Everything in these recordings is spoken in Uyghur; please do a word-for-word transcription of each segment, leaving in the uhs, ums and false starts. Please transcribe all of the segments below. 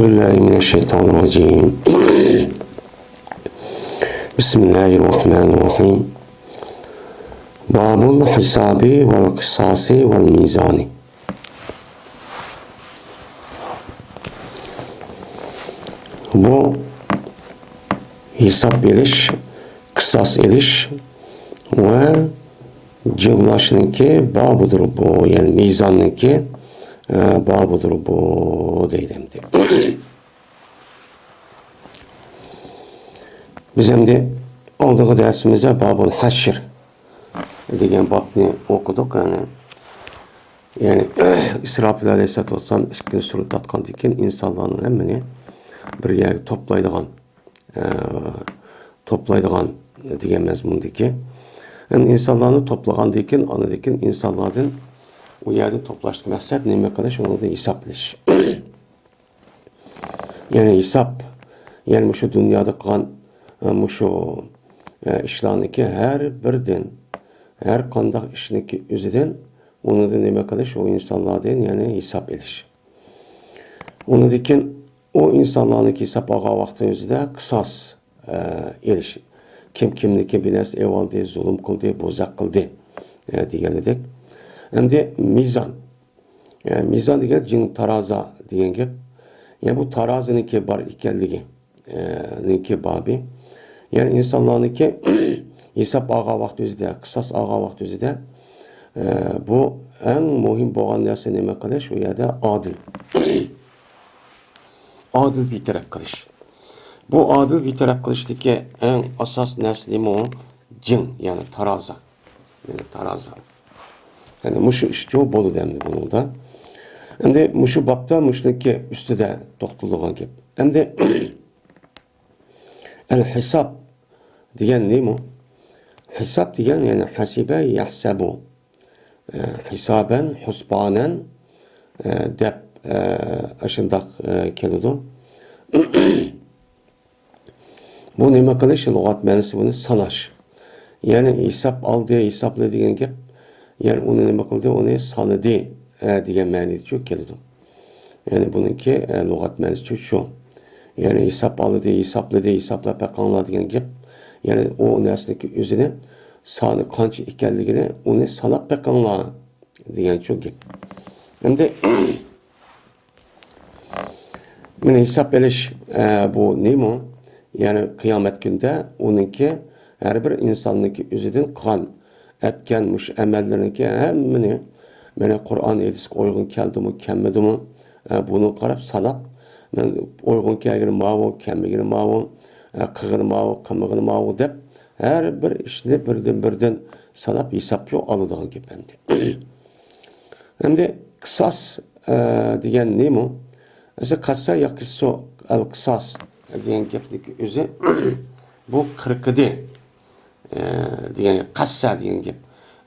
بالله من الشيطان الرجيم. بسم الله الرحمن الرحيم. باب الحساب والقصاص والميزان. بۇ ھېساب ئېلىش، قىساس ئېلىش ۋە جىڭلاشنىڭكى بابىدۇر بۇ، يەنى مىزاننىڭكى، ئە، بابىدۇر بۇ دەيدۇ ئەمدى. بىز ئەمدى ئالدىنقى دەرسىمىزدە بابۇل ھەشر دېگەن بابنى ئوقۇدۇق. يەنى، يەنى ئىسراپىل ئەلەيھىسسالاتۇ ۋەسسالام ئىككىنچى سۈرىنى تارتقاندىن كېيىن ئىنسانلارنىڭ ھەممىنى بىر يەرگە توپلايدىغان، ئە، توپلايدىغان دېگەن مەزمۇندىكى. ئەمدى ئىنسانلارنى توپلىغاندىن كېيىن، ئاندىن كېيىن ئىنسانلاردىن ئۇ يەردىن توپلاشتىكى مەقسەت نېمە قىلىش، ئۇنىڭدىن ھېساب ئېلىش. يەنى ھېساب، يەنى مۇشۇ دۇنيادا قىلغان، ئە، مۇشۇ، ئە، ئىشلارنىكى ھەر بىردىن، ھەر قانداق ئىشنىكى ئۆزىدىن، ئۇنىڭدىن نېمە قىلىش، ئۇ ئىنسانلاردىن، يەنى ھېساب ئېلىش. ئۇنىڭدىن كېيىن ئۇ ئىنسانلارنىڭكى ھېساب ئالغان ۋاقتى ئۆزىدە قىساس، ئە، ئېلىش. كىم كىمنىكى بىر نەرسە ئېۋالدى، زۇلۇم قىلدى، بوزەك قىلدى، ئە، دېگەنىدەك. ئەمدى مىزان. ئە، مىزان دېگەن جىڭ تارازا دېگەن گەپ. يەنى بۇ تارازىنىڭكى بار ئىكەنلىكى، ئە، نىڭكى بابى. يەنى ئىنسانلارنىڭكى ھېساب ئالغان ۋاقتى ئۆزىدە، قىساس ئالغان ۋاقتى ئۆزىدە، ئە، بۇ ئەڭ مۇھىم بولغان نەرسە نېمە قىلىش؟ ئۇ يەردە ئادىل. ئادىل بىر تەرەپ قىلىش. بۇ ئادىل بىر تەرەپ قىلىشتىكى ئەڭ ئاساس نەرسە نېمە ئۇ؟ جىڭ، يەنى تارازا. يەنى تارازا. يەنى مۇشۇ ئىشچۇ بولىدۇ ئەمدى بۇنىڭدا. ئەمدى مۇشۇ بابتا مۇشۇنىڭكى ئۈستىدە توختىلىدىغان گەپ. ئەمدى ئەل ھېساب دېگەن نېمە؟ ھېساب دېگەن، يەنى ھەسىبە يەھسەبۇ. ئە، ھېسابەن، ھۇسبانەن، ئە، دەپ، ئە، ئاشۇنداق، ئە، كېلىدۇ. بۇ نېمە قىلىش؟ لۇغەت مەنىسى بۇنى ساناش. يەنى ھېساب ئالدى، ھېسابلىدى دېگەن گەپ. يەنى ئۇنى نېمە قىلدى؟ ئۇنى سانىدى، ئە، دېگەن مەنىدىچۇ كېلىدۇ. يەنى بۇنىڭكى، ئە، لۇغەت مەنىسىچۇ شۇ. يەنى ھېساب ئالدى، ھېسابلىدى، ھېسابلاپ بېقىڭلار دېگەن گەپ. يەنى ئۇ نەرسىنىڭكى ئۆزىنى سانى قانچە ئىكەنلىكىنى ئۇنى ساناپ بېقىڭلار دېگەنچۇ گەپ. ئەمدى مانا ھېساب ئېلىش، ئە، بۇ نېمە؟ يەنى قىيامەت كۈنىدە ئۇنىڭكى، ھەر بىر ئىنساننىڭكى ئۆزىدىن قىلغان، ئەتكەن مۇشۇ ئەمەللىرىنىڭكى ھەممىنى، مانا قۇرئان ھەدىسكە ئۇيغۇن كەلدىمۇ، كەلمىدىمۇ، ئە، بۇنى قاراپ ساناپ، مەن ئۇيغۇن كەلگىنى ماۋۇ، كەلمىگىنى ماۋۇ، ئە، قىلغىنى ماۋۇ، قىلمىغىنى ماۋۇ دەپ، ھەر بىر ئىشنى بىردىن-بىردىن ساناپ ھېسابچۇ ئالىدىغان گەپ ئەمدى. ئەمدى قىساس، ئە، دېگەن نېمە؟ ئەسلى قەسسە ياكى سۇ، ئەل قىساس دېگەن گەپنىڭ ئۆزى بۇ قىرقىدى، ئە، دېگەن گەپ، قەسسە دېگەن گەپ،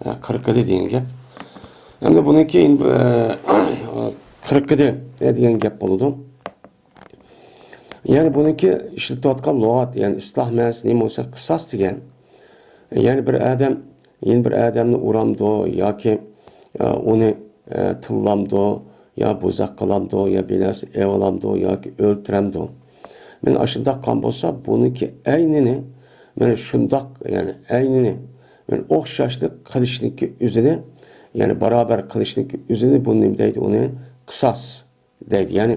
ئە، قىرقىدى دېگەن گەپ. ئەمدى بۇنىڭكى، ئە، قىرقىدى دېگەن گەپ بولىدۇ. يەنى بۇنىڭكى ئىشلىتىۋاتقان لۇغەت، يەنى ئىستىلاھ مەنىسى نېمە بولسا، قىساس دېگەن. يەنى بىر ئادەم يەنە بىر ئادەمنى ئۇرامدۇ ياكى، ئە، ئۇنى، ئە، تىللامدۇ يا بوزەك قىلامدۇ يا بىر نەرسە ئېۋالامدۇ ياكى ئۆلتۈرەمدۇ؟ مانا ئاشۇنداق قىلغان بولسا، بۇنىڭكى ئەينىنى، مانا شۇنداق، يەنى ئەينىنى، مانا ئوخشاشلىق قىلىشنىڭكى ئۆزىنى، يەنى باراۋەر قىلىشنىڭكى ئۆزىنى، بۇنى نېمە دەيدۇ؟ ئۇنى قىساس دەيدۇ. يەنى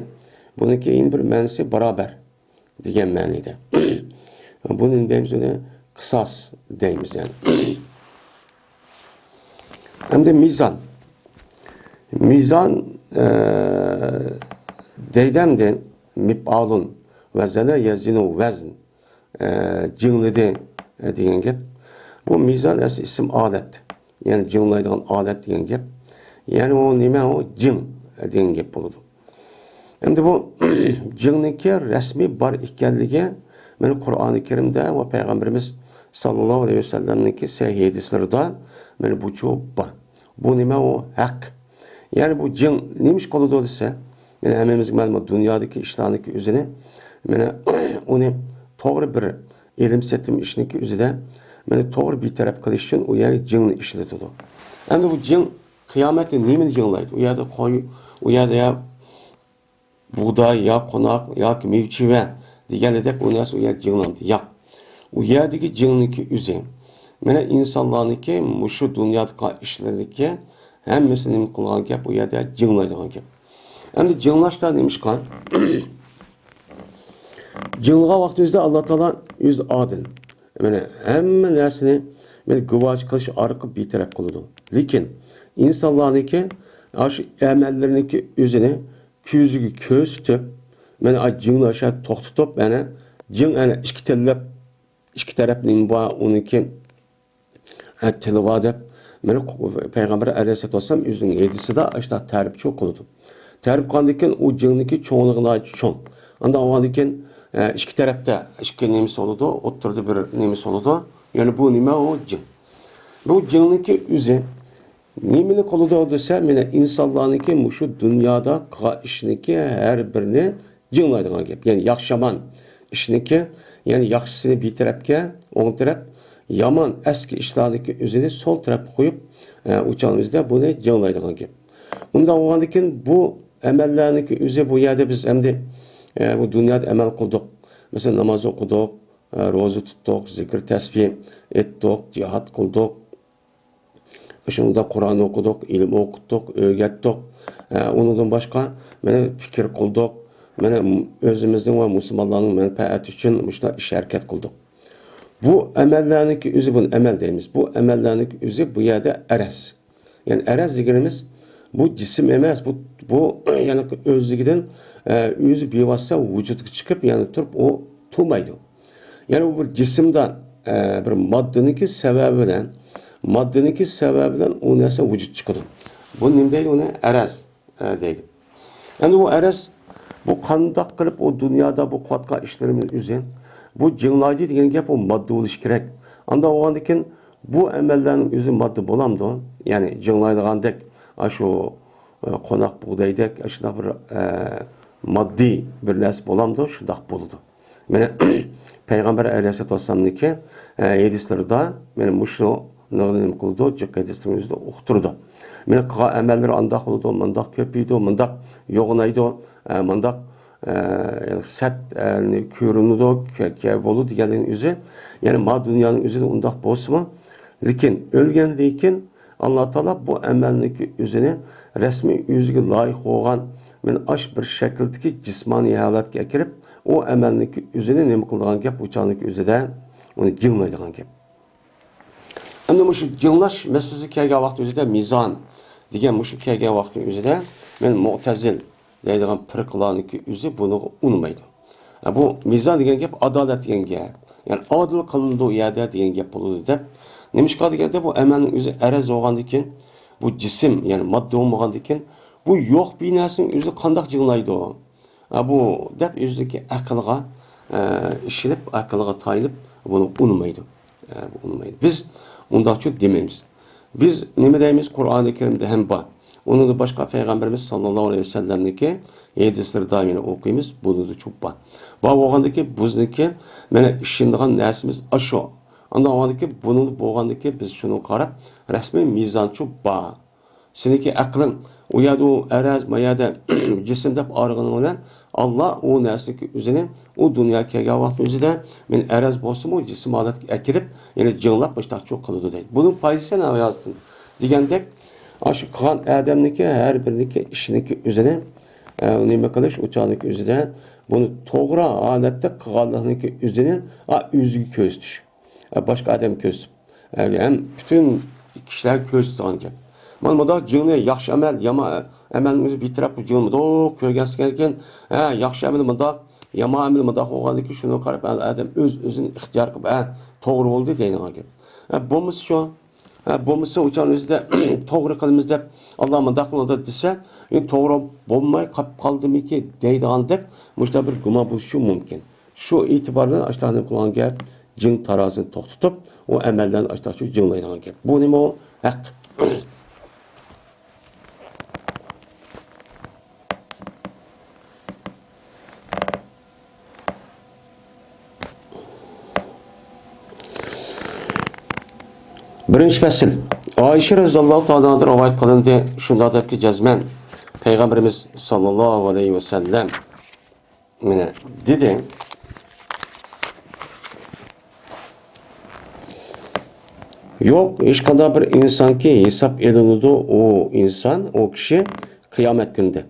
بۇنىڭكى يەنە بىر مەنىسى باراۋەر دېگەن مەنىدە. بۇنى نېمە دەيمىز؟ بۇنى قىساس دەيمىز، يەنى. ئەمدى مىزان. مىزان، ئە، دەيدۇ ئەمدى مىپئالۇن، ۋەزەنە يەزىنۇ ۋەزن. ئە، جىڭلىدى، ئە، دېگەن گەپ. بۇ مىزان ئەسلى ئىسىم ئالەت. يەنى جىڭلايدىغان ئالەت دېگەن گەپ. يەنى ئۇ نېمە؟ ئۇ جىڭ، ئە، دېگەن گەپ بولىدۇ. ئەمدى بۇ جىڭنىڭكى رەسمىي بار ئىكەنلىكى مانا قۇرئانى كەرىمدە ۋە پەيغەمبىرىمىز ساللاللاھۇ ئەلەيھى ۋەسەللەمنىڭكى سەھىھ ھەدىسلىرىدە مانا بۇچۇ بار. بۇ نېمە؟ ئۇ ھەق. يەنى بۇ جىڭ نېمە ئىش قىلىدۇ دېسە، مانا ھەممىمىزگە مەلۇم، دۇنيادىكى ئىشلارنىڭكى ئۆزىنى، مانا ئۇنى توغرا بىر ئېلىم سېتىم ئىشنىڭكى ئۆزىدە، مانا توغرا بىر تەرەپ قىلىش ئۈچۈن ئۇ يەرگە جىڭنى ئىشلىتىدۇ. ئەمدى بۇ جىڭ قىيامەتتە نېمىنى جىڭلايدۇ؟ ئۇ يەردە قوي، ئۇ يەردە يا بۇغداي يا قوناق ياكى مېۋە-چېۋە دېگەندەك ئۇ نەرسە ئۇ يەردە جىڭلاندى. ياق. ئۇ يەردىكى جىڭنىڭكى ئۆزى. مانا ئىنسانلارنىڭكى مۇشۇ دۇنيادىكى ئىشلىرىنىڭكى ھەممىسىنى نېمە قىلغان گەپ؟ ئۇ يەردە جىڭلايدىغان گەپ. ئەمدى جىڭلاشتا نېمىشقا؟ جىڭلىغان ۋاقتىمىزدا ئاللا تائالا ئۆزى ئادىل. مانا ھەممە نەرسىنى مانا گۇۋاھچى قىلىش ئارقىلىق بىتەرەپ قىلىدۇ. لېكىن ئىنسانلارنىڭكى ئاشۇ ئەمەللىرىنىڭكى ئۆزىنى كۆزىگە كۆرسىتىپ، مانا جىڭنى ئاشۇ توختىتىپ، مانا جىڭ ئەنە ئىككى تىللىق، ئىككى تەرەپ نېمە بار، ئۇنىڭكى ھە، تىلى بار دەپ، مانا پەيغەمبەر ئەلەيھىسسالاتۇ ۋەسسالام ئۆزىنىڭ ھەدىسىدە ئاشۇنداق تەرىپچۇ قىلىدۇ. تەرىپ قىلغاندىن كېيىن ئۇ جىڭنىڭكى چوڭلۇقى ناھايىتى چوڭ. ئاندىن ئالغاندىن كېيىن، ئە، ئىككى تەرەپتە ئىككى نېمىسى بولىدۇ، ئوتتۇرىدا بىر نېمىسى بولىدۇ. يەنى بۇ نېمە؟ ئۇ جىڭ. بۇ جىڭنىڭكى ئۆزى نېمىنى قىلىدۇ دېسە، مانا ئىنسانلارنىڭكى مۇشۇ دۇنيادا قىلغان ئىشىنىڭكى ھەر بىرىنى جىڭلايدىغان گەپ. يەنى ياخشى-يامان ئىشنىڭكى، يەنى ياخشىسىنى بىر تەرەپكە، ئوڭ تەرەپ، يامان ئەسكى ئىشلارنىڭكى ئۆزىنى سول تەرەپكە قويۇپ، ئە، ئۇچان ئۆزىدە بۇنى جىڭلايدىغان گەپ. ئۇنداق بولغاندىن كېيىن بۇ ئەمەللەرنىڭكى ئۆزى بۇ يەردە بىز ئەمدى، ئە، بۇ دۇنيادا ئەمەل قىلدۇق. مەسىلەن، ناماز ئوقۇدۇق، ئە، روزا تۇتتۇق، زىكىر تەسبىھ ئېيتتۇق، جىھاد قىلدۇق. شۇنىڭدا قۇرئان ئوقۇدۇق، ئىلىم ئوقۇتتۇق، ئۆگەتتۇق. ئە، ئۇنىڭدىن باشقا، مانا پىكىر قىلدۇق. مانا ئۆزىمىزنىڭ ۋە مۇسۇلمانلارنىڭ مەنپەئەتى ئۈچۈن مۇشۇنداق ئىش ھەرىكەت قىلدۇق. بۇ ئەمەللەرنىڭكى ئۆزى، بۇنى ئەمەل دەيمىز. بۇ ئەمەللەرنىڭكى ئۆزى بۇ يەردە ئەرەز. يەنى ئەرەز دېگىنىمىز بۇ جىسىم ئەمەس، بۇ، بۇ يەنى ئۆزلۈكىدىن، ئە، ئۆزى بىۋاسىتە ۋۇجۇدقا چىقىپ، يەنى تۇرۇپ ئۇ تۇرمايدۇ. يەنى ئۇ بىر جىسىمدا، ئە، بىر ماددىنىڭكى سەۋەبى بىلەن، ماددىنىڭكى سەۋەبى بىلەن ئۇ نەرسە ۋۇجۇد چىقىدۇ. بۇ نېمە دەيدۇ؟ ئۇنى ئەرەز، ئە، دەيدۇ. ئەمدى ئۇ ئەرەز، بۇ قانداق قىلىپ ئۇ دۇنيادا بۇ قىلىۋاتقان ئىشلىرىمىز ئۆزى، بۇ جىڭلايدۇ دېگەن گەپ، ئۇ ماددا بولۇشى كېرەك. ئانداق بولغاندىن كېيىن بۇ ئەمەللەرنىڭ ئۆزى ماددا بولامدۇ؟ يەنى جىڭلايدىغاندەك، ئاشۇ، ئە، قوناق بۇغدايدەك، ئاشۇنداق بىر، ئە، ماددىي بىر نەرسە بولامدۇ؟ شۇنداق بولىدۇ. مانا پەيغەمبەر ئەلەيھىسسالاتۇ ۋەسسالامنىڭكى، ئە، ھەدىسلىرىدا مانا مۇشۇنى نېمە قىلىدۇ؟ جىق ھەدىسلىرىمىزدە ئۇقتۇرىدۇ. مانا قىلغان ئەمەللىرى ئانداق بولىدۇ، مۇنداق كۆپىيىدۇ، مۇنداق يوغىنايدۇ، ئە، مۇنداق، ئە، سەت، ئە، كۆرۈنىدۇ، كە-، كە-، بولىدۇ دېگەنلىكىنىڭ ئۆزى، يەنى ما دۇنيانىڭ ئۆزىدە ئۇنداق بولسىمۇ، لېكىن ئۆلگەندىن كېيىن ئاللا تائالا بۇ ئەمەلنىڭكى ئۆزىنى رەسمىي ئۆزىگە لايىق بولغان، مانا ئاش بىر شەكىلدىكى جىسمانىي ھالەتكە ئەكىرىپ، ئۇ ئەمەلنىڭكى ئۆزىنى نېمە قىلىدىغان گەپ، ئۇ چاغنىڭكى ئۆزىدە ئۇنى جىڭلايدىغان گەپ. ئەمدى مۇشۇ جىڭلاش مەسىلىسى كەلگەن ۋاقىت ئۆزىدە مىزان دېگەن مۇشۇ كەلگەن ۋاقىتنىڭ ئۆزىدە مەن مۇئتەزىل دەيدىغان پىرقىلارنىڭكى ئۆزى بۇنىڭغا ئۇنىمايدۇ. ھە، بۇ مىزان دېگەن گەپ ئادالەت دېگەن گەپ. يەنى ئادىل قىلىنىدۇ ئۇ يەردە دېگەن گەپ بولىدۇ دەپ. نېمىشقا دېگەندە بۇ ئەمەلنىڭ ئۆزى ئەرەز بولغاندىكىن بۇ جىسىم، يەنى ماددا بولمىغاندىكىن بۇ يوق بىر نەرسىنىڭ ئۆزىنى قانداق جىڭلايدۇ؟ ھە، بۇ دەپ ئۆزىدىكى ئەقىلغا، ئە، ئىشىنىپ، ئەقىلغا تايىنىپ بۇنى ئۇنىمايدۇ. ئە، بۇ ئۇنىمايدۇ. بىز ئۇنداقچۇ دېمەيمىز. بىز نېمە دەيمىز؟ قۇرئانى كەرىمدە ھەم بار. ئۇنىڭدىن باشقا پەيغەمبىرىمىز ساللاللاھۇ ئەلەيھى ۋەسەللەمنىڭكى ھەدىسلىرىدا يەنە ئوقۇيمىز. بۇنىڭدىچۇ بار. بار بولغاندىكى بىزنىڭكى مانا ئىشىنىدىغان نەرسىمىز ئاشۇ. ئاندىن بولغاندىكى بۇنىڭدا بولغاندىكى بىز شۇنىڭغا قاراپ رەسمىي مىزانچۇ بار. سېنىڭكى ئەقلىڭ ئۇ يەردە ئۇ ئەرەز، ما يەردە جىسىم دەپ ئايرىغىنىڭ بىلەن، ئاللا ئۇ نەرسىنىڭكى ئۆزىنى ئۇ دۇنياغا كەلگەن ۋاقىت ئۆزىدە مەن ئەرەز بولسىمۇ جىسىم ھالەتكە ئەكىرىپ، يەنە جىڭلاپ مۇشتاقچۇ قىلىدۇ دەيدۇ. بۇنىڭ پايدىسى نەۋايازدىن دېگەندەك، ئاشۇ قىلغان ئادەمنىڭكى ھەر بىرىنىڭكى ئىشىنىڭكى ئۆزىنى، ئە، نېمە قىلىش، ئۇ چاغنىڭكى ئۆزىدە بۇنى توغرا ھالەتتە قىلغانلىقنىڭكى ئۆزىنى، ئا، ئۆزىگە كۆرسىتىش. ئە، باشقا ئادەم كۆرسىتىپ، ئە، ھەم پۈتۈن كىشىلەرگە كۆرسىتىدىغان گەپ. مانا مۇنداق جىڭنى ياخشى ئەمەل، يامان ئەمەلنى ئۆزى بىر تەرەپ جىڭ مۇنداق كۆرگەنسىكەن، ھە، ياخشى ئەمىل مۇنداق، يامان ئەمەل مۇنداق بولغاندىكىن شۇنىڭغا قاراپ ئادەم ئۆز-ئۆزىنى ئىختىيار قىلىپ، ھە، توغرا بولدى دەيدىغان گەپ. ھە، بولمىسا شۇ، ھە، بولمىسا ئۇ چاغنىڭ ئۆزىدە توغرا قىلىمىز دەپ، ئاللا مۇنداق قىلىدۇ دېسە، ئە، توغرا بولماي قاپ قالدىمىكى دەيدىغاندەك مۇشۇنداق بىر گۇمان بولۇشى مۇمكىن. شۇ ئېتىبار بىلەن ئاشتاق نېمە قىلغان گەپ، جىڭ تارازىنى توختىتىپ، ئۇ ئەمەللەرنى ئاشتاقچۇ جىڭلايدىغان گەپ. بۇ نېمە ئۇ؟ ھەق. بىرىنچى پەسىل. ئائىشە رەزىياللاھۇ تائالا ئانھادىن رىۋايەت قىلىندى. شۇنداق دەپكى، جەزمەن پەيغەمبىرىمىز ساللاللاھۇ ئەلەيھى ۋەسەللەم مانا دېدى. يوق، ھېچقانداق بىر ئىنسانكى ھېساب ئېلىنىدۇ، ئۇ ئىنسان، ئۇ كىشى قىيامەت كۈنىدە.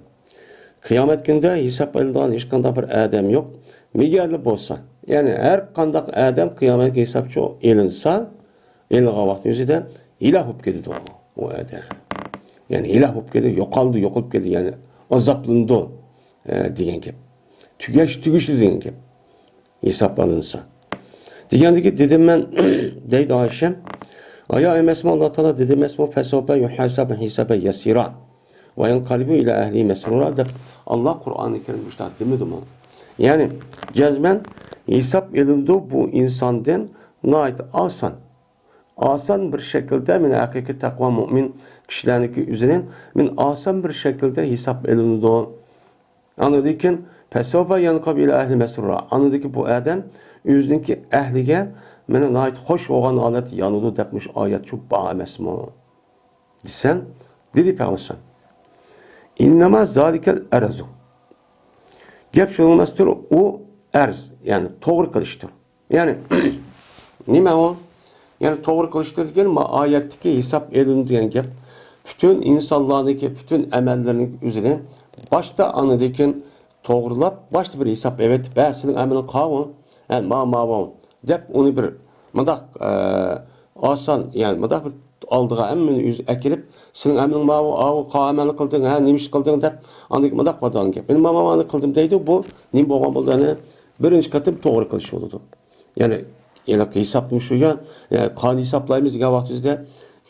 قىيامەت كۈنىدە ھېساب ئېلىنىدىغان ھېچقانداق بىر ئادەم يوق. مېگەرلا بولسا، يەنى ھەر قانداق ئادەم قىيامەتكە ھېسابچى ئېلىنسا، ئېلىنغان ۋاقىتنىڭ ئۆزىدە ھېلاك بولۇپ كېتىدۇ ئۇ ئادەم. يەنى ھېلاك بولۇپ كېتىدۇ، يوقالدى، يوقىلىپ كېتىدۇ، يەنى ئازابلىنىدۇ، ئە، دېگەن گەپ. تۈگەش، تۈگىشىدۇ دېگەن گەپ. ھېساب ئېلىنسا. دېگەندىكى دېدىم مەن، دەيدۇ ئايشەم. ئايا ئەمەسمۇ ئاللا تائالا دېدى ئەمەسمۇ، «فەسەوفە يۇھاسەبۇ ھىسابەن يەسىرا ۋە يەنقەلىبۇ ئىلا ئەھلىھى مەسرۇرا» دەپ ئاللا قۇرئانى كەرىمدە مۇشۇنداق دېمىدىمۇ؟ يەنى جەزمەن ھېساب ئېلىنىدۇ بۇ ئىنساندىن ناھايىتى ئاسان. ئاسان بىر شەكىلدە، مانا ھەقىقىي تەقۋا مۆمىن كىشىلەرنىڭكى ئۆزىنى، مانا ئاسان بىر شەكىلدە ھېساب ئېلىنىدۇ. ئاندىن كېيىن، «فەسەۋفە يەنقەلىبۇ ئىلا ئەھلىھى مەسرۇرا». ئاندىن كېيىن بۇ ئادەم ئۆزىنىڭكى ئەھلىگە مانا ناھايىتى خوش بولغان ھالەتتە يانىدۇ دەپ مۇشۇ ئايەت شۇ بار ئەمەسمۇ؟ دېسەم، دېدى پەيغەمبەر ئەلەيھىسسالام، «ئىننەما زالىكەل ئەرزۇ». گەپ شۇ ئەمەستۇر، ئۇ ئەرز، يەنى توغرا قىلىشتۇر. يەنى، نېمە ئۇ؟ يەنى توغرا قىلىشتۇر دېگەن ما ئايەتتىكى ھېساب ئېلىنىدۇ دېگەن گەپ. پۈتۈن ئىنسانلارنىڭكى پۈتۈن ئەمەللىرىنىڭ ئۆزىنى باشتا ئاندىن كېيىن توغرىلاپ، باشتا بىر ھېساب ئېلىۋېتىپ، «ھە، سېنىڭ ئەمىلىڭ قاۋۇ، ھە، ما، ماۋۇ» دەپ ئۇنى بىر مۇنداق، ئە، ئاسان، يەنى مۇنداق بىر ئالدىغا ھەممىنى ئۆزى ئەكىرىپ، «سېنىڭ ئەمىلىڭ ماۋۇ، ئاۋۇ، قا ئەمەلنى قىلدىڭ، ھە، نېمە ئىش قىلدىڭ؟» دەپ ئاندىن كېيىن مۇنداق بارىدىغان گەپ. يەنى ما، ما، مانى قىلدىم دەيدۇ، بۇ نېمە بولغان بولىدۇ؟ يەنى بىرىنچى قېتىم توغرا قىلىش بولىدۇ. يەنى ھېلىقى ھېسابنى شۇ يا، يا قانۇن ھېسابلايمىز دېگەن ۋاقتىمىزدا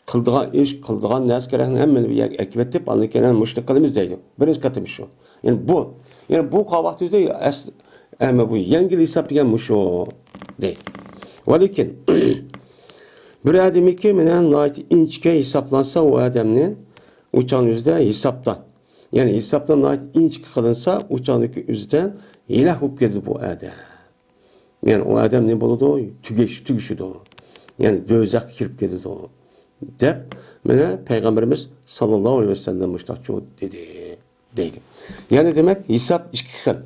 قىلىدىغان ئىش، قىلىدىغان نەرسە كېرەكنى ھەممىنى بىر يەرگە ئەكىۋېتىپ، ئاندىن كېيىن مۇشۇنى قىلىمىز دەيدۇ. بىرىنچى قېتىم شۇ. يەنى بۇ، يەنى بۇ قىلغان ۋاقتىمىزدا ئەس-، ئەمما بۇ يەڭگىل ھېساب دېگەن مۇشۇ دەيدۇ. ۋەلىكىن بىر ئادەمنىڭكى مانا ناھايىتى ئىنچىكە ھېسابلانسا، ئۇ ئادەمنى ئۇ چاغنىڭ ئۆزىدە ھېسابتا، يەنى ھېسابتا ناھايىتى ئىنچىكە قىلىنسا، ئۇ چاغنىڭكى ئۆزىدە ھېلاك بولۇپ كېتىدۇ بۇ ئادەم. يەنى ئۇ ئادەم نېمە بولىدۇ؟ تۈگەش، تۈگىشىدۇ. يەنى دوزاخقا كىرىپ كېتىدۇ. دەپ، مانا پەيغەمبىرىمىز ساللاللاھۇ ئەلەيھى ۋەسەللەم مۇشۇنداق دېدى، دەيدۇ. يەنى دېمەك، ھېساب ئىككى خىل.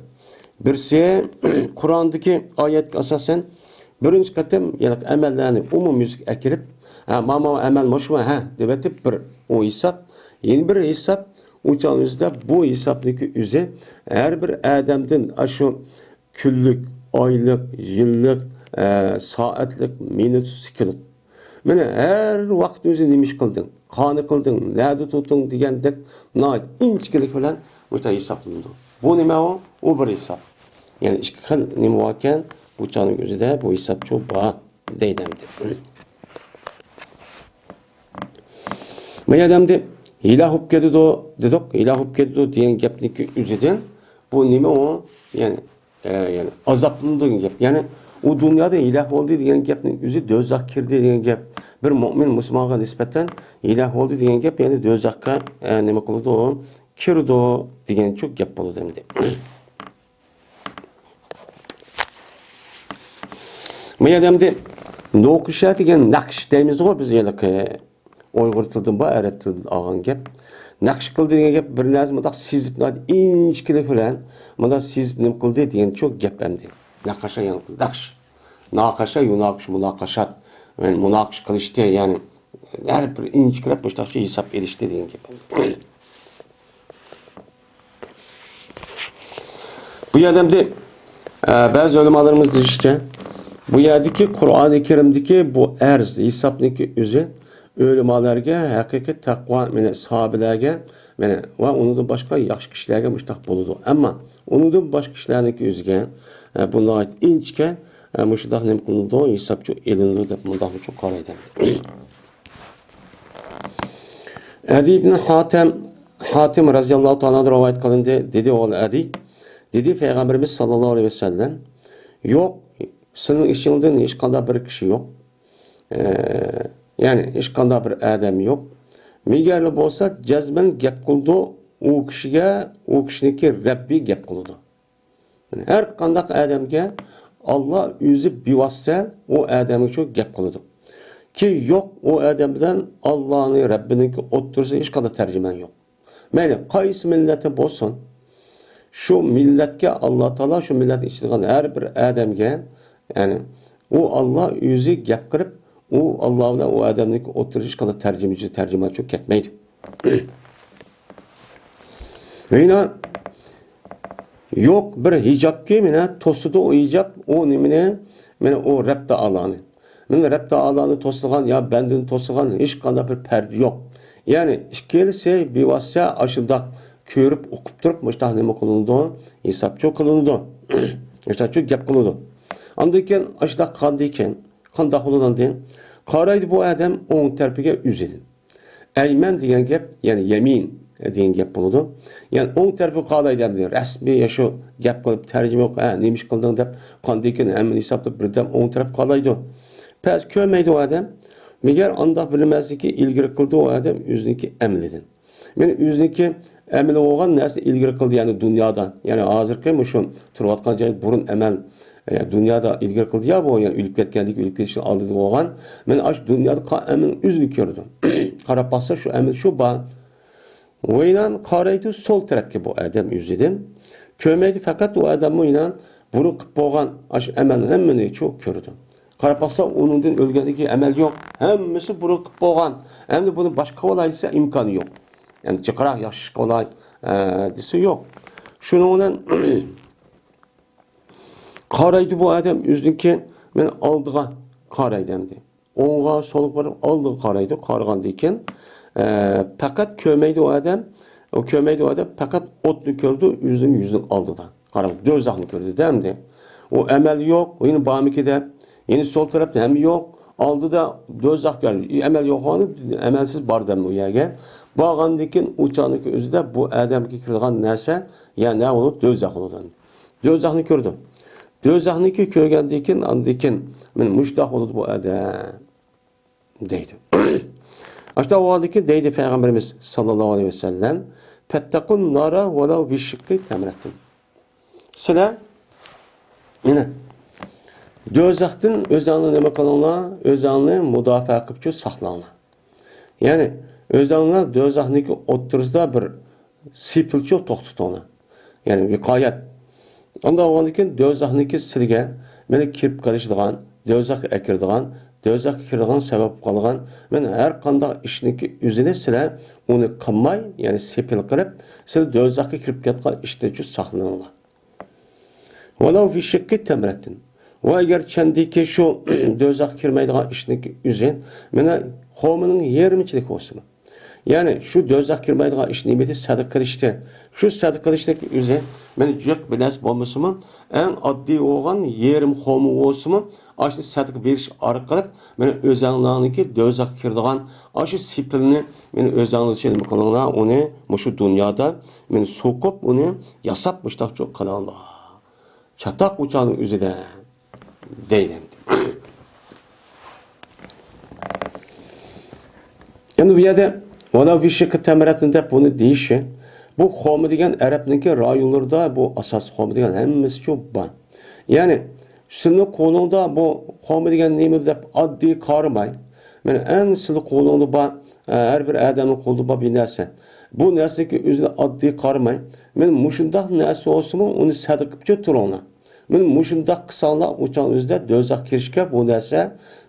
بىرسى، قۇرئاندىكى ئايەتكە ئاساسەن، بىرىنچى قېتىم، يەنى ئەمەللەرنى ئومۇميۈزلۈك ئەكىرىپ، «ھە، مانا ئەمەل مۇشۇ، ھە» دەۋېتىپ بىر ئۇ ھېساب. يەنە بىر ھېساب، ئۇ چاغنىڭ ئۆزىدە بۇ ھېسابنىڭكى ئۆزى ھەر بىر ئادەمدىن ئاشۇ كۈنلۈك، ئايلىق، يىللىق، ئە، سائەتلىك، مىنۇت، سېكۇنت. مانا ھەر ۋاقىت ئۆزى نېمە ئىش قىلدىڭ، قانى قىلدىڭ، نەدە تۇردۇڭ دېگەندەك ناھايىتى ئىنچىكىلىك بىلەن مۇشۇنداق ھېسابلىنىدۇ. بۇ نېمە ئۇ؟ ئۇ بىر ھېساب. يەنى ئىككى خىل نېمە باركەن، بۇ چاغنىڭ ئۆزىدە بۇ ھېسابچۇ بار دەيدۇ ئەمدى. ما يەردە ئەمدى ھېلاك بولۇپ كېتىدۇ دېدۇق، ھېلاك بولۇپ كېتىدۇ دېگەن گەپنىڭكى ئۆزىدىن بۇ نېمە ئۇ؟ يەنى، ئە، يەنى ئازابلىنىدۇ دېگەن گەپ. يەنى ئۇ دۇنيادا ھېلاك بولدى دېگەن گەپنىڭ ئۆزى دوزاخقا كىردى دېگەن گەپ. بىر مۆمىن مۇسۇلمانغا نىسبەتەن ھېلاك بولدى دېگەن گەپ، يەنى دوزاخقا، ئە، نېمە قىلىدۇ؟ كىرىدۇ دېگەنچۇ گەپ بولىدۇ ئەمدى. ما يەردە ئەمدى نوقۇشە دېگەن نەقىش دەيمىزغۇ بىز ھېلىقى. ئۇيغۇر تىلىدىن بار، ئەرەب تىلىدىن ئالغان گەپ. نەقىش قىلدى دېگەن گەپ، بىر نەرسە مۇنداق سېزىپ، ئىنچىكىلىك بىلەن مۇنداق سېزىپ نېمە قىلدى دېگەنچۇ گەپ ئەمدى. نەقاشە يەنە نەقىش. ناقاشە، يۇناقىش، مۇناقاشات. يەنى مۇناقىشە قىلىشتى، يەنى ھەر بىر ئىنچىكىلەپ مۇشتاقچە ھېساب ئېلىشتى دېگەن گەپ. بۇ يەردە ئەمدى، ئە، بەزى ئۆلىمالىرىمىز دېيىشىچە، بۇ يەردىكى قۇرئانى كەرىمدىكى بۇ ئەرز ھېسابنىڭكى ئۆزى ئۆلىمالارغا، ھەقىقىي تەقۋا، مانا، ساھابىلەرگە، مانا، ۋە ئۇنىڭدىن باشقا ياخشى كىشىلەرگە مۇشۇنداق بولىدۇ. ئەمما ئۇنىڭدىن باشقا كىشىلەرنىڭكى ئۆزىگە، ئە، بۇ ناھايىتى ئىنچىكە، ئە، مۇشۇنداق نېمە قىلىنىدۇ، ھېسابچۇ ئېلىنىدۇ دەپ مۇنداقمۇچۇ قارايدۇ. ئەدى ئىبن ھاتەم، ھاتىم رەزىياللاھۇ تائالا ئەنھۇ رىۋايەت قىلىندى. دېدى، ئوغۇل ئەدى، دېدى پەيغەمبىرىمىز ساللاللاھۇ ئەلەيھى ۋەسەللەم، يوق، سېنىڭ ئىچىڭدىن ھېچقانداق بىر كىشى يوق. ئە، يەنى ھېچقانداق بىر ئادەم يوق. مېگەرلا بولسا، جەزمەن گەپ قىلىدۇ، ئۇ كىشىگە، ئۇ كىشىنىڭكى رەببى گەپ قىلىدۇ. ھەر قانداق ئادەمگە ئاللا ئۆزى بىۋاسىتە ئۇ ئادەمگە شۇ گەپ قىلىدۇ. كى يوق، ئۇ ئادەم بىلەن ئاللانى، رەببىنىڭكى ئوتتۇرىسىدا ھېچقانداق تەرجىمان يوق. مەيلى قايسى مىللەتتە بولسۇن، شۇ مىللەتكە ئاللا تائالا شۇ مىللەتنىڭ ئىچىدىغان ھەر بىر ئادەمگە، يەنى ئۇ ئاللا ئۆزى گەپ قىلىپ، ئۇ ئاللا بىلەن ئۇ ئادەمنىڭكى ئوتتۇرىسىدا ھېچقانداق تەرجىمىچى، تەرجىمانچى كەتمەيدۇ. ۋە يەنە يوق بىر ھىجابكى، مانا توسىدۇ ئۇ ھىجاب، ئۇ نېمىنى، مانا ئۇ رەب تائالانى. مانا رەب تائالانى توسىدىغان يا بەندىنى توسىدىغان ھېچقانداق بىر پەردە يوق. يەنى ئىككىلىسى بىۋاسىتە ئاشۇنداق كۆرۈپ، ئۇقۇپ تۇرۇپ، مۇشۇنداق نېمە قىلىنىدۇ؟ ھېسابچۇ قىلىنىدۇ. ھېسابچۇ گەپ قىلىدۇ. ئاندىن كېيىن ئاشۇنداق قاندىن كېيىن قانداق بولىدۇ ئاندىن؟ قارايدۇ بۇ ئادەم ئوڭ تەرىپىگە ئۆزىدىن. ئەيمەن دېگەن گەپ، يەنى يەمىن دېگەن گەپ بولىدۇ. يەنى ئوڭ تەرىپى قالايدۇ ئەمدى. رەسمىي يا شۇ گەپ قىلىپ تەرجىمە قىلىپ، ھە، نېمە ئىش قىلدىڭ دەپ، قاندىن كېيىن ھەممىنى ھېسابلاپ بىردەم ئوڭ تەرەپ قالايدۇ. پەس كۆرمەيدۇ ئۇ ئادەم. مەگەر ئانداق بىر نېمىسىنى ئىلگىرى قىلدى ئۇ ئادەم ئۆزىنىڭكى ئەمىلىدىن. مانا ئۆزىنىڭكى ئەمىلى بولغان نەرسىنى ئىلگىرى قىلدى، يەنى دۇنيادا. يەنى ھازىرقى مۇشۇ تۇرۇۋاتقان جاي بۇرۇن ئەمەل، ئە، دۇنيادا ئىلگىرى قىلدى يا بۇ، يەنى ئۆلۈپ كەتكەندىكى ئۆلۈپ كېتىشنىڭ ئالدىدا بولغان. مانا ئاشۇ دۇنيادا قىلغان ئەمىلنىڭ ئۆزىنى كۆرىدۇ. قاراپ باقسا شۇ ئەمىل شۇ بار. ۋەينان قارايدۇ سول تەرەپكە بۇ ئادەم ئۆزىدىن. كۆرمەيدۇ پەقەت ئۇ ئادەممۇ يەنە بۇرۇن قىلىپ بولغان ئاشۇ ئەمەلنىڭ ھەممىنى شۇ كۆرىدۇ. قاراپ باقسا ئۇنىڭدىن ئۆلگەندىكى ئەمەل يوق. ھەممىسى بۇرۇن قىلىپ بولغان. ئەمدى بۇنى باشقا قىلاي دېسە ئىمكانى يوق. يەنى جىقراق ياخشى ئىش قىلاي، ئە، دېسە يوق. شۇنىڭ بىلەن قارايدۇ بۇ ئادەم ئۆزىنىڭكى، مانا ئالدىغا قارايدۇ ئەمدى. ئوڭغا، سولغا بېرىپ ئالدىغا قارايدۇ. قارىغاندىن كېيىن، ئە، پەقەت كۆرمەيدۇ ئۇ ئادەم. ئۇ كۆرمەيدۇ ئۇ ئادەم، پەقەت ئوتنى كۆرىدۇ ئۆزىنىڭ يۈزىنىڭ ئالدىدا. قاراڭ، دوزاخنى كۆردى-دە ئەمدى. ئۇ ئەمەل يوق، يەنە بارمىكى دەپ. يەنە سول تەرەپتە ھەممە يوق. ئالدىدا دوزاخ كۆردى. ئەمەل يوق، ئەمەلسىز بار دەمدى ئۇ يەرگە. بارغاندىن كېيىن ئۇ چاغنىڭكى ئۆزىدە بۇ ئادەمگە كىرىدىغان نەرسە، يەنى نە بولىدۇ؟ دوزاخ بولىدۇ. دوزاخنى كۆردۈم. دوزاخنىكى كۆرگەندىن كېيىن، ئاندىن كېيىن، مانا مۇشۇنداق بولىدۇ بۇ ئادەم، دەيدۇ. ئاشۇنداق بولغاندىن كېيىن دەيدۇ پەيغەمبىرىمىز ساللاللاھۇ ئەلەيھى ۋەسەللەم، فەتتەقۇن نارا ۋەلەۋ بىشىققى تەمرەتىن. سىلەر، مانا، دوزاختىن ئۆزۈڭلارنى نېمە قىلىڭلار؟ ئۆزۈڭلارنى مۇداپىئە قىلىپچۇ ساقلاڭلار. يەنى ئۆزۈڭلار دوزاخنىڭكى ئوتتۇرىسىدا بىر سېپىلچۇ توختىتىڭلار. يەنى ۋىقايەت. ئۇنداق بولغاندىن كېيىن دوزاخنىڭكى سىلىگە مانا كىرىپ قېلىشىدىغان، دوزاخقا ئەكىرىدىغان، دوزاخقا كىرىدىغان سەۋەب قىلغان، مانا ھەر قانداق ئىشنىڭكى ئۆزىنى سىلەر ئۇنى قىلماي، يەنى سېپىل قىلىپ، سىلەر دوزاخقا كىرىپ كەتكەن ئىشتىنچۇ ساقلىنىڭلار. ۋەلەۋ فى شىققى تەمرەتىن. ۋە ئەگەر چەندىكى شۇ دوزاخقا كىرمەيدىغان ئىشنىڭكى ئۆزى، مانا، خورمىنىڭ يېرىمىچىلىك بولسىمۇ. يەنى شۇ دوزاخقا كىرمەيدىغان ئىش نېمىدى؟ سەدىقە قىلىشتى. شۇ سەدىقە قىلىشنىڭكى ئۆزى، مانا، جىق بىر نەرسە بولمىسىمۇ، ئەڭ ئاددىي بولغان يېرىم خورما بولسىمۇ، ئاشۇ سەدىقە بېرىش ئارقىلىق، مانا، ئۆزەڭلارنىڭكى دوزاخقا كىرىدىغان ئاشۇ سېپىلنى، مانا، ئۆزەڭلارچە نېمە قىلىڭلار، ئۇنى مۇشۇ دۇنيادا، مانا، سوقۇپ، ئۇنى ياساپ، مۇشۇنداقچۇ قىلىڭلار. چاتاق ئۇچانىڭ ئۆزىدە دەيدۇ. ئەمدى بۇ يەردە ۋەلەۋ بىشىققى تەمرەتىن دەپ بۇنى دېيىشى، بۇ خورما دېگەن ئەرەبنىڭكى رايونلىرىدا بۇ ئاساسلىق خورما دېگەن ھەممىسىچۇ بار. يەنى سىلىنىڭ قولۇڭدا بۇ خورما دېگەن نېمە دەپ ئاددىي قارىماي، مانا ئەڭ سىلى قولۇڭدا بار، ھەر بىر ئادەمنىڭ قولىدا بار بىر نەرسە. بۇ نەرسىنىڭكى ئۆزىنى ئاددىي قارىماي، مانا مۇشۇنداق نەرسە بولسىمۇ ئۇنى سەدىقە قىلىپ تۇرۇڭلار. مانا مۇشۇنداق قىلساڭلار ئۇ چاغ ئۆزىدە دوزاخقا كىرىشكە بۇ نەرسە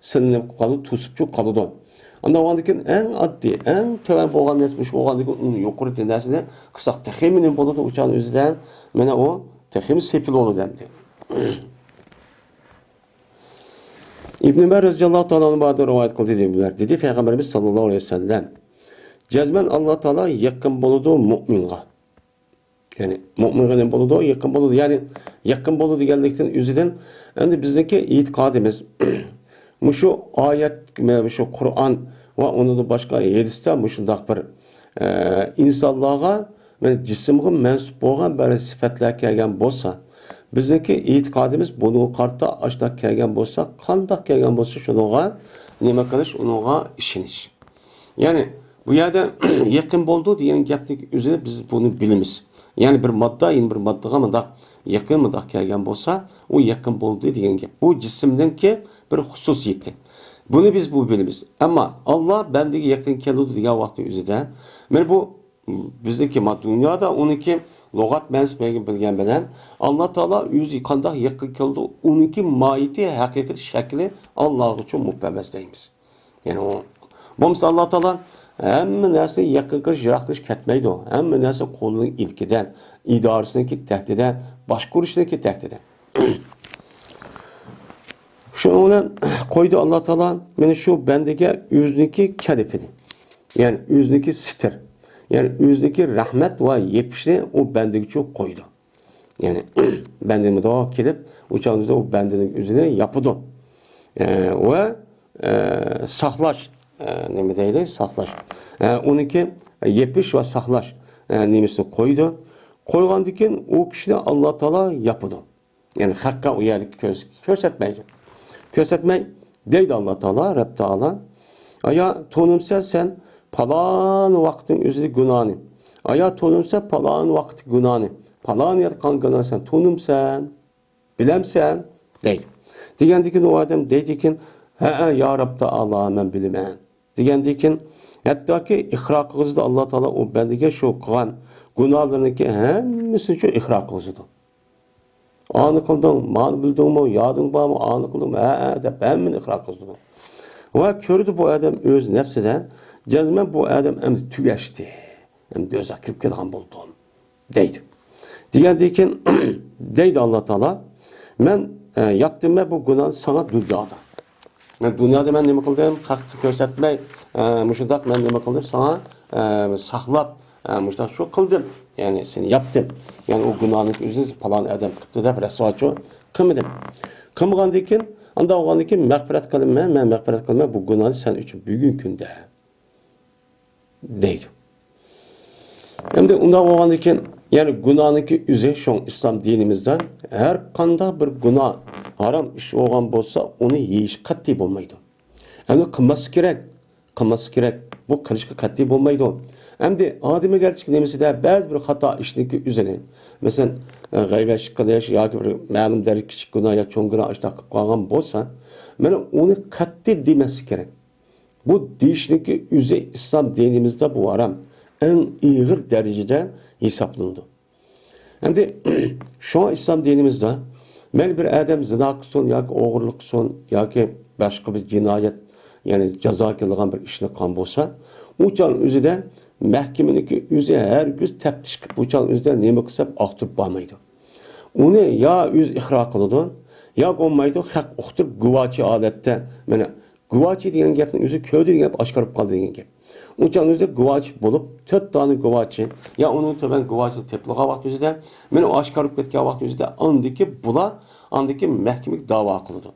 سىلىنىپ قالىدۇ، توسۇپچۇ قالىدۇ. ئاندىن كېيىن ئەڭ ئاددىي، ئەڭ تۆۋەن بولغان نەرسە مۇشۇ بولغاندىن كېيىن ئۇنىڭ يۇقىرىدىكى نەرسىنى قىلساق تېخىمۇ نېمە بولىدۇ ئۇ چاغ ئۆزىدە؟ مانا ئۇ تېخىمۇ سېپىل بولىدۇ ئەمدى. ئىبن ئۆمەر رەزىياللاھۇ تائالا ئەنھۇدىن رىۋايەت قىلدى دېدى، دېدى پەيغەمبىرىمىز ساللاللاھۇ ئەلەيھى ۋەسەللەم، جەزمەن ئاللا تائالا يېقىن بولىدۇ مۇئمىنغا. يەنى مۇئمىنغا نېمە بولىدۇ؟ يېقىن بولىدۇ. يەنى يېقىن بولىدۇ دېگەنلىكتىن ئۆزىدىن، ئەمدى بىزنىڭكى ئېتىقادىمىز مۇشۇ ئايەت، مۇشۇ قۇرئان ۋە ئۇنىڭدىن باشقا ھەدىستە مۇشۇنداق بىر، ئە، ئىنسانلارغا، مەن جىسىمغا مەنسۇپ بولغان بىر سۈپەتلەر كەلگەن بولسا، بىزنىڭكى ئېتىقادىمىز بۇنىڭغا قارىتا ئاشۇنداق كەلگەن بولسا، قانداق كەلگەن بولسا، شۇنىڭغا نېمە قىلىش، ئۇنىڭغا ئىشىنىش. يەنى بۇ يەردە يېقىن بولىدۇ دېگەن گەپنىڭ ئۆزىنى بىز بۇنى بىلىمىز. يەنى بىر ماددا يەنە بىر ماددىغا مۇنداق يېقىن، مۇنداق كەلگەن بولسا، ئۇ يېقىن بولدى دېگەن گەپ. بۇ جىسىمنىڭكى بىر خۇسۇسىيىتى. بۇنى بىز بۇ بىلىمىز. ئەمما ئاللا بەندىگە يېقىن كېلىدۇ دېگەن ۋاقىتنىڭ ئۆزىدە، مانا بۇ بىزنىڭكى ما دۇنيادا ئۇنىڭكى لۇغەت مەنىسى بىلگەن بىلەن، ئاللا تائالا ئۆزى قانداق يېقىن كېلىدۇ، ئۇنىڭكى ماھىيىتى، ھەقىقىي شەكلى ئاللانىڭغىچە مۇپەۋۋەز دەيمىز. يەنى ئۇ بولمىسا ئاللا تائالا ھەممە نەرسىنى يېقىن قىلىش، يىراق قىلىش كەتمەيدۇ. ھەممە نەرسە قولىنىڭ ئىلكىدە، ئىدارىسىنىڭكى تەھتىدە، باشقۇرۇشنىڭكى تەھتىدە. شۇنىڭ بىلەن قويدى ئاللا تائالا مانا شۇ بەندىگە ئۆزىنىڭكى كەنىپىنى، يەنى ئۆزىنىڭكى سىتىر، يەنى ئۆزىنىڭكى رەھمەت ۋە يېپىشنى ئۇ بەندىگىچە قويدى. يەنى بەندە مۇنداق كېلىپ، ئۇ چاغدا ئۇ بەندىنىڭ ئۆزىنى ياپىدۇ. ئە، ۋە، ئە، ساقلاش، ئە، نېمە دەيلى؟ ساقلاش. ئە، ئۇنىڭكى يېپىش ۋە ساقلاش، ئە، نېمىسىنى قويىدۇ. قويغاندىن كېيىن ئۇ كىشىنى ئاللا تائالا ياپىدۇ. يەنى خەققە ئۇ يەردە كۆرس-، كۆرسەتمەيدۇ. كۆرسەتمەي دەيدۇ ئاللا تائالا، رەب تائالا. ئايا، تونۇمسەن سەن پالان ۋاقىتنىڭ ئۆزىدە گۇناھنى؟ ئايا، تونۇمسەن پالان ۋاقىتتىكى گۇناھنى؟ پالان يەردە قىلغان گۇناھنى سەن تونۇمسەن؟ بىلەمسەن؟ دەيدۇ. دېگەندىكىن ئۇ ئادەم دەيدىكىن، ھەئە، يا رەب تائالا، مەن بىلىمەن. دېگەندىكىن، ھەتتاكى ئىقرار قىلغۇزىدۇ ئاللا تائالا ئۇ بەندىگە شۇ قىلغان گۇناھلىرىنىڭكى ھەممىسىنى شۇ ئىقرار قىلغۇزىدۇ. ئانى قىلدىڭ، مانى بىلدىڭمۇ، يادىڭ بارمۇ، ئانى قىلدىڭمۇ، ھەئە دەپ ھەممىنى ئىقرار قىلغۇزىدۇ. ۋە كۆرىدۇ بۇ ئادەم ئۆز نەپسىدە، جەزمەن بۇ ئادەم ئەمدى تۈگەشتى. ئەمدى دوزاخقا كىرىپ كېتىدىغان بولدۇم. دەيدۇ. دېگەندىن كېيىن دەيدۇ ئاللا تائالا، مەن، ئە، ياپتىم مەن بۇ گۇناھنى ساڭا دۇنيادا. مەن دۇنيادا مەن نېمە قىلدىم؟ خەققە كۆرسەتمەي، ئە، مۇشۇنداق مەن نېمە قىلدىم؟ ساڭا، ئە، ساقلاپ، ئە، مۇشۇنداق شۇ قىلدىم. يەنى سېنى ياپتىم. يەنى ئۇ گۇناھنىڭ ئۆزىنى پالان ئادەم قىپتۇ دەپ رەسۋاچۇ قىلمىدىم. قىلمىغاندىن كېيىن، ئانداق بولغاندىن كېيىن مەغپىرەت قىلىمەن، مەن مەغپىرەت قىلىمەن بۇ گۇناھنى سەن ئۈچۈن بۈگۈنكى كۈندە. دەيدۇ. ئەمدى ئۇنداق بولغاندىن كېيىن، يەنى گۇناھنىڭكى ئۆزى شۇڭ ئىسلام دىنىمىزدا ھەر قانداق بىر گۇناھ، ھارام ئىش بولغان بولسا، ئۇنى يېيىش قەتئىي بولمايدۇ. ئەمدى قىلماسلىق كېرەك، قىلماسلىق كېرەك. بۇ قىلىشقا قەتئىي بولمايدۇ. ئەمدى ئادەمگەرچىلىك نېمىسىدە بەزى بىر خاتا ئىشنىڭكى ئۆزىنى، مەسىلەن، غەيۋەتچىلىك قىلىش ياكى بىر مەلۇم دەرىجە كىچىك گۇناھ يا چوڭ گۇناھ ئىشلار قىلىپ قالغان بولسا، مانا ئۇنى قەتئىي دېمەسلىك كېرەك. بۇ دېيىشنىڭكى ئۆزى ئىسلام دىنىمىزدا بۇ ھارام، ئەڭ ئېغىر دەرىجىدە ھېسابلىنىدۇ. ئەمدى شۇڭا ئىسلام دىنىمىزدا مەيلى بىر ئادەم زىنا قىلسۇن ياكى ئوغرىلىق قىلسۇن ياكى باشقا بىر جىنايەت، يەنى جازا كېلىدىغان بىر ئىشنى قىلغان بولسا، ئۇ چاغنىڭ ئۆزىدە مەھكىمىنىڭكى ئۆزى ھەرگىز تەپتىش قىلىپ، ئۇ چاغنىڭ ئۆزىدە نېمە قىلسا ئاختۇرۇپ بارمايدۇ. ئۇنى يا ئۆزى ئىقرار قىلىدۇ، يا بولمايدۇ، خەق ئۇقتۇرۇپ گۇۋاچى ھالەتتە، مانا، گۇۋاچى دېگەن گەپنىڭ ئۆزى كۆردى دېگەن گەپ، ئاشكارا بولۇپ قالدى دېگەن گەپ. ئۇ چاغنىڭ ئۆزىدە گۇۋاچى بولۇپ، تۆت دانە گۇۋاچى، يا ئۇنىڭ تۆۋەن گۇۋاچى تېپىلغان ۋاقىت ئۆزىدە، مانا ئۇ ئاشكارا بولۇپ كەتكەن ۋاقىت ئۆزىدە، ئاندىكى بۇلار، ئاندىكى مەھكىمىگە داۋا قىلىدۇ.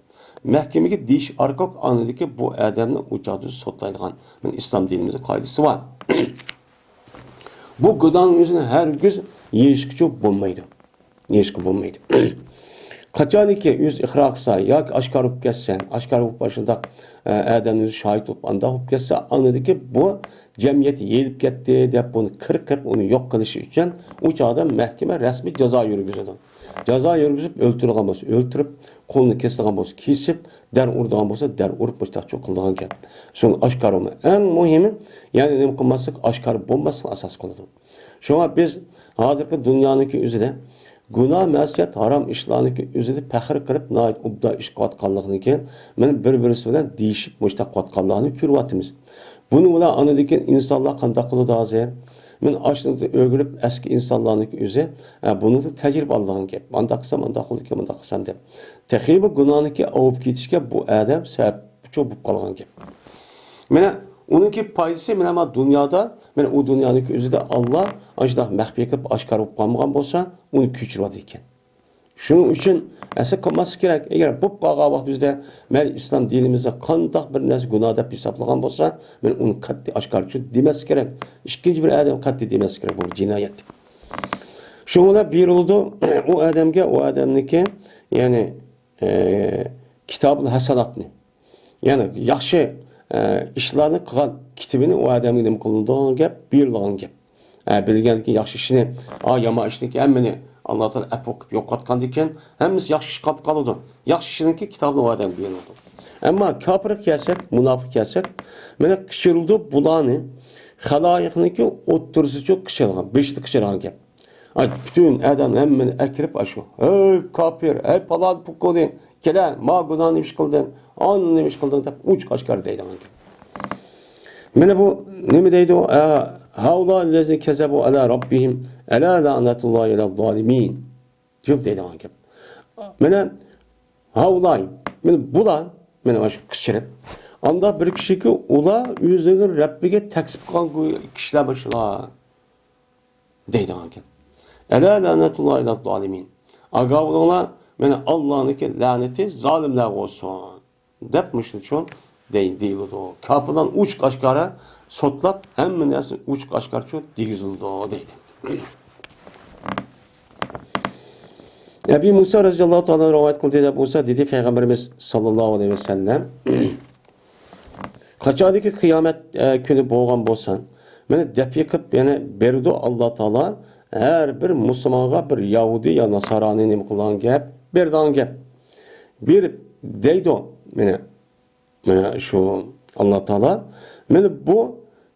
مەھكىمىگە دېيىش ئارقىلىق ئاندىكى بۇ ئادەمنى ئۇ چاغدا سوتلايدىغان، مانا ئىسلام دىنىمىزنىڭ قائىدىسى بار. بۇ گۇناھنىڭ ئۆزىنى ھەرگىز يېيىشكىچۇ بولمايدۇ. يېيىشكە بولمايدۇ. قاچانكى ئۆزى ئىقرار قىلسا ياكى ئاشكارا بولۇپ كەتسە، ئاشكارا بولۇپ ئاشۇنداق، ئە، ئادەمنى شاھىت بولۇپ ئانداق بولۇپ كەتسە، ئاندىكى بۇ جەمئىيەت يېيىلىپ كەتتى دەپ بۇنى قىرقىپ، ئۇنى يوق قىلىش ئۈچۈن ئۇ چاغدا مەھكىمە رەسمىي جازا يۈرگۈزىدۇ. جازا يۈرگۈزۈپ، ئۆلتۈرىدىغان بولسا ئۆلتۈرۈپ، قولىنى كېسىدىغان بولسا كېسىپ، دەر ئۇرىدىغان بولسا دەر ئۇرۇپ، مۇشتاقچۇ قىلىدىغان گەپ. شۇڭا ئاشكارا بولماي. ئەڭ مۇھىمى، يەنى نېمە قىلماسلىق، ئاشكارا بولماسلىق ئاساس قىلىدۇ. شۇڭا بىز ھازىرقى دۇنيانىڭكى ئۆزىدە گۇناھ، مەسىيەت، ھارام ئىشلارنىڭكى ئۆزىدە پەخىر قىلىپ، ناھايىتى ئوبدان ئىش قىلىۋاتقانلىقىنى كېيىن، مانا بىر-بىرسى بىلەن دېيىشىپ، مۇشتاق قىلىۋاتقانلىقىنى كۆرۈۋاتىمىز. بۇنى بىلەن ئاندىن كېيىن ئىنسانلار قانداق قىلىدۇ ھازىر؟ مانا ئاشۇنى ئۆگىنىپ، ئەسكى ئىنسانلارنىڭكى ئۆزى، ئە، بۇنىڭدىن تەجرىبە ئالىدىغان گەپ. مانداق قىلسام، مانداق بولىدىكەن، مانداق قىلسام دەپ. تېخىمۇ گۇناھنىڭكى ئاۋۇپ كېتىشكە بۇ ئادەم سەۋەبچى بولۇپ قالغان گەپ. مانا ئۇنىڭكى پايدىسى، مانا، مانا دۇنيادا، مانا ئۇ دۇنيانىڭكى ئۆزىدە ئاللا ئاشۇنداق مەخپىي قىلىپ ئاشكارا بولۇپ قالمىغان بولسا، ئۇنى كۆچۈرۈۋاتىدىكەن. شۇنىڭ ئۈچۈن ئەسلى قىلماسلىق كېرەك. ئەگەر بولۇپ قالغان ۋاقتىمىزدا مەن ئىسلام دىنىمىزدا قانداق بىر نەرسە گۇناھ دەپ ھېسابلىغان بولسا، مەن ئۇنى قەتئىي ئاشكارا چۈشۈپ دېمەسلىك كېرەك. ئىككىنچى بىر ئادەم قەتئىي دېمەسلىك كېرەك، بۇ جىنايەت دەپ. شۇنىڭ بىلەن بېرىلىدۇ ئۇ ئادەمگە، ئۇ ئادەمنىڭكى، يەنى، ئە، كىتابۇل ھەسەناتنى. يەنى ياخشى، ئە، ئىشلارنى قىلغان كىتىبىنى ئۇ ئادەمگە نېمە قىلىنىدىغان گەپ؟ بېرىلىدىغان گەپ. ئە، بىلگەنكى ياخشى ئىشنى، ئا، يامان ئىشنىكى ھەممىنى ئاللا تائالا ئەپۇ قىلىپ يوقاتقاندىن كېيىن، ھەممىسى ياخشى ئىشقا قاپقالىدۇ. ياخشى ئىشنىڭكى كىتابىنى ئۇ ئادەمگە بېرىلىدۇ. ئەمما كاپىرغا كەلسەك، مۇناپىققا كەلسەك، مانا قىچۇرۇلىدۇ بۇلارنى خالايىقنىڭكى ئوتتۇرىسىچۇ قىچۇرغان، بېشىدا قىچۇرغان گەپ. ئاي، پۈتۈن ئادەم ھەممىنى ئەكىرىپ ئاشۇ، «ھەي، كاپىر، ھەي، پالان پۇكونى، كېلە، ما گۇناھنى نېمە ئىش قىلدىڭ، ئانى نېمە ئىش قىلدىڭ؟» دەپ ئوچۇق ئاشكارا دەيدىغان گەپ. مانا بۇ نېمە دەيدۇ؟ «ھەئۇلاء لەزىنە كەزەبۇ ئەلا رەببىھىم، ئەلا لەنەتۇللاھى ئەلەز زالىمىن» دەپ دەيدىغان گەپ. مانا ھەئۇلاء، مانا بۇلار، مانا شۇ قىچىرىپ، ئاندا بىر كىشىكى، ئۇلار ئۆزىنىڭ رەببىگە تەكزىپ قىلغان كىشىلەر باشلار دەيدىغان گەپ. «ئەلا لەنەتۇللاھى ئەلەز زالىمىن». ئاگاھ بولۇڭلار، مانا ئاللانىڭكى لەنىتى زالىملارغا بولسۇن، دەپ مۇشۇنىڭ ئۈچۈن دەي-، دېيىلىدۇ. كاپىرلار ئوچۇق ئاشكارا سوتلاپ، ھەممە نەرسىنى ئوچۇق ئاشكارا دېگۈزۈلىدۇ دەيدۇ. ئەبى مۇسا رەزىياللاھۇ تائالا رىۋايەت قىلدى دەپ بولسا، دېدى پەيغەمبىرىمىز ساللاللاھۇ ئەلەيھى ۋەسەللەم، قاچاندىكى قىيامەت، ئە، كۈنى بولغان بولسا، مانا دەپ يېقىپ يەنە بېرىدۇ ئاللا تائالا ھەر بىر مۇسۇلمانغا بىر يەھۇدىي يا ناسارانى نېمە قىلغان گەپ، بېرىدىغان گەپ. بېرىپ دەيدۇ، مانا، مانا شۇ ئاللا تائالا، مانا بۇ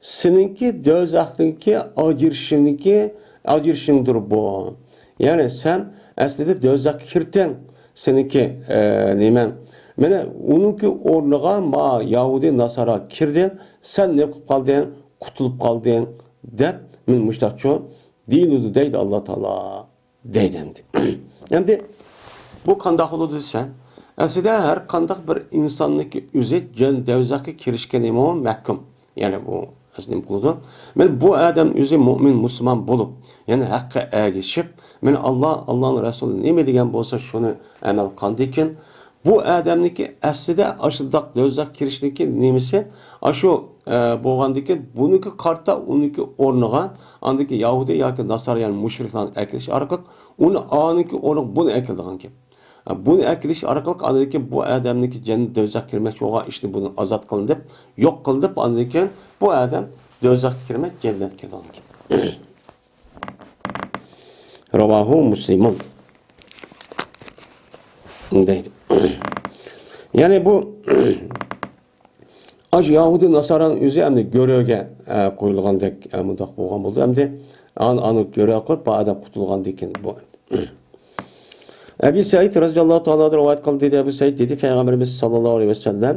سېنىڭكى دوزاختىكى ئاجرىشىڭنىكى، ئاجرىشىڭدۇر بۇ. يەنى سەن ئەسلىدە دوزاخقا كىردىڭ، سېنىڭكى، ئە، نېمە، مانا ئۇنىڭكى ئورنىغا ما يەھۇدىي ناسارا كىردى، سەن نېمە قىلىپ قالدىڭ؟ قۇتۇلۇپ قالدىڭ، دەپ، مانا مۇشۇنداقچۇ دېيىلىدۇ دەيدۇ ئاللا تائالا. دەيدۇ ئەمدى. ئەمدى بۇ قانداق بولىدۇ دېسە، ئەسلىدە ھەر قانداق بىر ئىنساننىڭكى ئۆزى جەن-، دوزاخقا كىرىشكىنىمۇ مەھكۇم. يەنى بۇ ئەسلى نېمە قىلىدۇ؟ مانا بۇ ئادەم ئۆزى مۆمىن، مۇسۇلمان بولۇپ، يەنى ھەققە ئەگىشىپ، مانا ئاللا، ئاللانىڭ رەسۇلى نېمە دېگەن بولسا شۇنى ئەمەل قىلغاندىكىن، بۇ ئادەمنىڭكى ئەسلىدە ئاشۇنداق دوزاخقا كىرىشنىڭكى نېمىسى، ئاشۇ، ئە، بولغاندىكىن بۇنىڭكى قارىتا ئۇنىڭكى ئورنىغا ئاندىكى يەھۇدىي ياكى ناسارا، يەنى مۇشرىكلارنى ئەكېلىش ئارقىلىق ئۇنى ئانىڭكى ئورنىغا بۇنى ئەكېلىدىغان گەپ. بۇنى ئەكېلىش ئارقىلىق ئاندىن كېيىن بۇ ئادەمنىڭكى جەننەت دوزاخ كىرمەكچى بولغان ئىشىنى بۇنى ئازاد قىلىنىپ، يوق قىلىنىپ، ئاندىن كېيىن بۇ ئادەم دوزاخقا كىرمەي جەننەتكە كىرىدىغان گەپ. رەۋاھۇ مۇسلىمۇن دەيدۇ. يەنى بۇ ئاشۇ يەھۇدىي ناسارانىڭ ئۆزى ئەمدى گۆرۈگە، ئە، قويۇلغاندەك، ئە، مۇنداق بولغان بولدى. ئەمدى ئان-، ئانى گۆرۈگە قويۇپ، بۇ ئادەم قۇتۇلغاندىكىن بۇ. ئەبى سەئىد رەزىياللاھۇ تائالا رىۋايەت قىلدى، دېدى، ئەبۇ سەئىد دېدى، پەيغەمبىرىمىز ساللاللاھۇ ئەلەيھى ۋەسەللەم،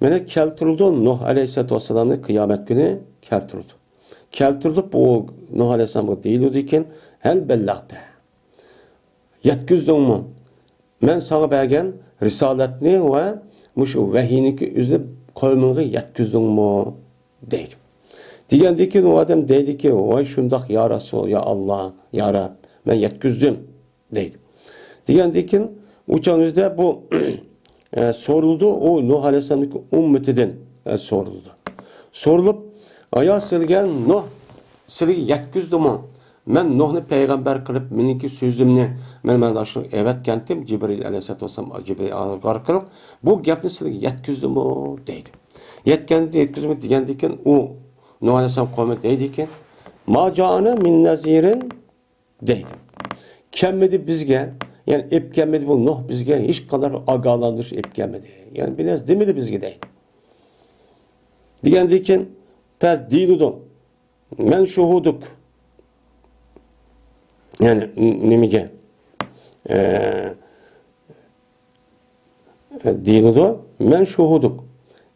مانا كەلتۈرۈلدى نۇھ ئەلەيھىسسالاتۇ ۋەسسالامنى قىيامەت كۈنى كەلتۈرۈلدى. كەلتۈرۈلۈپ، بۇ نۇھ ئەلەيھىسسالامغا دېيىلىدىكەن، ھەل بەللەغتە. يەتكۈزدۈڭمۇ؟ مەن ساڭا بەرگەن رىسالەتنى ۋە مۇشۇ ۋەھىينىكى ئۆزىنى قەۋمىڭگە يەتكۈزدۈڭمۇ؟ دەيدۇ. دېگەندىكىن ئۇ ئادەم دەيدىكى، ۋاي شۇنداق يا رەسۇل، يا ئاللا، يا رەب، مەن يەتكۈزدۈم، دەيدۇ. دېگەندىكىن ئۇ چاغنىڭ ئۆزىدە بۇ، ئە، سورىلىدۇ، ئۇ نۇھ ئەلەيھىسسالامنىڭكى ئۈممىتىدىن، ئە، سورىلىدۇ. سورىلىپ، ئايا سىلگە نۇھ سىلىگە يەتكۈزدىمۇ؟ مەن نۇھنى پەيغەمبەر قىلىپ، مېنىڭكى سۆزۈمنى، مەن، مەن شۇ ئەۋەتكەنتىم، جىبرىل ئەلەيھىسسالاتۇ ۋەسسالام، جىبرىل ئارقىلىق بۇ گەپنى سىلىگە يەتكۈزدىمۇ؟ دەيدۇ. يەتكەندە يەتكۈزدىمۇ دېگەندىكىن، ئۇ نۇھ ئەلەيھىسسالام قومى دەيدىكەن، ما جائەنە مىن نەزىرىن دەيدۇ. كەلمىدى بىزگە، يەنى ئېلىپ كەلمىدى بۇ نۇھ بىزگە، ھېچقانداق بىر ئاگاھلاندۇرۇش ئېلىپ كەلمىدى. يەنى بىر نەرسە دېمىدى بىزگە دەيدۇ. دېگەندىكىن، پەس دېيىلىدۇ. مەن شۇھۇدۇك. يەنى ن-، نېمىگە؟ ئە، دېيىلىدۇ. مەن شۇھۇدۇك.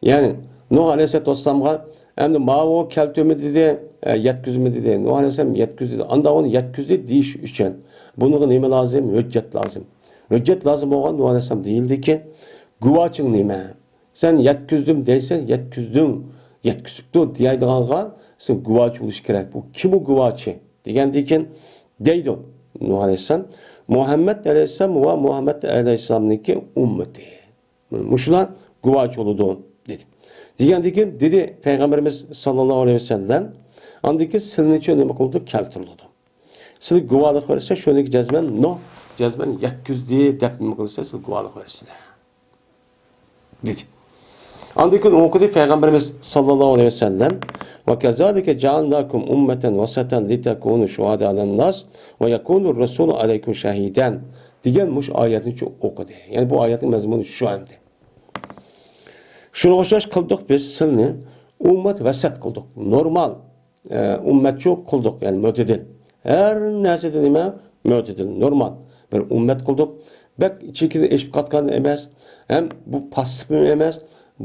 يەنى نۇھ ئەلەيھىسسالاتۇ ۋەسسالامغا ئەمدى ماۋۇ كەلتۈرمە دېدى، ئە، يەتكۈزمە دېدى. نۇھ ئەلەيھىسسالام يەتكۈز دېدى. ئاندا ئۇنى يەتكۈزدى دېيىش ئۈچۈن. بۇنىڭغا نېمە لازىم؟ ھۆججەت لازىم. ھۆججەت لازىم بولغان نۇھ ئەلەيھىسسالام دېيىلدىكى، گۇۋاچىڭ نېمە؟ سەن يەتكۈزدۈم دەيسەن، يەتكۈزدۈڭ، يەتكۈزۈپتۇ دەيدىغانغا سەن گۇۋاچى بولۇش كېرەك. بۇ كىم بۇ گۇۋاچى؟ دېگەندىكىن دەيدۇ نۇھ ئەلەيھىسسالام، مۇھەممەد ئەلەيھىسسالام ۋە مۇھەممەد ئەلەيھىسسالامنىڭكى ئۈممىتى. مۇشۇلار گۇۋاچى بولىدۇ، دېدى. دېگەندىكىن دېدى پەيغەمبىرىمىز ساللاللاھۇ ئەلەيھى ۋەسەللەم، ئاندىن كېيىن سىلىنىڭچۇ نېمە قىلىدۇ؟ كەلتۈرۈلىدۇ. سىلىگە گۇۋاھلىق بەرسە، شۇنىڭكى جەزمەن نۇھ، جەزمەن يەتكۈزدى دەپ نېمە قىلسا، سىلىگە گۇۋاھلىق بەرسىلەر. دېدى. ئاندىن كېيىن ئوقۇدى پەيغەمبىرىمىز ساللاللاھۇ ئەلەيھى ۋەسەللەم، ۋە كەزالىكە جەئەلناكۇم ئۇممەتەن ۋەسەتەن لىتەكۇنۇ شۇھەدائە ئەلەنناس ۋە يەكۇنۇر رەسۇلۇ ئەلەيكۇم شەھىدەن دېگەن مۇشۇ ئايەتنى چۈ-، ئوقۇدى. يەنى بۇ ئايەتنىڭ مەزمۇنى شۇ ئەمدى. شۇنىڭغا ئوخشاش قىلدۇق بىز سىلنى ئۇممەت ۋەسەت قىلدۇق. نورمال، ئە، ئۈممەتچۇ قىلدۇق، يەنى مۆتىدىل. ھەر نەرسىدە نېمە؟ مۆتىدىل، نورمال بىر ئۈممەت قىلدۇق. بەك چېكىدىن ئېشىپ قاتقان ئەمەس، ھەم بۇ پاسسىپمۇ ئەمەس،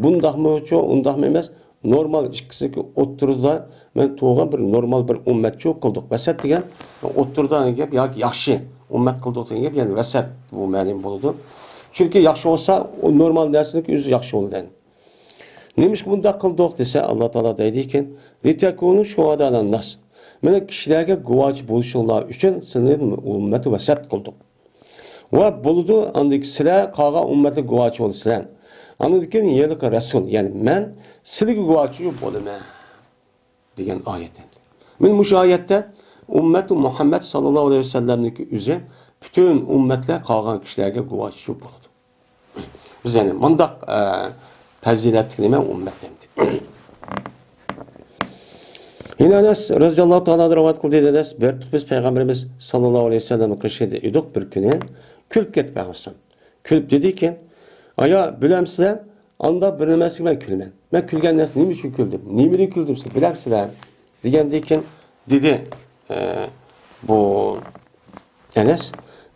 بۇنداقمۇچۇ، ئۇنداقمۇ ئەمەس، نورمال ئىككىسىنىڭكى ئوتتۇرىدا مەن تۇرغان بىر نورمال بىر ئۈممەتچۇ قىلدۇق. ۋەسەت دېگەن ئوتتۇرىدا دېگەن گەپ ياكى ياخشى ئۈممەت قىلدۇق دېگەن گەپ، يەنى ۋەسەت بۇ مەنىم بولىدۇ. چۈنكى ياخشى بولسا، ئۇ نورمال نەرسىنىڭكى ئۆزى ياخشى بولىدۇ. نېمىشقا بۇنداق قىلدۇق دېسە، ئاللا تائالا دەيدىكەن، لىتەكۇنۇ شۇھەدائەلەنناس. مېنىڭ كىشىلەرگە گۇۋاچى بولۇشۇڭلار ئۈچۈن سېنى ئۈممەت ۋەسەت قىلدۇق. ۋە بولىدۇ، ئاندىن كېيىن سىلەر قالغان ئۈممەتلەرگە گۇۋاچى بولىسىلەر. ئاندىن كېيىن يەنە رەسۇل، يەنى مەن سىلەرگە گۇۋاچى بولىمەن دېگەن ئايەت. مەن مۇشۇ ئايەتتە ئۈممەتى مۇھەممەد ساللاللاھۇ ئەلەيھى ۋەسەللەمنىڭكى ئۆزى پۈتۈن ئۈممەتلەر قالغان كىشىلەرگە گۇۋاچى بولىدۇ. بىز يەنى مۇنداق، ئە، پەزىلەتلىك نېمە ئۈممەت ئەمدى. يەنە ئەنەس رەزىياللاھۇ تائالا رىۋايەت قىلدى، ئەنەس بىر تۇق بىز پەيغەمبىرىمىز ساللاللاھۇ ئەلەيھى ۋەسەللەمنىڭ قېشىدا ئىدۇق بىر كۈنى. كۈلۈپ كەتتى پەيغەمبەر. كۈلۈپ دېدىكى، ئايا، بىلەمسىلەر، ئاندا بىر نېمىسىگە مەن كۈلىمەن. مەن كۈلگەن نەرسە نېمە ئۈچۈن كۈلدۈم؟ نېمىدىن كۈلدۈم سىز بىلەمسىلەر؟ دېگەندىن كېيىن دېدى، ئە، بۇ ئەنەس،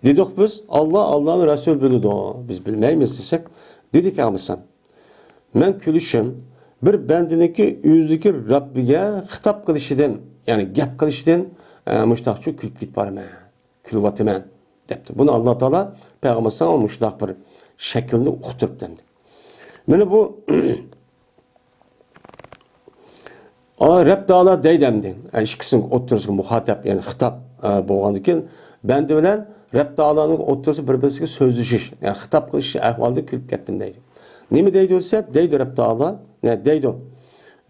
دېدۇق بىز، ئاللا، ئاللانىڭ رەسۇلى بىلىدۇ، بىز بىلمەيمىز دېسەك، دېدى پەيغەمبەر، مەن كۈلۈشۈم بىر بەندىنىڭكى ئۆزىدىكى رەببىگە خىتاب قىلىشىدىن، يەنى گەپ قىلىشىدىن، ئە، مۇشۇنداقچۇ كۈلۈپ كېتىپ بارىمەن، كۈلۈۋاتىمەن دەپتۇ. بۇنى ئاللا تائالا پەيغەمبەر مۇشۇنداق بىر شەكىلنى ئۇقتۇرۇپتۇ ئەمدى. مانا بۇ ئا، رەب تائالا دەيدۇ ئەمدى. ئە، ئىككىسىنىڭ ئوتتۇرىسىغا مۇخاتەپ، يەنى خىتاب، ئە، بولغاندىن كېيىن بەندە بىلەن رەب تائالانىڭ ئوتتۇرىسى بىر-بىرسىگە سۆزلىشىش، يەنى خىتاب قىلىش ئەھۋالىدا كۈلۈپ كەتتىم دەيدۇ. نېمە دەيدۇ دېسە، دەيدۇ رەب تائالا، نە دەيدۇ.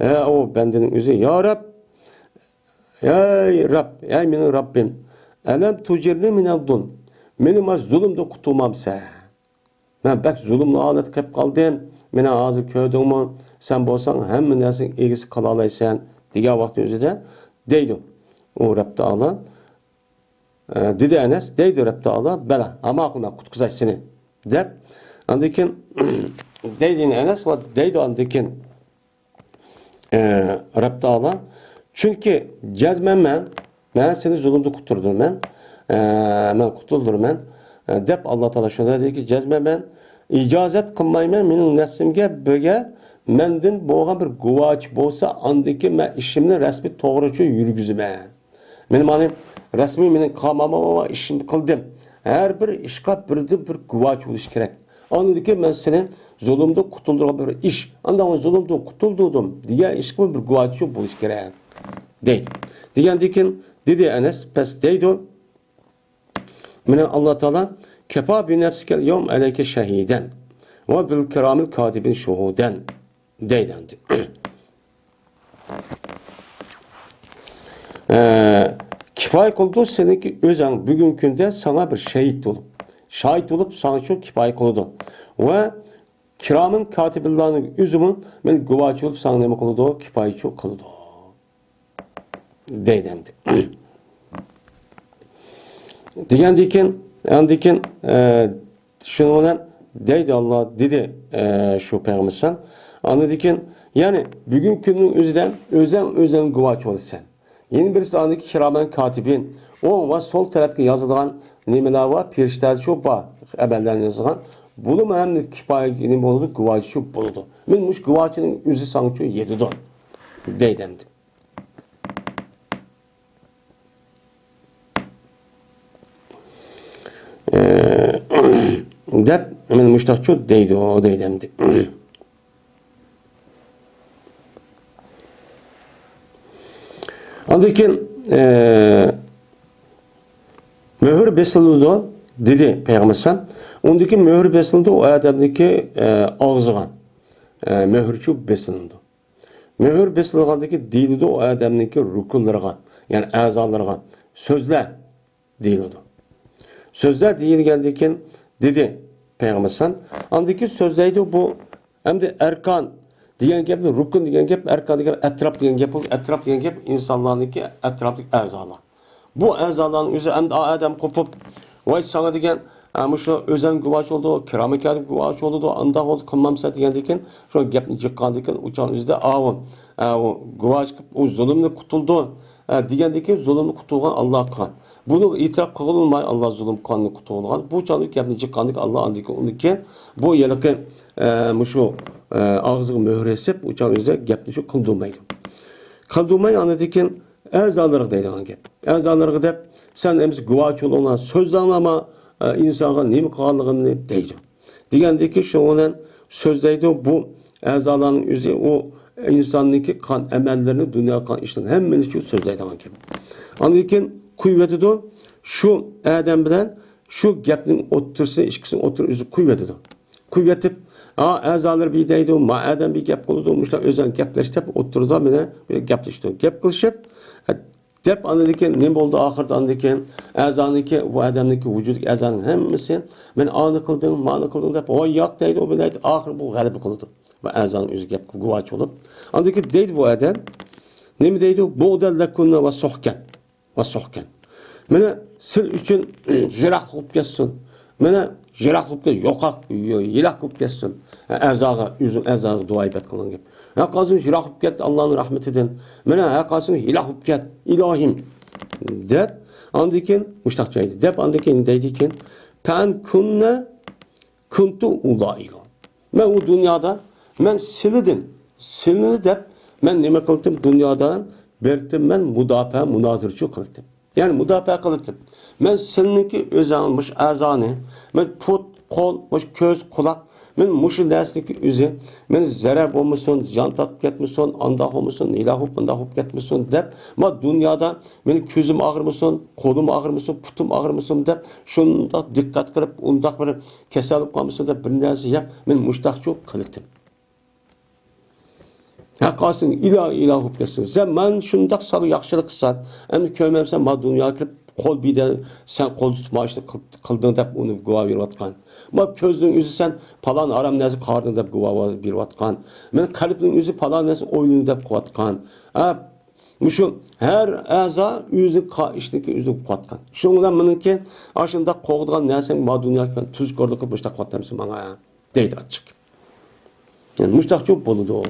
ئە، ئۇ بەندىنىڭ ئۆزى، يا رەب، ئەي رەب، ئەي مېنىڭ رەببىم، ئەلەم تۇجىرنى مىنەز زۇلم، مېنى مانا زۇلۇمدىن قۇتۇلمامسەن؟ مەن بەك زۇلۇملۇق ھالەتكە كېلىپ قالدىم. مېنى ھازىر كۆردۈڭمۇ؟ سەن بولساڭ ھەممە نەرسىنىڭ ئىگىسى قىلالايسەن، دېگەن ۋاقىتنىڭ ئۆزىدە دەيدۇ ئۇ رەب تائالا. ئە، دېدى ئەنەس، دەيدۇ رەب تائالا، بەلى، ھامان قىلما، قۇتقۇزاي سېنى، دەپ. ئاندىن كېيىن دەيدۇ ئەنەس، ۋە دەيدۇ ئاندىن كېيىن ئە، رەب تائالا، چۈنكى جەزمەن مەن، مەن سېنى زۇلۇمدىن قۇتۇلدۇرىمەن، ئە، مەن قۇتۇلدۇرىمەن، ئە، دەپ ئاللا تائالا شۇنداق دېدىكى، جەزمەن مەن ئىجازەت قىلمايمەن مېنىڭ نەپسىمگە بىرگە مەندىن بولغان بىر گۇۋاچى بولسا، ئاندىن كېيىن مەن ئىشىمنى رەسمىي توغرا يۈرگۈزىمەن. مېنى مانا رەسمىي مېنىڭ قاماما ئىشىمنى قىلدىم. ھەر بىر ئىشقا بىردىن بىر گۇۋاچى بولۇشى كېرەك. ئاندىن كېيىن مەن سېنى زۇلۇمدىن قۇتۇلدۇرغان بىر ئىش. ئاندىن زۇلۇمدىن قۇتۇلدۇردۇم دېگەن ئىشقا بىر گۇۋاچى بولۇشى كېرەك. دەيدۇ. دېگەندىن كېيىن دېدى ئەنەس، پەس دەيدۇ، مانا ئاللا تائالا، كەفا بىنەفسىكەل يەۋمە ئەلەيكە شەھىدەن ۋە بىل كىرامىل كاتىبىن شۇھۇدەن. دەيدۇ ئەمدى. ئە، كىپايە قىلىدۇ سېنىڭكى ئۆزۈڭ بۈگۈنكى كۈندە ساڭا بىر شېھىت بولۇپ، شاھىت بولۇپ ساڭا شۇ كىپايە قىلىدۇ. ۋە كىرامەن كاتىبىنلارنىڭ ئۆزىمۇ مەن گۇۋاچى بولۇپ ساڭا نېمە قىلىدۇ؟ كىپايىچۇ قىلىدۇ. دەيدۇ ئەمدى. دېگەندىن كېيىن، ئاندىن كېيىن، ئە، شۇنىڭ بىلەن دەيدۇ ئاللا، دېدى، ئە، شۇ پەيغەمبەر ئەلەيھىسسالام. ئاندىن كېيىن، يەنى بۈگۈنكى كۈننىڭ ئۆزىدە ئۆزەڭ ئۆزەڭ گۇۋاچى بولىسەن. يەنە بىرسى ئاندىكى كىرامەن كاتىبىن، ئوڭ ۋە سول تەرەپكە يازىدىغان نېمىلەر بار، پېرىشتەلەر شۇ بار، ئەمەللەرنى يازىدىغان. بۇلىمۇ ھەم كىپايە نېمە بولىدۇ، گۇۋاچى شۇ بولىدۇ. مەن مۇشۇ گۇۋاچىنىڭ ئۆزى ساڭا شۇ يېتىدۇ. دەيدۇ ئەمدى. ئە، دەپ، مانا مۇشۇنداقچۇ دەيدۇ، دەيدۇ ئەمدى. ئاندىن كېيىن، ئە، مۆھۈر بېسىلىدۇ، دېدى پەيغەمبەر ئەلەيھىسسالام. ئۇندىن كېيىن مۆھۈر بېسىلىدۇ، ئۇ ئادەمنىڭكى، ئە، ئاغزىغا، ئە، مۆھۈرچۇ بېسىلىدۇ. مۆھۈر بېسىلغاندىن كېيىن دېيىلىدۇ ئۇ ئادەمنىڭكى رۇكۇنلىرىغا، يەنى ئەزالىرىغا، سۆزلە دېيىلىدۇ. سۆزلە دېيىلگەندىن كېيىن دېدى پەيغەمبەر ئەلەيھىسسالام، ئاندىن كېيىن سۆزلەيدۇ بۇ. ئەمدى ئەركان دېگەن گەپنى، رۇكۇن دېگەن گەپ، ئەركان دېگەن ئەتراپ دېگەن گەپ بولىدۇ. ئەتراپ دېگەن گەپ ئىنسانلارنىڭكى ئەتراپتىكى ئەزالار. بۇ ئەزالارنىڭ ئۆزى ئەمدى ئادەم قوپۇپ، ۋاي ساڭا دېگەن، ھە، مۇشۇ ئۆزەڭ گۇۋاچى بولىدۇ، كىرامەن كاتىب گۇۋاچى بولىدۇ، ئانداق بولىدۇ، قىلمامسەن دېگەندىن كېيىن، شۇ گەپنى جىققاندىن كېيىن، ئۇ چاغنىڭ ئۆزىدە ئاۋۇ، ئە، ئۇ گۇۋاچى قىلىپ، ئۇ زۇلۇمنى قۇتۇلدى، ئە، دېگەندىكى زۇلۇمنى قۇتۇلغان ئاللا قىلغان. بۇنى ئېتىراپ قىلغىلى بولماي، ئاللا زۇلۇم قىلغاننى قۇتۇلغان. بۇ چاغدا گەپنى جىققاندىكى ئاللا ئاندىكى ئۇنىكى بۇ ھېلىقى، ئە، مۇشۇ، ئە، ئاغزىغا مۆھۈر ئېسىپ، ئۇ چاغدا ئۆزى گەپنى شۇ قىلدۇرمايدۇ. قىلدۇرماي، ئاندىن كېيىن ئەزالىرىغا دەيدىغان گەپ. ئەزالىرىغا دەپ، سەن ئەمىسە گۇۋاچى بولۇڭلار، سۆزلەڭلار، ما، ئە، ئىنسانغا نېمە قىلغانلىقىمنى دەيدۇ. دېگەندىكى شۇنىڭ بىلەن سۆزلەيدۇ، بۇ ئەزالارنىڭ ئۆزى ئۇ ئىنساننىڭكى قىلغان ئەمەللىرىنى، دۇنيادا قىلغان ئىشلىرىنى ھەممىنى شۇ سۆزلەيدىغان گەپ. ئاندىن كېيىن قويۇۋېتىدۇ، شۇ ئادەم بىلەن شۇ گەپنىڭ ئوتتۇرىسىنى، ئىككىسىنىڭ ئوتتۇرىسىنى ئۆزى قويۇۋېتىدۇ. قويۇۋېتىپ، ھا، ئەزالىرى بىر دەيدۇ، ما ئادەم بىر گەپ قىلىدۇ، مۇشۇلار ئۆزئارا گەپلەشتى دەپ ئوتتۇرىدا مانا بىر گەپلىشىدۇ. گەپ قىلىشىپ، دەپ ئاندىن كېيىن نېمە بولدى ئاخىرىدا ئاندىن كېيىن؟ ئەزانىڭكى، بۇ ئادەمنىڭكى ۋۇجۇدىدىكى ئەزانىڭ ھەممىسى، مەن ئانى قىلدىم، مانى قىلدىم دەپ، ۋاي ياق دەيدۇ، ئۇ بىلەن ئاخىرى بۇ غەلىبە قىلىدۇ. بۇ ئەزانىڭ ئۆزى گەپكە گۇۋاچى بولۇپ. ئاندىن كېيىن دەيدۇ بۇ ئادەم، نېمە دەيدۇ؟ بۇغدەن لەكۇننە ۋە سۇھكەن. ۋە سۇھكەن. مانا سىل ئۈچۈن يىراق بولۇپ كەتسۇن. مانا يىراق بولۇپ كەت، يوقاق، يىراق بولۇپ كەتسۇن. ئەزاغا، ئۆزىنىڭ ئەزاغا دۇئا ئىبادەت قىلغان گەپ. ھەققاسىڭ يىراق بولۇپ كەت ئاللانىڭ رەھمىتىدىن. مانا ھەققاسىڭ يىراق بولۇپ كەت، ئىلاھىم. دەپ، ئاندىن كېيىن مۇشتاق جايدا. دەپ، ئاندىن كېيىن دەيدىكەن، پەن كۇننە كۇنتۇ ئۇدائىلۇ. مەن ئۇ دۇنيادا، مەن سىلىدىن، سىلىنى دەپ، مەن نېمە قىلدىم دۇنيادا؟ بېرىتتىم مەن مۇداپىئە، مۇنازىرىچۇ قىلدىم. يەنى مۇداپىئە قىلدىم. مەن سىلىنىڭكى ئۆزىڭ مۇشۇ ئەزانى، مەن پۇت، قول، مۇشۇ كۆز، قۇلاق، مەن مۇشۇ نەرسىنىڭكى ئۆزى، مەن زەرەر بولمىسۇن، زىيان تارتىپ كەتمىسۇن، ئانداق بولمىسۇن، ھېلاق بولۇپ، مۇنداق بولۇپ كەتمىسۇن دەپ، ما دۇنيادا مېنىڭ كۆزۈم ئاغرىمىسۇن، قولۇم ئاغرىمىسۇن، پۇتۇم ئاغرىمىسۇن دەپ، شۇنداق دىققەت قىلىپ، ئۇنداق بىر كېسەل بولۇپ قالمىسۇن دەپ بىر نەرسە يەپ، مەن مۇشتاقچۇ قىلىتتىم. ھەققاسىڭ ئىلا ئىلا بولۇپ كەتسۇن. سەن مەن شۇنداق ساڭا ياخشىلىق قىلسام، ئەمدى كۆرمەمسەن، ما دۇنياغا كىرىپ، قول بىدە، سەن قول تۇتۇپ، ما ئىشنى قىل-، قىلدىڭ دەپ ئۇنى گۇۋاھ بېرىۋاتقان. ما كۆزنىڭ ئۆزى سەن پالان ھارام نەرسە قاردىڭ دەپ گۇۋاھ بېرىۋاتقان. مەن قەلبنىڭ ئۆزى پالان نەرسە ئويلىدىم دەپ قىلىۋاتقان. ھە، مۇشۇ ھەر ئەزا ئۆزىنىڭ قا-، ئىشىنىڭكى ئۆزىنى قىلىۋاتقان. شۇنىڭ بىلەن مېنىڭكى ئاشۇنداق قوغدىغان نەرسەڭ ما دۇنياغا كىرىپ تۇزكورلۇق قىلىپ مۇشۇنداق قىلىۋاتامسەن ماڭا؟ دەيدۇ ئاچچىق. يەنى مۇشتاقچۇ بولىدۇ.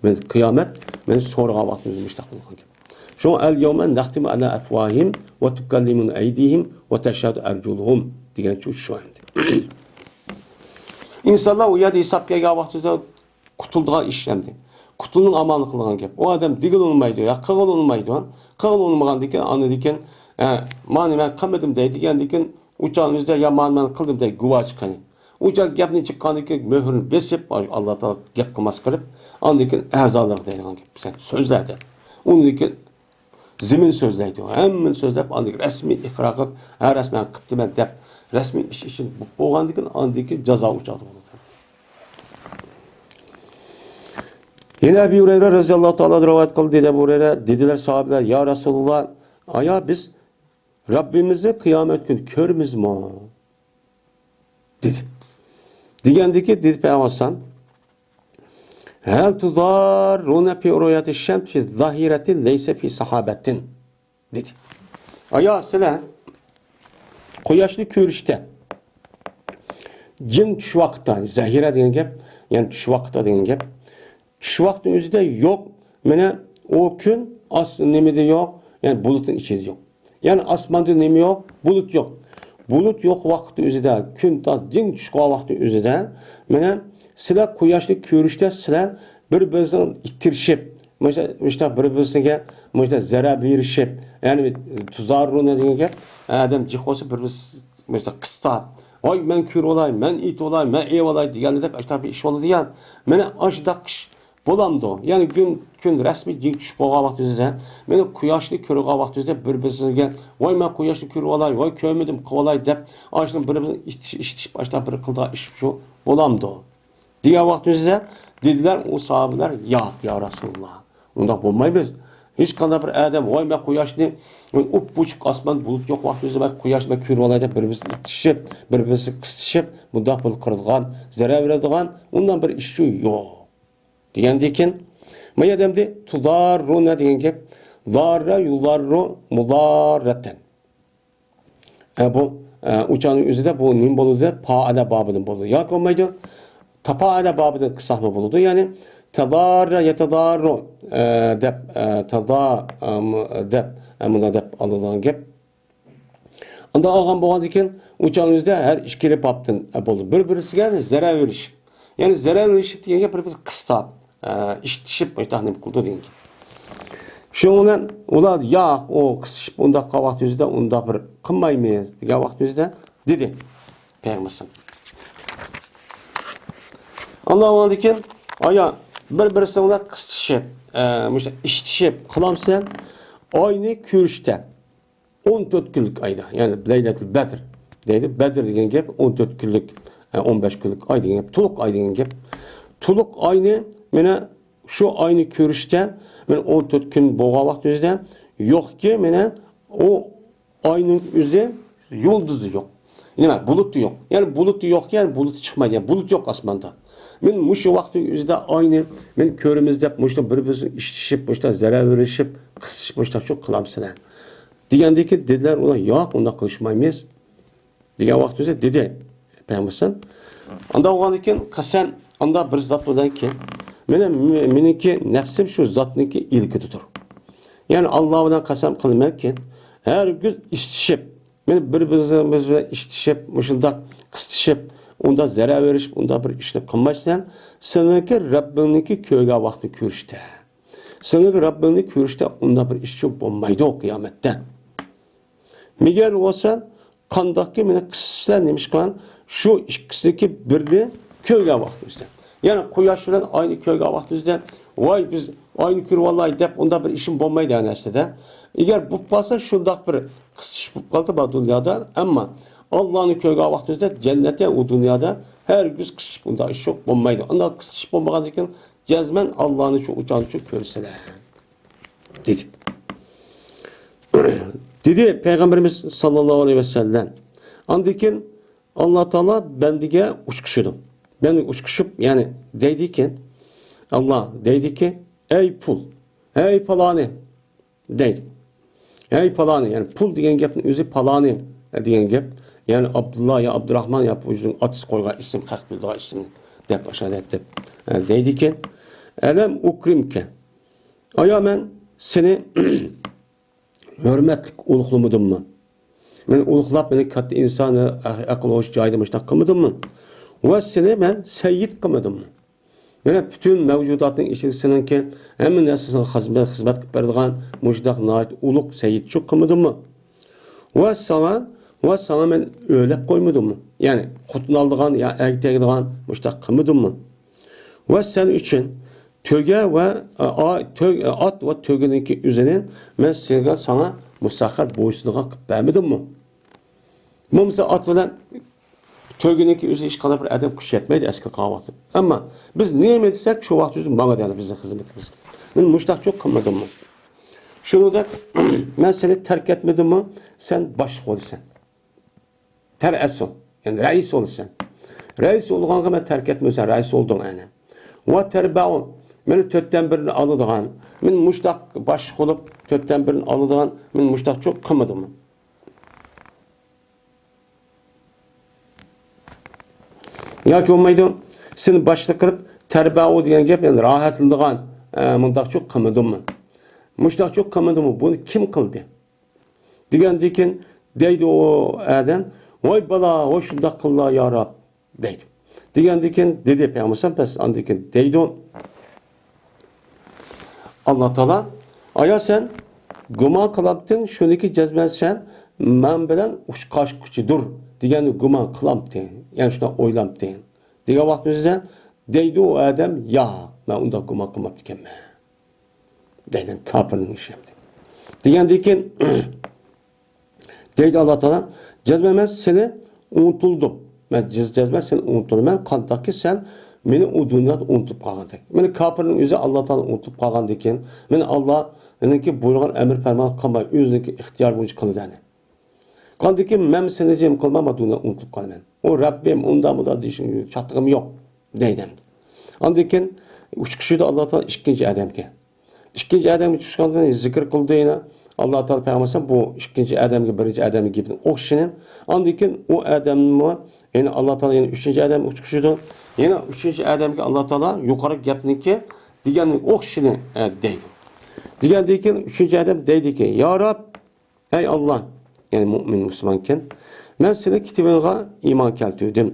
مەن قىيامەت، مەن سورىغان ۋاقتىمىزدا مۇشتاق بولغان گەپ. شۇڭا ئەل يەۋمە نەختىمۇ ئەلا ئەفۋاھىم ۋە تۇكەللىمۇنە ئەيدىھىم ۋە تەشھەدۇ ئەرجۇلۇھۇم دېگەنچۇ شۇ ئەمدى. ئىنسانلار ئۇ يەردە ھېساب كەلگەن ۋاقتىدا قۇتۇلىدىغان ئىش ئەمدى. قۇتۇلنىڭ ئامالىنى قىلىدىغان گەپ. ئۇ ئادەم دېگىلى ئۇنىمايدۇ، يا قىلغىلى ئۇنىمايدۇ. قىلغىلى ئۇنىمىغاندىن كېيىن، ئاندىن كېيىن، ئە، مانى مەن قىلمىدىم دەيدىكەندىن كېيىن، ئۇ چاغنىڭ ئۆزىدە، يا مانى مەن قىلدىم دەي گۇۋاچى قېنى. ئۇ چاغ گەپنى چىققاندىن كېيىن مۆھۈرنى بېسىپ، ئاللا تائالا گەپ قىلماس قىلىپ، ئاندىن كېيىن ئەزالىرىغا دەيدىغان گەپ. سەن سۆزلە دەپ. ئۇندىن كېيىن زېمىن سۆزلەيدۇ. ھەممىنى سۆزلەپ، ئاندىن كېيىن رەسمىي ئىقرار قىلىپ، ھە، رەسمەن قىپتىمەن دەپ، رەسمىي ئىش ئىچىدە بولۇپ بولغاندىن كېيىن، ئاندىن كېيىن جازا ئۇ چاغدا بولىدۇ. يەنە ئەبى ھۇرەيرە رەزىياللاھۇ تائالا رىۋايەت قىلدى، دېدى ئەبۇ ھۇرەيرە، دېدىلەر ساھابىلەر، يا رەسۇلاللا، ئايا بىز رەببىمىزنى قىيامەت كۈنى كۆرىمىزمۇ؟ دېدى. دېگەندىكى، دېدى پەيغەمبەر ئەلەيھىسسالام، ھەل تۇزاررۇنە فى رۇئيتى شەمس فى زاھىرەتى لەيسە فى سەھابەتىن. دېدى. ئايا، سىلەر قۇياشنى كۆرۈشتە، جىڭ چۈش ۋاقىتتا، زەھىرە دېگەن گەپ، يەنى چۈش ۋاقىتتا دېگەن گەپ. چۈش ۋاقتىنىڭ ئۆزىدە يوق، مانا ئۇ كۈن ئاس-، نېمىدە يوق، يەنى بۇلۇتنىڭ ئىچىدە يوق. يەنى ئاسماندا نېمە يوق؟ بۇلۇت يوق. بۇلۇت يوق ۋاقىتنىڭ ئۆزىدە، كۈن تاز جىڭ چۈشۈپ قالغان ۋاقىتنىڭ ئۆزىدە، مانا سىلەر قۇياشنى كۆرۈشتە سىلەر بىر-بىرىڭلارنى ئىتتىرىشىپ، مۇشۇ-، مۇشۇنداق بىر-بىرسىگە مۇشۇنداق زەرەر بېرىشىپ، يەنى تۇزاررۇنە دېگەن گەپ، ئادەم جىق بولسا بىر-بىرسى مۇشۇنداق قىستاپ، ۋاي مەن كۆرۈۋالاي، مەن ئېتىۋالاي، مەن ئېۋالاي دېگەندەك ئاشۇنداق بىر ئىش بولىدۇ دېگەن. مانا ئاشۇنداق ئىش بولامدۇ؟ يەنى كۈن، كۈن رەسمىي جىڭ چۈشۈپ بولغان ۋاقتىمىزدا، مانا قۇياشنى كۆرىدىغان ۋاقتىمىزدا بىر-بىرسىگە، ۋاي مەن قۇياشنى كۆرۈۋالاي، ۋاي كۆرمىدىم قىلىۋالاي دەپ، ئاشۇنى بىر-بىرىنى ئىتىش-، ئىشتىشىپ ئاشۇنداق بىر قىلىدىغان ئىش شۇ بولامدۇ؟ دېگەن ۋاقتىمىزدا دېدىلەر ئۇ ساھابىلەر، ياق، يا رەسۇلاللا، ئۇنداق بولمايمىز. ھېچقانداق بىر ئادەم، ۋاي مەن قۇياشنى ئۇپئوچۇق ئاسمان بۇلۇت يوق ۋاقتىمىزدا مەن قۇياشنى مەن كۆرۈۋالاي دەپ بىر-بىرسىنى ئىتتىشىپ، بىر-بىرسىنى قىستىشىپ، مۇنداق بىر قىلىدىغان، زەرەر بېرىدىغان، ئۇنداق بىر ئىش شۇ يوق. دېگەندىن كېيىن، ما يەردە ئەمدى تۇزاررۇنە دېگەن گەپ، زاررە يۇزاررۇ مۇزاررەتەن. ئە، بۇ، ئە، ئۇچانىڭ ئۆزىدە بۇ نېمە بولىدۇ دەپ، پائەلە بابىدىن بولىدۇ. ياكى بولمايدۇ، تاپائەلە بابىدىن قىلساقمۇ بولىدۇ. يەنى تضار يتضار، ئە، دەپ، ئە، تضا، ئە، مۇ-، دەپ، ئە، مۇنداق دەپ ئالىدىغان گەپ. ئانداق ئالغان بولغاندىكىن، ئۇ چاغنىڭ ئۆزىدە ھەر ئىككىلى بابتىن، ئە، بولدى. بىر-بىرسىگە زەرەر بېرىشىپ. يەنى زەرەر بېرىشىپ دېگەن گەپ بىر-بىرسىگە قىستاپ، ئە، ئىشتىشىپ، مۇشۇنداق نېمە قىلىدۇ دېگەن گەپ. شۇنىڭ بىلەن ئۇلار، ياق، ئۇ قىستىشىپ ئۇنداق قىلغان ۋاقتى ئۆزىدە ئۇنداق بىر قىلمايمىز دېگەن ۋاقتى ئۆزىدە دېدى پەيغەمبەر. ئاندىن كېيىن، ئايا، بىر-بىرسىڭلار قىستىشىپ، ئە، مۇشۇ ئىشتىشىپ قىلامسەن، ئاينى كۆرۈشتە. ئون تۆت كۈنلۈك ئايدا، يەنى لەيلەتۇل بەدر دەيدۇ. بەدر دېگەن گەپ ئون تۆت كۈنلۈك، ئە، ئون بەش كۈنلۈك ئاي دېگەن گەپ، تولۇق ئاي دېگەن گەپ. تولۇق ئاينى، مانا شۇ ئاينى كۆرۈشتە، مانا ئون تۆت كۈن بولغان ۋاقتىمىزدا يوقكى، مانا ئۇ ئاينىڭ ئۆزى يۇلدۇزى يوق. نېمە، بۇلۇتى يوق. يەنى بۇلۇتى يوقكى، يەنى بۇلۇتى چىقمايدۇ. يەنى بۇلۇت يوق ئاسماندا. مەن مۇشۇ ۋاقىتنىڭ ئۆزىدە ئاينى مەن كۆرىمىز دەپ، مۇشۇ بىر-بىرسىگە ئىشتىشىپ، مۇشۇ زەرەر بېرىشىپ، قىستىشىپ، مۇشۇ شۇ قىلامسىلەر دېگەندىكىن دېدىلەر ئۇلار، ياق، ئۇنداق قىلىشمايمىز دېگەن ۋاقتىمىزدا دېدى پەيغەمبەر. ئانداق بولغاندىن كېيىن قەسەم، ئانداق بىر زات بولغاندىن كېيىن، مېنىڭ، مېنىڭكى نەپسىم شۇ زاتنىڭكى ئىلكىدىدۇر. يەنى ئاللا بىلەن قەسەم قىلىمەنكى، ھەرگىز ئىشتىشىپ، مەن بىر-بىرىمىز بىلەن ئىشتىشىپ، مۇشۇنداق قىستىشىپ، ئۇنداق زەرەر بېرىشىپ، ئۇنداق بىر ئىشنى قىلمايسەن. سېنىڭكى رەببىڭنىڭكى كۆرگەن ۋاقتىنى كۆرۈشتە. سېنىڭكى رەببىڭنى كۆرۈشتە ئۇنداق بىر ئىش بولمايدۇ قىيامەتتە. مەگەر بولسا، قانداقكى مېنى قىستىشلار نېمىشقا، شۇ ئىككىسىدىكى بىرنى كۆرگەن ۋاقتىمىزدا. يەنى قۇياش بىلەن ئاينى كۆرگەن ۋاقتىمىزدا، ۋاي، بىز ئاينى كۆرۈۋالاي دەپ، ئۇنداق بىر ئىشىم بولمايدۇ ھەر نەرسىدە. ئەگەر بولۇپ قالسا، شۇنداق بىر قىستىشىپ بولۇپ قالدى بۇ دۇنيادا. ئەمما ئاللانى كۆرگەن ۋاقتىمىزدا جەننەتتە، ئۇ دۇنيادا ھەرگىز قىستىشىپ ئۇنداق ئىش يوق، بولمايدۇ. ئانداق قىستىشىپ بولمىغاندىكىن، جەزمەن ئاللانى شۇ ئۇچانچۇ كۆرىسىلەر دېدى. دېدى پەيغەمبىرىمىز ساللاللاھۇ ئەلەيھى ۋەسەللەم. ئاندىن كېيىن ئاللا تائالا بەندىگە ئۇچقۇشىدۇ. بەندىگە ئۇچقۇشۇپ، يەنى دەيدىكى، ئاللا دەيدىكى، ئەي پۇل، ئەي پالانى دەيدۇ. ئەي پالانى، يەنى پۇل دېگەن گەپنىڭ ئۆزى پالانى دېگەن گەپ. يەنى ئابدۇللا يا ئابدۇراخمان يا ئۆزىنىڭ ئاتىسى قويغان ئىسىم، خەق بىلىدىغان ئىسىمنى دەپ، ئاشۇ دەپ، دەپ، دەيدىكەن. ئەلەم ئۇكرىمكە. ئايا، مەن سېنى ھۆرمەتلىك ئۇلۇغلىمىدىممۇ؟ مەن ئۇلۇغلاپ، مېنى كاتتا ئىنسان، ئەقىل ھوش جايىدا مۇشۇنداق قىلمىدىممۇ؟ ۋە سېنى مەن سەييىد قىلمىدىممۇ؟ مانا پۈتۈن مەۋجۇداتنىڭ ئىچىدە سېنىڭكى ھەممە نەرسىسىگە خىزمەت، خىزمەت قىلىپ بېرىدىغان مۇشۇنداق ناھايىتى ئۇلۇغ سەييىدچۇ قىلمىدىممۇ؟ ۋە ساڭا، ۋە ساڭا مەن ئۆيلەپ قويمىدىممۇ؟ يەنى خوتۇن ئالىدىغان يا ئەگىپ تېگىدىغان مۇشۇنداق قىلمىدىممۇ؟ ۋە سەن ئۈچۈن تۆگە ۋە، ئا، تۆ-، ئات ۋە تۆگىنىڭكى ئۆزىنى مەن سېنىڭ، ساڭا مۇسەخخەر بويسۇنىدىغان قىلىپ بەرمىدىممۇ؟ بولمىسا ئات بىلەن تۆگىنىڭكى ئۆزى ھېچقانداق بىر ئادەم كۈچ يەتمەيدۇ ئەسكەر قىلغان ۋاقتىدا. ئەمما بىز نېمە دېسەك، شۇ ۋاقىت ئۆزى ماڭىدۇ بىزنىڭ خىزمىتىمىز. مەن مۇشتاقچۇ قىلمىدىممۇ؟ شۇنىڭدەك، مەن سېنى تەرك ئەتمىدىممۇ؟ سەن باشلىق بولىسەن. تەرئەسۇ، يەنى رەئىس بولىسەن. رەئىس بولغانغا مەن تەرك ئەتمىسەن، رەئىس بولدۇڭ ئەنە. ۋە تەربەئۇ، مېنى تۆتتىن بىرىنى ئالىدىغان، مەن مۇشتاق باشلىق بولۇپ، تۆتتىن بىرىنى ئالىدىغان، مەن مۇشتاقچۇ قىلمىدىممۇ؟ ياكى بولمايدۇ، سېنى باشلىق قىلىپ، تەربەئۇ دېگەن گەپ، يەنى راھەتلىنىدىغان، ئە، مۇنداقچۇ قىلمىدىممۇ؟ مۇشتاقچۇ قىلمىدىممۇ؟ بۇنى كىم قىلدى؟ دېگەندىن كېيىن دەيدۇ ئۇ ئادەم، ۋاي بالا، ۋاي شۇنداق قىللا يا رەب، دەيدۇ. دېگەندىن كېيىن دېدى پەيغەمبەر، بەس ئاندىن كېيىن دەيدۇ. ئاللا تائالا، ئايا سەن گۇمان قىلامتىڭ، شۇنىڭكى جەزمەن سەن مەن بىلەن ئۇچقاچقۇچىدۇر دېگەننى گۇمان قىلامتىڭ، يەنى شۇنداق ئويلامتىڭ دېگەن ۋاقتىمىزدا دەيدۇ ئۇ ئادەم، ياق، مەن ئۇنداق گۇمان قىلماپتىكەنمەن. دەيدۇ، كاپىرنىڭ ئىشى ئەمدى. دېگەندىن كېيىن دەيدۇ ئاللا تائالا، جەزمەن مەن سېنى ئۇنتۇلدۇم. مەن جەز-، جەزمەن سېنى ئۇنتۇلدۇم. مەن قانداقكى سەن مېنى ئۇ دۇنيادا ئۇنتۇپ قالغاندەك. مېنى كاپىرنىڭ ئۆزى ئاللا تائالا ئۇنتۇپ قالغاندىن كېيىن، مېنى ئاللانىڭكى بۇيرۇغان ئەمر پەرمان قىلماي، ئۆزىنىڭكى ئىختىيارى بويىچە قىلىدۇ ئەنە. قاندىكى مەن سېنى جىم قىلماي، ما دۇنيا ئۇنتۇپ قالىمەن. ئۇ رەببىم، ئۇنداق مۇنداق دېيىشىڭ چاتىقىم يوق، دەيدۇ ئەمدى. ئاندىن كېيىن ئۇچقۇچىدۇ ئاللا تائالا ئىككىنچى ئادەمگە. ئىككىنچى ئادەمگە چۈشكەندىن زىكىر قىلدى يەنە. ئاللا تائالا پەيغەمبەر ئەلەيھىسسالام بۇ ئىككىنچى ئادەمگە بىرىنچى ئادەمنىڭ گېپىنىڭ ئوخشىشىنى، ئاندىن كېيىن ئۇ ئادەممۇ، يەنى ئاللا تائالا يەنە ئۈچىنچى ئادەمگە ئوخشىشىدۇ. يەنە ئۈچىنچى ئادەمگە ئاللا تائالا يۇقىرى گەپنىكى دېگەننىڭ ئوخشىشىنى، ئە، دەيدۇ. دېگەندىن كېيىن ئۈچىنچى ئادەم دەيدىكى، يا رەب، ئەي ئاللا، يەنى مۆمىن مۇسۇلمانكەن، مەن سېنىڭ كىتابىڭغا ئىمان كەلتۈردۈم.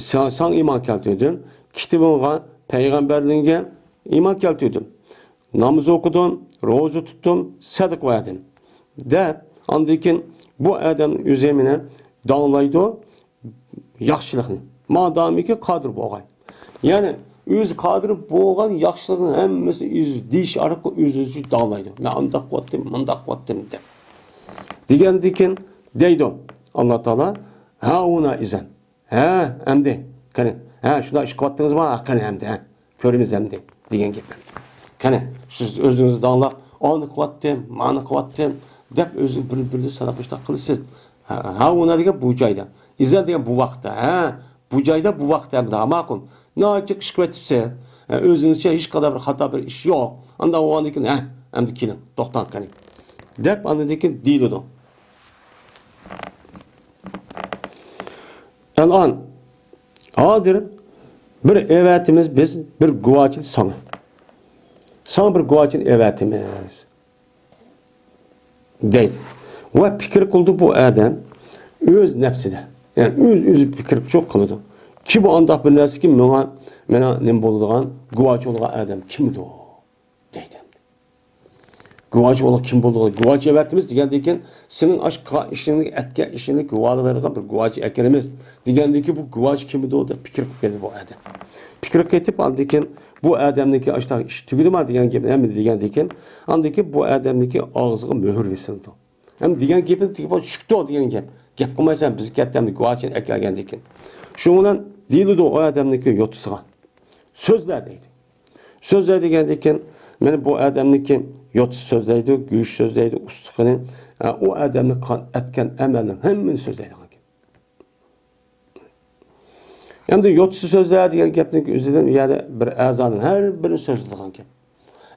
سا-، ساڭا ئىمان كەلتۈردۈم. كىتابىڭغا، پەيغەمبەرلىرىڭگە ئىمان كەلتۈردۈم. ناماز ئوقۇدۇم، روزا تۇتتۇم، سەدىقە بەردىم. دەپ، ئاندىن كېيىن بۇ ئادەم ئۆزى مېنى داڭلايدۇ، ياخشىلىقنى. ماڭا دائىمكى قادىر بولغاي. يەنى ئۆزى قادىر بولغان ياخشىلىقنىڭ ھەممىسىنى ئۆزى دېيىش ئارقىلىق ئۆزى ئۆزى داڭلايدۇ. مەن ئانداق قىلىۋاتتىم، مۇنداق قىلىۋاتتىم دەپ. دېگەندىن كېيىن دەيدۇ ئاللا تائالا، ھاھۇنا ئىزەن. ھە، ئەمدى، قېنى، ھە، شۇنداق ئىش قىلىۋاتتىڭىزما؟ ھە، قېنى ئەمدى، ھە، كۆرىمىز ئەمدى، دېگەن گەپ ئەمدى. قېنى، سىز ئۆزىڭىزنى داڭلاپ، ئانى قىلىۋاتتىم، مانى قىلىۋاتتىم، دەپ ئۆزىنى بىر-بىرىدىن ساناپ مۇشۇنداق قىلىسىز. ھە، ھاھۇنا دېگەن بۇ جايدا، ئىزەن دېگەن بۇ ۋاقىتتا، ھە، بۇ جايدا، بۇ ۋاقىتتا ئەمدى، ھە، ماقۇل. ناھايىتى ئىش قىلىۋېتىپسىز. ھە، ئۆزىڭىزچە ھېچقانداق بىر خاتا بىر ئىش يوق. ئانداق بولغاندىن كېيىن، ھە، ئەمدى كېلىڭ، توختاڭ قېنى، دەپ ئاندىن كېيىن دېيىلىدۇ. ئەلئان، ھازىر بىر ئەۋەتىمىز بىز بىر گۇۋاچىنى ساڭا. ساڭا بىر گۇۋاچىنى ئەۋەتىمىز، دەيدۇ. ۋە پىكىر قىلىدۇ بۇ ئادەم ئۆز نەپسىدە. يەنى ئۆز-ئۆزى پىكىر قىلىدۇ. كىم ئانداق بىر نەرسىكى ماڭا، مانا نېمە بولىدىغان، گۇۋاچى بولىدىغان ئادەم كىمدۇ؟ دەيدۇ. گۇۋاچى بولۇپ كىم بولىدۇ؟ گۇۋاچى ئەۋەتىمىز دېگەندىن كېيىن، سېنىڭ ئاش قىلغان ئىشىڭنى، ئەتكەن ئىشىڭنى گۇۋاھلىق بېرىدىغان بىر گۇۋاچى ئەكىرىمىز دېگەندىن كېيىن، بۇ گۇۋاچى كىمىدۇ دەپ پىكىر قىلىپ كېتىدۇ بۇ ئادەم. پىكىر قىلىپ، ئاندىن كېيىن بۇ ئادەمنىڭكى ئاشۇنداق ئىش تۈگىدىما دېگەن گەپنى ھەممە دېگەندىن كېيىن، ئاندىن كېيىن بۇ ئادەمنىڭكى ئاغزىغا مۆھۈر بېسىلىدۇ. ھەم دېگەن گېپىنى تېگىپ چۈشتۇ دېگەن گەپ. گەپ قىلمايسەن، بىز كەتتى ئەمدى گۇۋاچىنى ئەكەلگەندىن كېيىن. شۇنىڭ بىلەن دېيىلىدۇ ئۇ ئادەمنىڭكى يوتىسىغا. سۆزلە دەيدۇ. سۆزلە دېگەندىن كېيىن، مانا بۇ ئادەمنىڭكى يوتىسى سۆزلەيدۇ، گۆشى سۆزلەيدۇ، ئۇستىخىنى، ئە، ئۇ ئادەمنىڭ قىلغان، ئەتكەن ئەمەلنىڭ ھەممىنى سۆزلەيدىغان گەپ. ئەمدى يوتىسى سۆزلە دېگەن گەپنىڭ ئۆزىدىن يەنە بىر ئەزانىڭ ھەر بىرى سۆزلەيدىغان گەپ.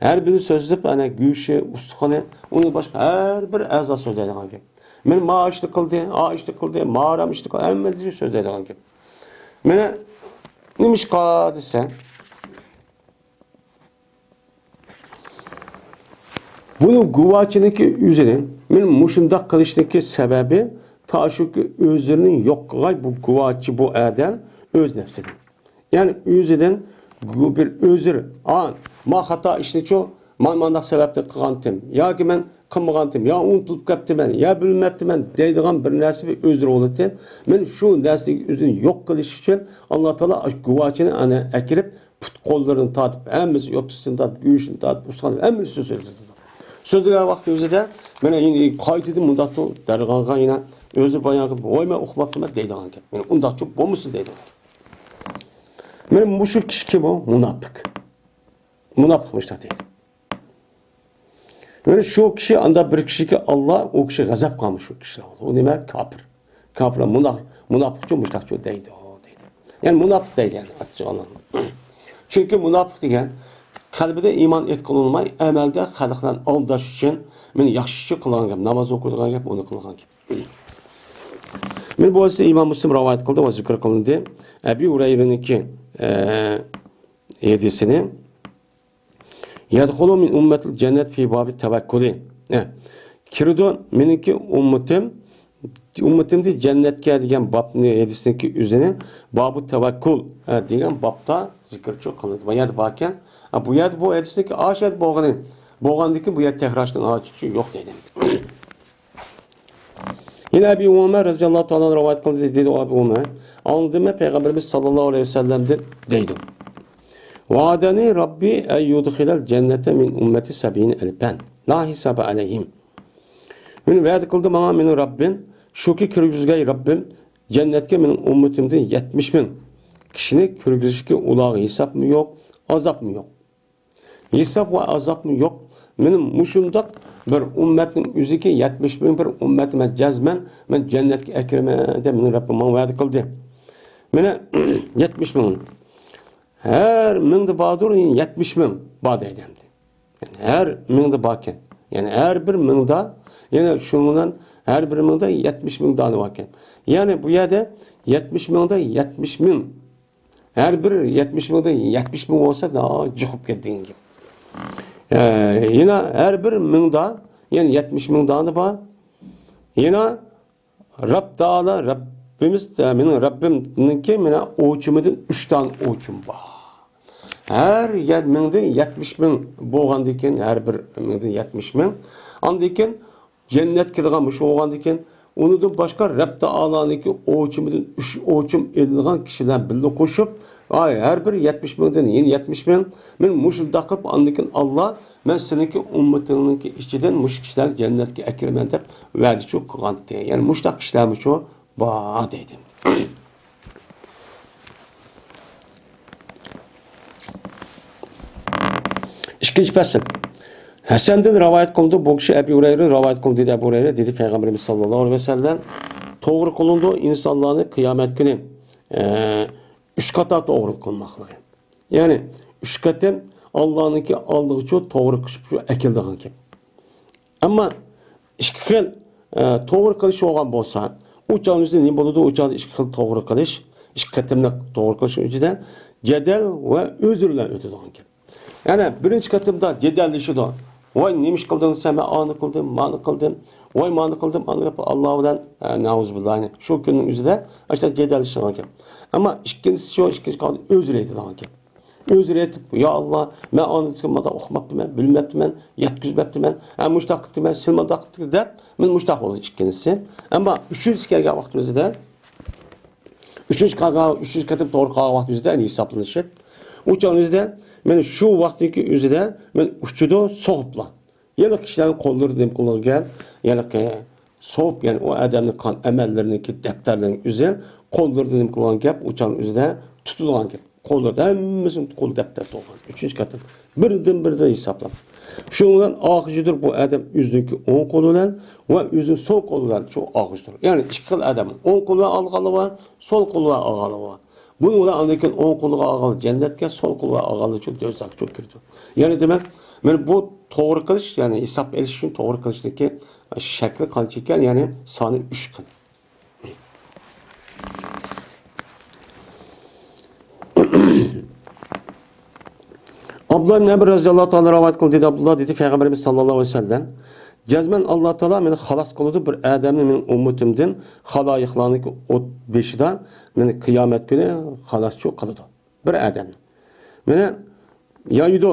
ھەر بىرى سۆزلەپ، ئەنە گۆشى، ئۇستىخىنى، ئۇندىن باشقا ھەر بىر ئەزا سۆزلەيدىغان گەپ. مانا ما ئىشنى قىلدى، ئا ئىشنى قىلدى، ما ھارام ئىشنى قىلدى، ھەممە سۆزلەيدىغان گەپ. مانا نېمىشقا دېسە، بۇنى گۇۋاچىنىڭكى ئۆزىنى، مانا مۇشۇنداق قىلىشنىڭكى سەۋەبى، تا شۇكى ئۆزلىرىنى يوق قىلغاي بۇ گۇۋاچى، بۇ ئادەم ئۆز نەپسىدىن. يەنى ئۆزىدىن بۇ بىر ئۆزرى، ئا، ما خاتا ئىشنىچۇ، مانا مانداق سەۋەبتىن قىلغانتىم، ياكى مەن قىلمىغانتىم، يا ئۇنتۇلۇپ كەپتىمەن، يا بىلمەپتىمەن دەيدىغان بىر نەرسە بىر ئۆزرى بولىدىكەن. مانا شۇ نەرسىنى ئۆزىنى يوق قىلىش ئۈچۈن ئاللا تائالا ئاشۇ گۇۋاچىنى ئەنە ئەكىرىپ، پۇت قوللىرىنى تارتىپ، ھەممىسى يوتىسىنى تارتىپ، گۆشىنى تارتىپ، ئۇستىخانى ھەممىسى سۆزلىدى. سۆزلىگەن ۋاقتى ئۆزىدە، مانا يەنە قايتىدىن مۇنداق تۇر، دەرغانغا يەنە ئۆزى بايان قىلىپ، ۋاي مەن ئۇخلاپتىمەن دەيدىغان گەپ. مانا ئۇنداقچۇ بولمىسۇن دەيدىغان گەپ. مانا مۇشۇ كىشى كىم ئۇ؟ مۇناپىق. مۇناپىق مۇشۇنداق دەيدۇ. مانا شۇ كىشى ئاندا بىر كىشىگە ئاللا ئۇ كىشى غەزەپ قىلغان شۇ كىشى. ئۇ نېمە؟ كاپىر. كاپىرلار مۇنا-، مۇناپىقچۇ مۇشۇنداقچۇ دەيدۇ، دەيدۇ. يەنى مۇناپىق دەيدۇ يەنى ئاچچىق ئاللا. چۈنكى مۇناپىق دېگەن قەلبىدە ئىمان ئېتىقاد بولماي، ئەمەلدە خەلقلەرنى ئالداش ئۈچۈن، مانا ياخشى ئۈچۈن قىلغان گەپ، ناماز ئوقۇيدىغان گەپ، ئۇنى قىلغان گەپ. مانا بۇ ھەدىسنى ئىمام مۇسلىم رىۋايەت قىلدى ۋە زىكىر قىلىندى. ئەبى ھۇرەيرىنىڭكى، ئە، ھەدىسىنى، يەدخۇلۇ مىن ئۇممەتىل جەننەت فى بابى تەۋەككۇلى. ھە. كىرىدۇ مېنىڭكى ئۈممىتىم، ئۈممىتىمدە جەننەتكە دېگەن بابنى، ھەدىسنىڭكى ئۆزىنى بابۇ تەۋەككۇل، ھە، دېگەن بابتا زىكىرچۇ قىلىنىدۇ. بۇ يەردە باركەن. ھە، بۇ يەردە بۇ ھەدىسنىڭكى ئاشۇ يەردە بولغىنى، بولغاندىن كېيىن بۇ يەردە تەكرارلاشنىڭ ھاجىتى يوق دەيدۇ. يەنە ئەبى ئۇمەر رەزىياللاھۇ تائالا رىۋايەت قىلدى، دېدى ئەبى ئۇمەر، ئاڭلىدىم مەن پەيغەمبىرىمىز ساللاللاھۇ ئەلەيھى ۋەسەللەمدىن دەيدۇ. ۋەئەدەنى رەببى ئەن يۇدخىلەل جەننەتە مىن ئۈممەتى سەبئىنە ئەلفەن لا ھىسابە ئەلەيھىم. مېنى ۋەدە قىلدى ماڭا مېنىڭ رەببىم، شۇكى كىرگۈزگەي رەببىم جەننەتكە مېنىڭ ئۈممىتىمدىن يەتمىش مىڭ كىشىنى كىرگۈزۈشكە ئۇلارغا ھېسابمۇ يوق، ئازابمۇ يوق. ھېساب ۋە ئازابمۇ يوق. مېنىڭ مۇشۇنداق بىر ئۈممەتنىڭ ئۆزىگە يەتمىش مىڭ بىر ئۈممەتنى مەن جەزمەن، مەن جەننەتكە ئەكىرىمەن دەپ مېنىڭ رەببىم ماڭا ۋەدە قىلدى. مانا يەتمىش مىڭ. ھەر مىڭدا باردۇر، يەتمىش مىڭ بار دەيدۇ ئەمدى. يەنى ھەر مىڭدا باركەن. يەنى ھەر بىر مىڭدا، يەنى شۇنىڭ بىلەن ھەر بىر مىڭدا يەتمىش مىڭ دانە باركەن. يەنى بۇ يەردە يەتمىش مىڭدا يەتمىش مىڭ، ھەر بىر يەتمىش مىڭدا يەتمىش مىڭ بولسا، جىق بولۇپ كەتتى دېگەن گەپ. ئە، يەنە ھەر بىر مىڭدا، يەنى يەتمىش مىڭ دانە بار. يەنە رەب تائالا، رەببىمىز، مېنىڭ رەببىمنىڭكى مانا ئوچۇمىدىن ئۈچ دانە ئوچۇم بار. ھەر يەت-، مىڭدىن يەتمىش مىڭ بولغاندىكىن، ھەر بىر مىڭدىن يەتمىش مىڭ. ئاندىكىن جەننەتكە كىرىدىغان مۇشۇ بولغاندىكىن، ئۇنىڭدىن باشقا رەب تائالانىڭكى ئوچۇمىدىن ئۈچ ئوچۇم ئېلىنغان كىشى بىلەن بىللە قوشۇپ، ئاي، ھەر بىر يەتمىش مىڭدىن يەنە يەتمىش مىڭ، مەن مۇشۇنداق قىلىپ، ئاندىكىن ئاللا، مەن سېنىڭكى ئۈممىتىڭنىڭكى ئىچىدىن مۇشۇ كىشىلەرنى جەننەتكە ئەكىرىمەن دەپ ۋەدىچۇ قىلغانتى. يەنى مۇشۇنداق كىشىلەرمىچۇ بار دەيدۇ. ئىككىنچى پەسىل. ھەسەندىن رىۋايەت قىلىندى، بۇ كىشى ئەبى ھۇرەيرە رىۋايەت قىلدى، دېدى ئەبۇ ھۇرەيرە، دېدى پەيغەمبىرىمىز ساللاللاھۇ ئەلەيھى ۋەسەللەم، توغرا قىلىنىدۇ ئىنسانلارنى قىيامەت كۈنى، ئە، ئۈچ قاتار توغرا قىلماقلىقى. يەنى ئۈچ قېتىم ئاللانىڭكى ئالدىغىچۇ توغرا قىلىشىپ شۇ ئەكېلىدىغان گەپ. ئەمما ئىككى خىل، ئە، توغرا قىلىش بولغان بولسا، ئۇ چاغنىڭ ئۆزىدە نېمە بولىدۇ؟ ئۇ چاغدا ئىككى خىل توغرا قىلىش، ئىككى قېتىملىق توغرا قىلىشنىڭ ئىچىدە جېدەل ۋە ئۆزرى بىلەن ئۆتىدىغان گەپ. يەنى بىرىنچى قېتىمدا جېدەللىشىدۇ. ۋاي، نېمە ئىش قىلدىڭ سەن؟ مەن ئانى قىلدىم، مانى قىلدىم. ۋاي، مانى قىلدىم، ئانى قىلدىم. ئاللا بىلەن، ئە، نەئۇزۇبىللا، يەنى شۇ كۈننىڭ ئۆزىدە ئاشۇنداق جېدەللىشىدىغان گەپ. ئەمما ئىككىنچىسى شۇ، ئىككىنچى قېتىمدا ئۆزرى ئېيتىدىغان گەپ. ئۆزرى ئېيتىپ، يا ئاللا، مەن ئانى دېسەم مانداق ئۇقماپتىمەن، بىلمەپتىمەن، يەتكۈزمەپتىمەن، ھە، مۇشتاق قىپتىمەن، سىلى مانداق قىپتىكەن دەپ، مەن مۇشتاق بولدى ئىككىنچىسى. ئەمما ئۈچىنچىسى كەلگەن ۋاقىت ئۆزىدە، ئۈچىنچى قالغان، ئۈچىنچى قېتىم توغرا قالغان ۋاقىت ئۆزىدە، يەنى ھېسابلىنىشىپ، ئۇ چاغ ئۆزىدە، مەن شۇ ۋاقىتتىكى ئۆزىدە، مەن ئۇچىدۇ سوغۇپلا. يەنە كىشىلەرنىڭ قوللىرىدا نېمە قىلغان گەپ، يەنى سوغۇپ، يەنى ئۇ ئادەمنىڭ قان ئەمەللىرىنىڭكى دەپتەرلىرىنىڭ ئۆزى قوللىرىدا نېمە قىلغان گەپ، ئۇ چاغ ئۆزىدە تۇتۇلغان گەپ. قوللىرىدا ھەممىسىنىڭ قول دەپتەر تولغان. ئۈچىنچى قېتىم. بىردىن بىردىن ھېسابلاپ. شۇنىڭ بىلەن ئاغىچىدۇر بۇ ئادەم ئۆزىنىڭكى ئوڭ قولى بىلەن ۋە ئۆزىنىڭ سول قولى بىلەن شۇ ئاغىچىدۇر. يەنى ئىككى خىل ئادەم. ئوڭ قولى بىلەن ئالغانلىرى بار، سول قولى بىلەن ئالغانلىرى بار. بۇنىڭ بىلەن ئاندىن كېيىن ئوڭ قولىغا ئالغانلار جەننەتكە، سول قولىغا ئالغانلار شۇ دوزاخقا كىرىدۇ. يەنى دېمەك، مانا بۇ توغرا قىلىش، يەنى ھېساب ئېلىش ئۈچۈن توغرا قىلىشنىڭكى شەكلى قانچە ئىكەن، يەنى سانى ئۈچ خىل. ئابدۇللا ئىبن ئەمر رەزىياللاھۇ تائالا رىۋايەت قىلدى، دېدى ئابدۇللا، دېدى پەيغەمبىرىمىز ساللاللاھۇ ئەلەيھى ۋەسەللەم، جەزمەن ئاللا تائالا مېنى خالاس قىلىدۇ، بىر ئادەمنى مېنىڭ ئۈممىتىمدىن، خالايىقلارنىڭكى ئوت بېشىدا مېنى قىيامەت كۈنى خالاسچۇ قىلىدۇ. بىر ئادەمنى. مېنى يايىدۇ.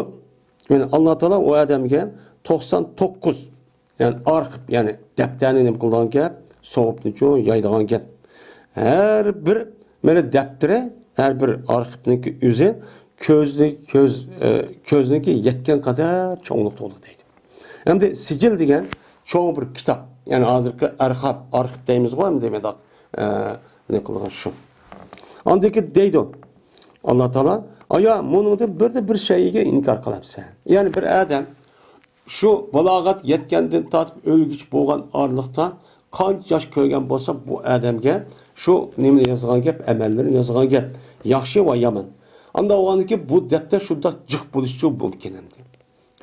يەنى ئاللا تائالا ئۇ ئادەمگە توقسان توققۇز، يەنى ئارخىپ، يەنى دەپتەرنى نېمە قىلىدىغان گەپ؟ سوغۇپنىچۇ يايىدىغان گەپ. ھەر بىر مانا دەپتىرى، ھەر بىر ئارخىپنىڭكى ئۆزى كۆزنى، كۆز، ئە، كۆزنىڭكى يەتكەن قەدەر چوڭلۇقتا بولىدۇ دەيدۇ. ئەمدى سىجىل دېگەن چوڭ بىر كىتاب. يەنى ھازىرقى ئارخىپ، ئارخىپ دەيمىزغۇ ئەمدى مۇنداق، ئە، نېمە قىلغان شۇ. ئاندىن كېيىن دەيدۇ ئاللا تائالا، ئايا، مۇنىڭدىن بىردە بىر شەيئىگە ئىنكار قىلامسەن؟ يەنى بىر ئادەم شۇ بالاغەت يەتكەندىن تارتىپ ئۆلگۈچە بولغان ئارىلىقتا قانچە ياش كۆرگەن بولسا، بۇ ئادەمگە شۇ نېمىنى يازغان گەپ، ئەمەللىرىنى يازغان گەپ، ياخشى ۋە يامان. ئانداق بولغاندىكىن بۇ دەپتەر شۇنداق جىق بولۇشىچۇ مۇمكىن ئەمدى.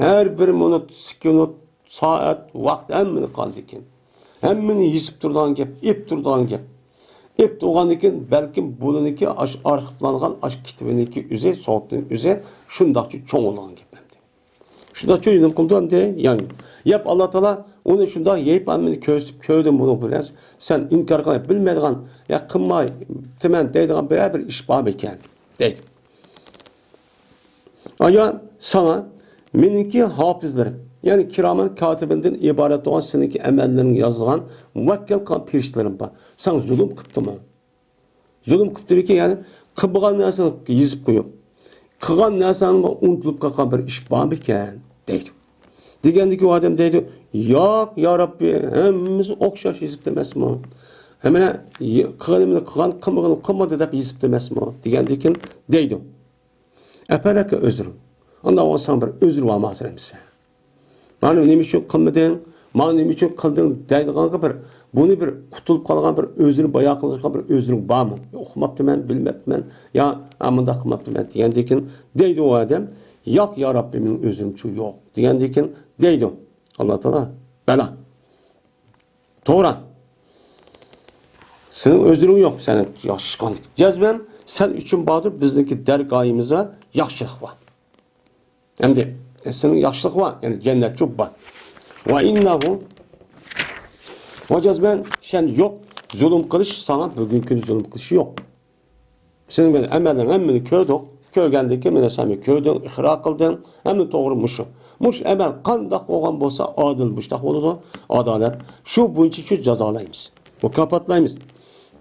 ھەر بىر مىنۇت، سېكۇنت، سائەت، ۋاقىت ھەممىنى قالىدىكەن. ھەممىنى يېزىپ تۇرىدىغان گەپ، ئېلىپ تۇرىدىغان گەپ. ئېلىپ تۇرغاندىن كېيىن بەلكىم بۇنىڭكى ئاش-، ئارخىپلانغان ئاش كىتابىنىڭكى ئۆزى، سوغۇپنىڭ ئۆزى شۇنداقچە چوڭ بولغان گەپ ئەمدى. شۇنداقچە نېمە قىلىدۇ ئەمدى؟ يەنى يەپ ئاللا تائالا ئۇنى شۇنداق يەپ، ھەممىنى كۆرسىتىپ، كۆردۈم بۇنى بىلەن، سەن ئىنكار قىلىپ بىلمەيدىغان، يا قىلمايتىمەن دەيدىغان بىرەر بىر ئىش بارمىكەن؟ دەيدۇ. ئايا، ساڭا مېنىڭكى ھاپىزلىرىم، يەنى كىرامەن كاتىبىندىن ئىبارەت بولغان سېنىڭكى ئەمەللىرىڭنى يازغان مۇۋەككەل قىلغان پەرىشتىلىرىم بار. ساڭا زۇلۇم قىپتىمۇ؟ زۇلۇم قىپتىمىكىن؟ يەنى قىلمىغان نەرسىنى يېزىپ قويۇپ، قىلغان نەرسەڭ ئۇنتۇلۇپ قالغان بىر ئىش بارمىكەن؟ دەيدۇ. دېگەندىكىن ئۇ ئادەم دەيدۇ، ياق، يا رەببى، ھەممىسى ئوخشاش يېزىپتۇ ئەمەسمۇ؟ ھەممە قىلغىنىمنى قىلغان، قىلمىغىنىمنى قىلمىدى دەپ يېزىپتۇ ئەمەسمۇ؟ دېگەندىكىن دەيدۇ، ئەپەلەكە ئۆزرۇڭ. ئانداق بولساڭ بىر ئۆزرى بارماسەن ئەمىسە. مانا نېمە ئۈچۈن قىلمىدىڭ؟ مانا نېمە ئۈچۈن قىلدىڭ؟ دەيدىغانغا بىر، بۇنى بىر قۇتۇلۇپ قالغان بىر ئۆزرىنى بايان قىلىدىغان بىر ئۆزرۈڭ بارمۇ؟ يا ئۇقماپتىمەن، بىلمەپتىمەن، يا، ئا، مۇنداق قىلماپتىمەن دېگەندىكىن دەيدۇ ئۇ ئادەم، ياق، يا رەببى، مېنىڭ ئۆزرۈمچۇ يوق دېگەندىكىن دەيدۇ. ئاللا تائالا بەلا. توغرا. سېنىڭ ئۆزرۈڭ يوق، سەن ياخشى چىققان. جەزمەن سەن ئۈچۈن باردۇر، بىزنىڭكى دەرگاھىمىزدا ياخشىلىق بار. ئەمدى سېنىڭ ياخشىلىق بار، يەنى جەننەت چوپ بار. ۋە ئىننەھۇ، ۋە جەزمەن سەن يوق، زۇلۇم قىلىش، ساڭا بۈگۈنكى كۈنى زۇلۇم قىلىش يوق. سېنىڭ بىلەن ئەمەلنىڭ ھەممىنى كۆردۇق. كۆرگەندىن كېيىن مانا سەن كۆردۈڭ، ئىقرار قىلدىڭ. ھەممە توغرا مۇشۇ. مۇشۇ ئەمەل قانداق بولغان بولسا، ئادىل مۇشۇنداق بولىدۇ. ئادالەت. شۇ بويىچە شۇ جازالايمىز. مۇكاپاتلايمىز.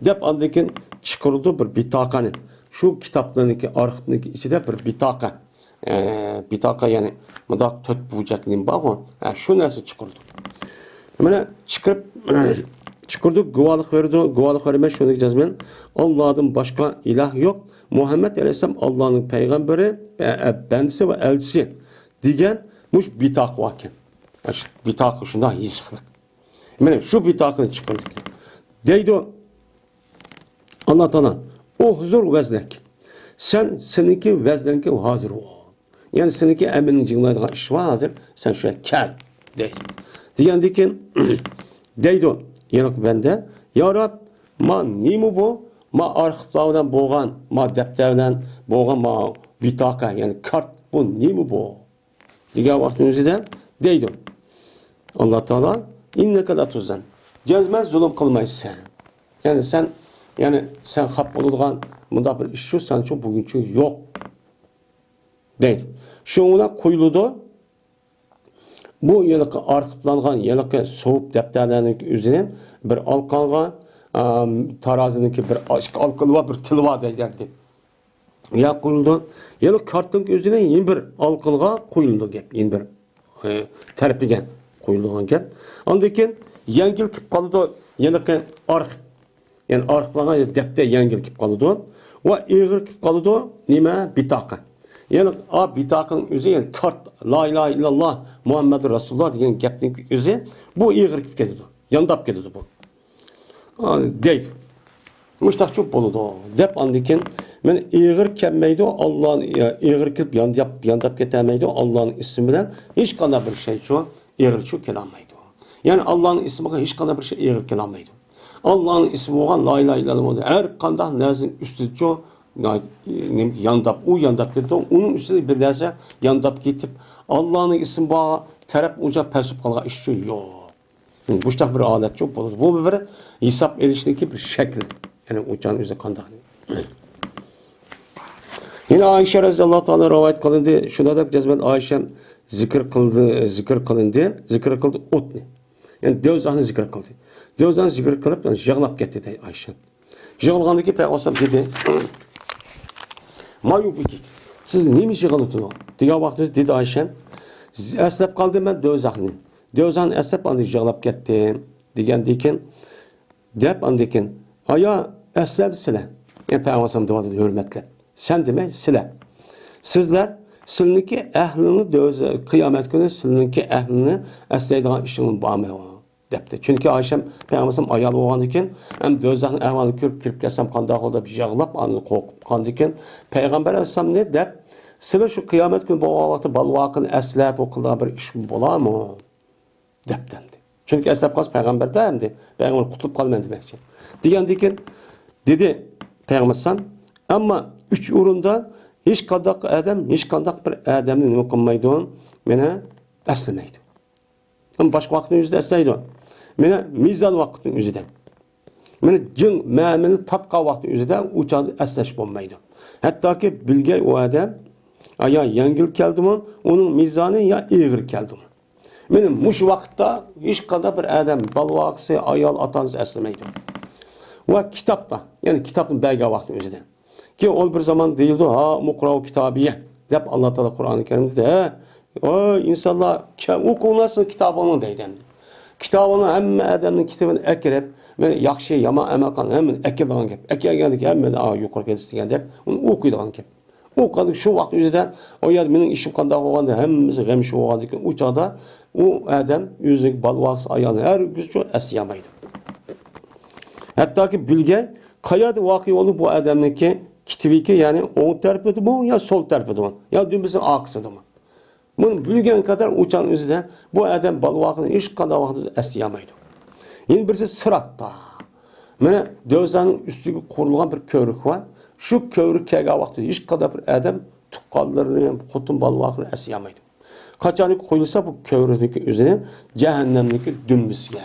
دەپ ئاندىن كېيىن چىقىرىدۇ بىر بىتاقەنى. شۇ كىتابلارنىڭكى، ئارخىپنىڭكى ئىچىدە بىر بىتاقە. ئە، بىتاقە، يەنى مۇنداق تۆت بۇرجەك نېمە بارغۇ؟ ھە، شۇ نەرسە چىقىرىدۇ. مانا چىقىرىپ، چىقىرىدۇ، گۇۋاھلىق بېرىدۇ. گۇۋاھلىق بېرىمەن، شۇنى جەزمەن ئاللادىن باشقا ئىلاھ يوق. مۇھەممەد ئەلەيھىسسالام ئاللانىڭ پەيغەمبىرى، ئە، ئە، بەندىسى ۋە ئەلچىسى دېگەن مۇشۇ بىتاقە باركەن. ئاشۇ بىتاقە شۇنداق يېزىقلىق. مانا شۇ بىتاقىنى چىقىردى. دەيدۇ، ئاللا تائالا، «ئۇھزۇر ۋەزنەك.» سەن، سېنىڭكى ۋەزنەڭكى ھازىر بول. يەنى سېنىڭكى ئەمىلىڭ جىڭلايدىغان ئىش بار ھازىر، سەن شۇ يەرگە كەل، دەيدۇ. دېگەندىن كېيىن، دەيدۇ، يەنە بەندە، يا رەب، ما نېمە بۇ؟ ما ئارخىپلار بىلەن بولغان، ما دەپتەر بىلەن بولغان، ما بىتاقە، يەنى كارت، بۇ نېمە بۇ؟ دېگەن ۋاقىتنىڭ ئۆزىدە دەيدۇ، ئاللا تائالا، «ئىننەكە لا تۇزلەم.» جەزمەن زۇلۇم قىلمايسەن. يەنى سەن، يەنى سەن خاپا بولىدىغان مۇنداق بىر ئىش شۇ، سەن ئۈچۈن بۈگۈنچە يوق، دەيدۇ. شۇنىڭ بىلەن قويۇلىدۇ. بۇ ھېلىقى ئارخىپلانغان، ھېلىقى سوۋۇپ دەپتەرلەرنىڭ ئۆزىنى بىر ئالقانغا، ئا، تارازىنىڭكى بىر ئىككى ئالقىنى بار، بىر تىلى بار دەيدۇ. يا قويۇلىدۇ. يەنە كارتىنىڭ ئۆزىنى يەنە بىر ئالقىنغا قويۇلىدۇ گەپ. يەنە بىر، ئە، تەرىپىگە قويۇلىدىغان گەپ. ئاندىن كېيىن يەڭگىل كېلىپ قالىدۇ. يەنە ئارخىپ. يەنى ئارخىپلانغان دەپتەر يەڭگىل كېلىپ قالىدۇ. ۋە ئېغىر كېلىپ قالىدۇ. نېمە؟ بىتاقە. يەنى ئا بىتاقىنىڭ ئۆزى، يەنى كارت، لا ئىلاھە ئىللاللا، مۇھەممەدۇر رەسۇلۇللا دېگەن گەپنىڭ ئۆزى، بۇ ئېغىر كېلىپ كېلىدۇ. يانداپ كېلىدۇ بۇ. ئا، دەيدۇ. مۇشتاقچۇ بولىدۇ، دەپ ئاندىن كېيىن مەن ئېغىر كەلمەيدۇ، ئاللا، ئېغىر كېلىپ يانداپ، يانداپ كېتەلمەيدۇ، ئاللانىڭ ئىسمى بىلەن ھېچقانداق بىر شەيچۇ ئېغىرچۇ كېلەلمەيدۇ. يەنى ئاللانىڭ ئىسمىغا ھېچقانداق بىر شەي ئېغىر كېلەلمەيدۇ. ئاللانىڭ ئىسمى بولغان لا ئىلاھە ئىللاللا بولدى. ھەر قانداق نەرسىنىڭ ئۈستىدىچۇ، نېمە، يانداپ، ئۇ يانداپ كېتىدۇ، ئۇنىڭ ئۈستىدە بىر نەرسە يانداپ كېتىپ، ئاللانىڭ ئىسمى بار تەرەپ ئۇنچە پەسىپ قالغان ئىشچۇ يوق. مۇشتاق بىر ھالەتچۇ بولىدۇ. بۇ بىر ھېساب ئېلىشنىڭكى بىر شەكلى. يەنى ئۇ چاغنىڭ ئۆزى قانداق؟ يەنە ئائىشە رەزىياللاھۇ تائالا رىۋايەت قىلىندى. شۇنداق دەپ جەزمەن ئائىشە زىكىر قىلدى، زىكىر قىلىندى، زىكىر قىلدى ئوتنى. يەنى دوزاخنى زىكىر قىلدى. دوزاخنى زىكىر قىلىپ، يەنى يىغلاپ كەتتى دەيدۇ ئائىشە. يىغلىغاندىن كېيىن پەيغەمبەر ئالەيھىسسالام دېدى، «ما يۇبكىك؟ سىز نېمە ئۈچۈن يىغلاۋاتىدۇ؟» دېگەن ۋاقتىدا دېدى ئائىشە، «ئەسلەپ قالدىم مەن دوزاخنى. دوزاخنى ئەسلەپ ئاندىن يىغلاپ كەتتىم.» دېگەندىن كېيىن، دەپ ئاندىن كېيىن، «ئايا، ئەسلەمسىلە.» يەنى پەيغەمبەر ئالەيھىسسالام دەۋاتىدۇ ھۆرمەتلەپ. سەن دېمەي، سىلە. سىزلەر، سىلىنىڭكى ئەھلىنى دۆزە-، قىيامەت كۈنى سىلىنىڭكى ئەھلىنى ئەسلەيدىغان ئىشىڭلار بارمۇ؟ دەپتۇ. چۈنكى ئائىشەم پەيغەمبەر ئايال بولغاندىن كېيىن، ھەم دوزاخنىڭ ئەھۋالىنى كۆرۈپ كىرىپ كەتسەم قانداق بولۇپ دەپ يىغلاپ، ئاندىن قورقۇپ قالغاندىن كېيىن، پەيغەمبەر ئەلەيھىسسالامنى دەپ، سىلەر شۇ قىيامەت كۈنى بولغان ۋاقىتتا بالىۋاقىنى ئەسلەپ، ئۇ قىلىدىغان بىر ئىش بولارمۇ؟ دەپتۇ ئەمدى. چۈنكى ئەسلەپ قالسا پەيغەمبەردە ئەمدى، پەيغەمبەر قۇتۇلۇپ قالىمەن دېمەكچى. دېگەندىن كېيىن دېدى پەيغەمبەر ئەلەيھىسسالام، ئەمما ئۈچ ئورۇندا ھېچقانداق ئادەم، ھېچقانداق بىر ئادەمنى نېمە قىلمايدۇ، مانا ئەسلىمەيدۇ. ئەمما باشقا ۋاقىتنىڭ ئۆزىدە ئەسلەيدۇ. مانا مىزان ۋاقىتنىڭ ئۆزىدە. مانا جىڭ مەمىنى تارتقان ۋاقىتنىڭ ئۆزىدە ئۇ چاغدا ئەسلەش بولمايدۇ. ھەتتاكى بىلگەي ئۇ ئادەم، يا يەڭگىل كەلدىمۇ، ئۇنىڭ مىزانى يا ئېغىر كەلدىمۇ. مانا مۇشۇ ۋاقىتتا ھېچقانداق بىر ئادەم، بالىۋاقىسى، ئايال، ئاتا-ئانىسى ئەسلىمەيدۇ. ۋە كىتابتا، يەنى كىتابنى بەرگەن ۋاقىتنىڭ ئۆزىدە. كېيىن ئۇ بىر زامان دېيىلىدۇ، «ھاكۇمۇ ئىقرەئۇ كىتابىيە» دەپ، ئاللا تائالا قۇرئانى كەرىمدە، «ھە، ئەي ئىنسانلار، كە-، ئوقۇڭلار سىز كىتابىڭلارنى» دەيدۇ ئەمدى. كىتابىڭلار ھەممە ئادەمنىڭ كىتابىنى ئەكىرىپ، مانا ياخشى، يامان ئەمەل قىلغان ھەممىنى ئەكىرىدىغان گەپ. ئەكەلگەندىن كېيىن ھەممىنى، ئا، يۇقىرىقى ھەدىس دېگەندەك، ئۇنى ئوقۇيدىغان گەپ. ئوقۇغاندىن شۇ ۋاقىت ئۆزىدە، ئۇ يەردە مېنىڭ ئىشىم قانداق بولغاندا، ھەممىمىسى غەم شۇ بولغاندىن كېيىن، ئۇ چاغدا ئۇ ئادەم ئۆزىنىڭ بالىۋاقىسى ئايالىنى ھەرگىزچۇ ئەسلىيەلمەيدۇ. ھەتتاكى بىلگەي، قايەردە ۋەقە بولدى بۇ ئادەمنىڭكى كىتابىكى، يەنى ئوڭ تەرىپىدىمۇ يا سول تەرىپىدىمۇ يا دۈمبىسىنىڭ ئارقىسىدىمۇ؟ بۇنى بىلگەن قەدەر ئۇ چاغنىڭ ئۆزىدە بۇ ئادەم بالىۋاقىنى ھېچقانداق ۋاقىتتا ئەستە يامايدۇ. يەنە بىرسى سىراتتا. مانا دۆزەخنىڭ ئۈستىگە قۇرۇلغان بىر كۆۋرۈك بار. شۇ كۆۋرۈك كەلگەن ۋاقىتتا ھېچقانداق بىر ئادەم تۇغقانلىرىنى، خوتۇن بالىۋاقىنى ئەستە يامايدۇ. قاچانكى قويۇلسا بۇ كۆۋرۈكنىڭكى ئۆزىنى جەھەننەمنىڭكى دۈمبىسىگە،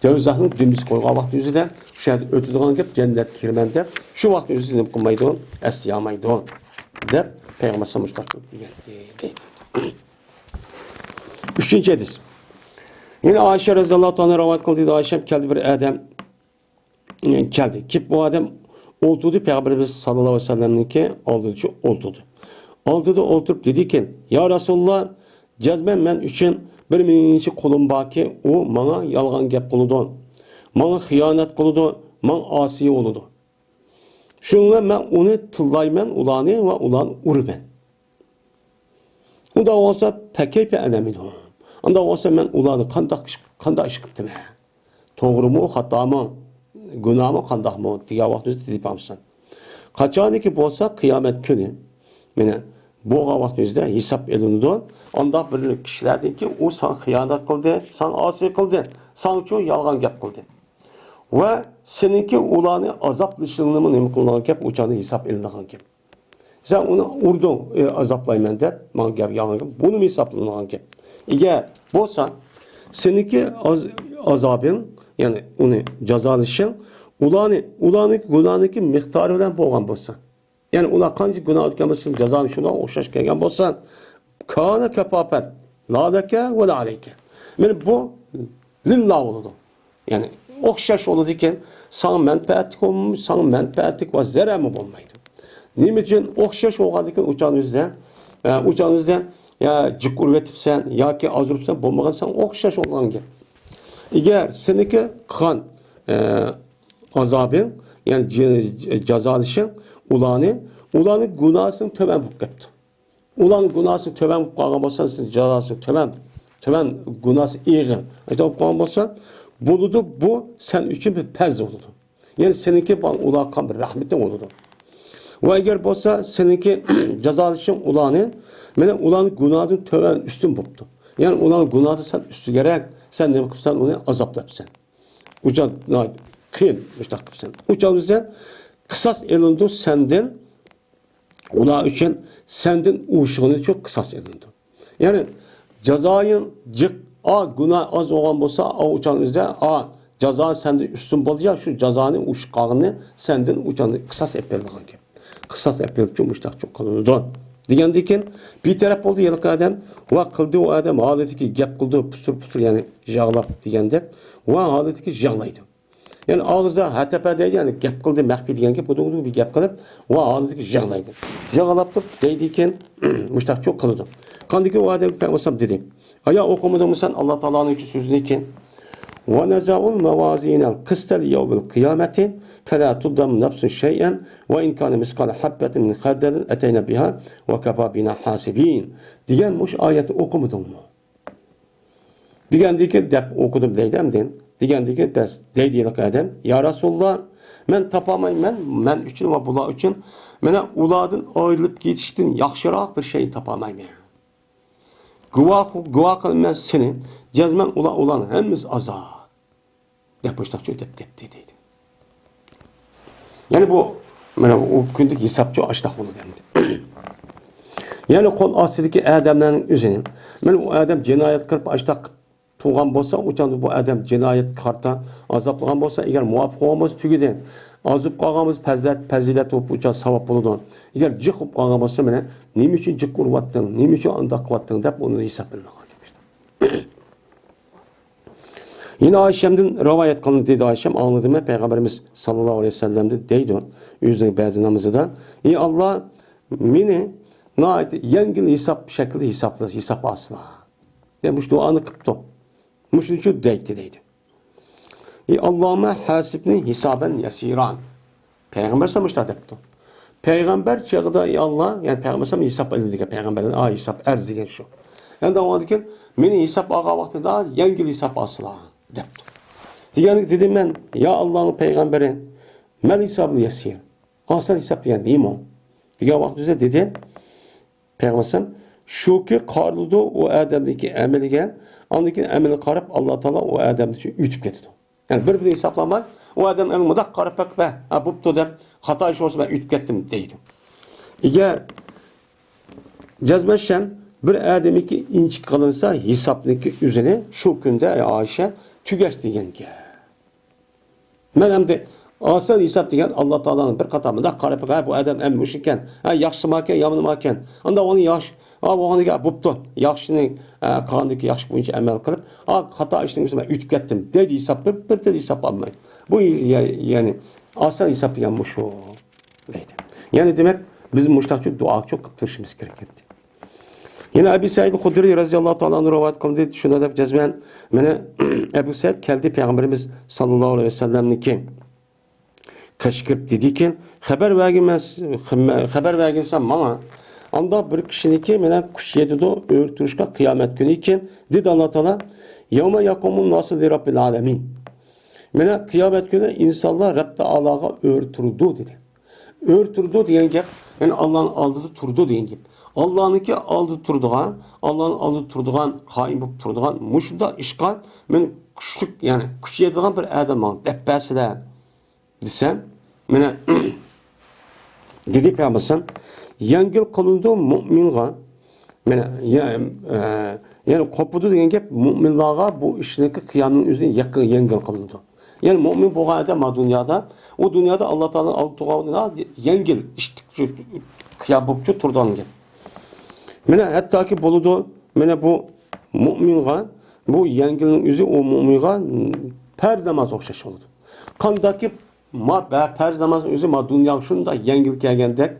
دۆزەخنىڭ دۈمبىسىگە قويغان ۋاقتى ئۆزىدە شۇ يەردە ئۆتىدىغان گەپ، جەننەتكە كىرىمەن دەپ، شۇ ۋاقىت ئۆزىدە نېمە قىلمايدۇ؟ ئەستە يامايدۇ دەپ پەيغەمبەر مۇشۇنداق دېگەن دەيدۇ. ئۈچىنچى ھەدىس. يەنە ئائىشە رەزىياللاھۇ تائالا رىۋايەت قىلدى، دېدى، ئائىشەم كەلدى، بىر ئادەم كەلدى. كېلىپ بۇ ئادەم ئولتۇردى، پەيغەمبىرىمىز ساللاللاھۇ ئەلەيھى ۋەسەللەمنىڭكى ئالدىدا ئولتۇردى. ئالدىدا ئولتۇرۇپ دېدىكى، يا رەسۇلاللا، جەزمەن مەن ئۈچۈن بىر مېنىڭچە قۇلۇم باركى، ئۇ ماڭا يالغان گەپ قىلىدۇ، ماڭا خىيانەت قىلىدۇ، ماڭا ئاسىي بولىدۇ. شۇنىڭ بىلەن مەن ئۇنى تىللايمەن، ئۇلارنى ۋە ئۇلارنى ئۇرىمەن. ئۇنداق بولسا، پەكەيپە ئەنە مىنھۇم. ئۇنداق بولسا، مەن ئۇلارنى قانداق ئىش، قانداق ئىش قىپتىمەن؟ توغرىمۇ، خاتامۇ، گۇناھمۇ، قانداقمۇ؟ دېگەن ۋاقتىدا دېدى پەيغەمبەر. قاچانكى بولسا، قىيامەت كۈنى، مانا، بولغان ۋاقتىمىزدا ھېساب ئېلىنىدۇ. ئانداق بىر كىشىلەردىنكى ئۇ ساڭا خىيانەت قىلدى، ساڭا ئاسىي قىلدى، ساڭىچۇ يالغان گەپ قىلدى. ۋە سېنىڭكى ئۇلارنى ئازابلىشىڭنىمۇ نېمە قىلىدىغان گەپ، ئۇ چاغدا ھېساب ئېلىنىدىغان گەپ. سەن ئۇنى ئۇردۇڭ، ئى، ئازابلايمەن دەپ، ماڭا گەپ يالغان گەپ، بۇنىمۇ ھېسابلىنىدىغان گەپ. ئەگەر بولسا، سېنىڭكى ئاز-، ئازابىڭ، يەنى ئۇنى جازالىشىڭ، ئۇلارنى، ئۇلارنىڭكى گۇناھىنىڭكى مىقدارى بىلەن بولغان بولسا، يەنى ئۇلار قانچە گۇناھ ئۆتكەن بولسا، سېنىڭ جازاڭ شۇنىڭغا ئوخشاش كەلگەن بولسا، كان كافافەن، لا لەكە ۋە لا ئەلەيكە. مانا بۇ لىللا بولىدۇ. يەنى ئوخشاش بولىدىكەن، ساڭا مەنپەئەتلىك بولمايدۇ، ساڭا مەنپەئەتلىك ۋە زەرەرمۇ بولمايدۇ. نېمە ئۈچۈن؟ ئوخشاش بولغاندىكىن ئۇچانىزدا، ئە، ئۇچانىزدا يا جىق ئۇرۇۋېتىپسەن ياكى ئاز ئۇرۇپسەن، بولمىغان ساڭا ئوخشاش بولغان گەپ. ئەگەر سېنىڭكى قىلغان، ئە، ئازابىڭ، يەنى جا-، جازالىشىڭ ئۇلارنى، ئۇلارنىڭ گۇناھىسىدىن تۆۋەن بولۇپ كەپتۇ. ئۇلارنىڭ گۇناھىسى تۆۋەن بولۇپ قالغان بولسا، سىز جازاسى تۆۋەن، تۆۋەن گۇناھسى ئېغىر بولۇپ قالغان بولسا، بولىدۇ، بۇ سەن ئۈچۈن بىر پەز بولىدۇ. يەنى سېنىڭكى بار، ئۇلارغا قىلغان بىر رەھمىتىڭ بولىدۇ. ۋە ئەگەر بولسا سېنىڭكى جازالىشىڭ ئۇلارنى، مانا ئۇلارنىڭ گۇناھىدىن تۆۋەن، ئۈستۈن بوپتۇ. يەنى ئۇلارنىڭ گۇناھىدىن سەن ئۈستۈنرەك، سەن نېمە قىلىپسەن، ئۇنى ئازابلاپسەن. ئۇچان، ناھايىتى قىيىن مۇشۇنداق قىلىپسەن. ئۇچان بىزدە قىساس ئېلىنىدۇ سەندىن، ئۇلار ئۈچۈن سەندىن ئوشۇقىنى شۇ قىساس ئېلىنىدۇ. يەنى جازايىڭ جىق، ئا، گۇناھ ئاز بولغان بولسا، ئا، ئۇچان بىزدە، ئا، جازا سەندىن ئۈستۈن بولدى يا، شۇ جازانى ئوشۇق قالغىنىنى سەندىن ئۇچان قىساس ئېلىپ بېرىدىغان گەپ. قىساس ئېلىپ بېرىپ شۇ مۇشۇنداق قىلىنىدۇ. دېگەندىن كېيىن بىتەرەپ بولدى ھېلىقى ئادەم ۋە قىلدى ئۇ ئادەم ھالىتىكى گەپ قىلدى، پۇسۇر-پۇسۇر، يەنى يىغلاپ دېگەندەك، ۋە ھالىتىكى يىغلايدۇ. يەنى ئاغزىدا ھەتەپە دەيدۇ، يەنى گەپ قىلدى، مەخپىي دېگەن گەپ، بۇ بىر گەپ قىلىپ، ۋە ھالىتىكى يىغلايدۇ. يىغلاپ تۇرۇپ دەيدىكەن، مۇشتاقچۇ قىلىدۇ. قاندىكى ئۇ ئادەم پەيغەمبەر دېدى، ئايا ئوقۇمىدىڭمۇ سەن ئاللا تائالانىڭ سۆزىنى كېيىن؟ ونضع الموازين القسط ليوم القيامة فلا تظلم نفس شيئا وإن كان مثقال حبة من خردل أتينا بها وكفى بنا حاسبين دېگەن مۇشۇ ئايەتنى ئوقۇمىدىڭمۇ؟ دېگەندىكىن دەپ ئوقۇدۇم دەيدۇ ئەمدى. دېگەندىكىن بەس دەيدۇ ھېلىقى ئادەم، يا رەسۇلاللا، مەن تاپالمايمەن، مەن ئۈچۈن ۋە بۇلار ئۈچۈن مانا ئۇلاردىن ئايرىلىپ كېتىشتىن ياخشىراق بىر شەينى تاپالمايمەن. گۇۋاھ، گۇۋاھ قىلىمەن سېنى، جەزمەن ئۇلار، ئۇلارنىڭ ھەممىسى ئازاب. دەپ مۇشۇنداقچە ئۆتۈپ كەتتى دەيدۇ. يەنى بۇ، مانا ئۇ كۈندىكى ھېسابچۇ ئاشتاق بولىدۇ ئەمدى. يەنى قول ئاستىدىكى ئادەملەرنىڭ ئۆزىنى، مانا ئۇ ئادەم جىنايەت قىلىپ ئاشتاق تۇرغان بولسا، ئۇ چاغدا بۇ ئادەم جىنايەتكە قارىتا ئازابلىغان بولسا، ئەگەر مۇۋاپىق بولغان بولسا تۈگىدى. ئازىپ قالغان بولسا، پەزىلەت، پەزىلەت بولۇپ ئۇ چاغدا ساۋاب بولىدۇ. ئەگەر جىق بولۇپ قالغان بولسا، مانا نېمە ئۈچۈن جىق ئۇرۇۋاتتىڭ، نېمە ئۈچۈن ئانداق قىلىۋاتتىڭ دەپ ئۇنى ھېسابلىنىدىغان گەپ. يەنە ئائىشەمدىن رىۋايەت قىلىندى، دېدى ئائىشەم، ئاڭلىدىم مەن پەيغەمبىرىمىز ساللاللاھۇ ئەلەيھى ۋەسەللەمدىن دەيدۇ، ئۆزىنىڭ بەزى نامىزىدا، ئى ئاللا، مېنى ناھايىتى يەڭگىل ھېساب شەكلىدە ھېسابلا، ھېساب ئالسىلا. دەپ مۇشۇ دۇئانى قىپتۇ. مۇشۇنىڭ ئۈچۈن دەيتتى دەيدۇ. ئى ئاللاھۇممە ھاسىبنى ھىسابەن يەسىرا. پەيغەمبەر سەللەللاھۇ ئەلەيھى ۋەسەللەم مۇشۇنداق دەپتۇ. پەيغەمبەر چېغىدا، ئى ئاللا، يەنى پەيغەمبەر سەللەللاھۇ ئەلەيھى ۋەسەللەم ھېساب ئېلىنىدىكەن، پەيغەمبەردىن، ئا، ھېساب ئەرز دېگەن شۇ. ئەمدى ئۇنىڭدىن كېيىن، مېنى ھېساب ئالغان ۋاقتىدا يەڭگىل ھېساب ئالسىلا، دەپتۇ. دېگەندىكىن دېدىم مەن، يا ئاللانىڭ پەيغەمبىرى، مەل ھىسابۇل يەسىر. ئاسان ھېساب دېگەن نېمە؟ دېگەن ۋاقتىدا دېدى، پەيغەمبەر ئەلەيھىسسالام، شۇكى قارىلىدۇ ئۇ ئادەمنىڭكى ئەمىلىگە، ئاندىن كېيىن ئەمىلىگە قاراپ ئاللا تائالا ئۇ ئادەمنى ئۆتۈپ كېتىدۇ. يەنى بىر-بىرىنى ھېسابلاماي، ئۇ ئادەم ئەمدى مۇنداق قاراپ بېقىپ، ھە، ھە، بوپتۇ دەپ، خاتا ئىش بولسا مەن ئۆتۈپ كەتتىم دەيدۇ. ئەگەر جەزمەن شەن بىر ئادەمنىڭكى ئىنچىكە قىلىنسا ھېسابنىڭكى ئۆزىنى شۇ كۈندە، ئەي ئائىشە، تۈگەش دېگەن گەپ. مەن ئەمدى ئاسان ھېساب دېگەن ئاللا تائالانىڭ بىر قاتار مۇنداق قاراپ، ھە، بۇ ئادەم ئەمدى مۇشۇ ئىكەن، ھە، ياخشىمىكەن، يامىنمىكەن، ئاندا ئۇنى ياخشى، ھە، بولغاندىكى بوپتۇ، ياخشىنى، ھە، قىلغاندىكى ياخشى بويىچە ئەمەل قىلىپ، ھە، خاتا ئىشنىڭ ئۈستىدە مەن ئۆتۈپ كەتتىم دەيدۇ ھېساب، بىر، بىر، بىر ھېساب ئالماي. بۇ يە-، يەنى ئاسان ھېساب دېگەن مۇشۇ دەيدۇ. يەنى دېمەك، بىز مۇشۇنداقچە دۇئاچۇ قىلىپ تۇرۇشىمىز كېرەك ئەمدى. يەنە ئەبۇ سەئىد خۇدرىي رەزىياللاھۇ تائالا ئەنھۇ رىۋايەت قىلدى، شۇنداق دەپ جەزمەن، مانا، ئەبۇ سەئىد كەلدى پەيغەمبىرىمىز ساللاللاھۇ ئەلەيھى ۋەسەللەمنىڭكى قېشىغا كىرىپ دېدىكى، خەۋەر بەرگىنمەن، خەۋەر بەرگىنسەن ماڭا. ئانداق بىر كىشىنىڭكى مانا قۇش يېتىدۇ، ئۆرە تۇرۇشقا قىيامەت كۈنى ئىكەن، دېدى ئاللا تائالا، يەۋمە يەقۇمۇن ناسۇ لىرەببىل ئالەمىن. مانا قىيامەت كۈنى ئىنسانلار رەب تائالاغا ئۆرە تۇرىدۇ دېدى. ئۆرە تۇرىدۇ دېگەن گەپ، يەنى ئاللانىڭ ئالدىدا تۇرىدۇ دېگەن گەپ. ئاللانىڭكى ئالدىدا تۇرىدىغان، ئاللانىڭ ئالدىدا تۇرىدىغان، قائىم بولۇپ تۇرىدىغان مۇشۇنداق ئىشقا مەن كۈچلۈك، يەنى كۈچ يېتىدىغان بىر ئادەم ماڭا دەپ بەرسىلە دېسەم، مانا دېدى پەيغەمبەر، يەڭگىل قىلىنىدۇ مۇئمىنغا، مانا، يە-، ئە، يەنى قوپىدۇ دېگەن گەپ، مۇئمىنلارغا بۇ ئىشنىڭكى قىيامنىڭ ئۆزى يېقىن، يەڭگىل قىلىنىدۇ. يەنى مۇئمىن بولغان ئادەم ما دۇنيادا، ئۇ دۇنيادا ئاللا تائالانىڭ ئالدىغا يەڭگىل ئىشتىك قىيام بوپچۇ تۇرىدىغان گەپ. مانا ھەتتاكى بولىدۇ، مانا بۇ مۇئمىنغا، بۇ يەڭگىلنىڭ ئۆزى ئۇ مۇئمىنغا پەرز ناماز ئوخشاش بولىدۇ. قانداقكى ما بە-، پەرز ناماز ئۆزى ما دۇنياغا شۇنداق يەڭگىل كەلگەندەك،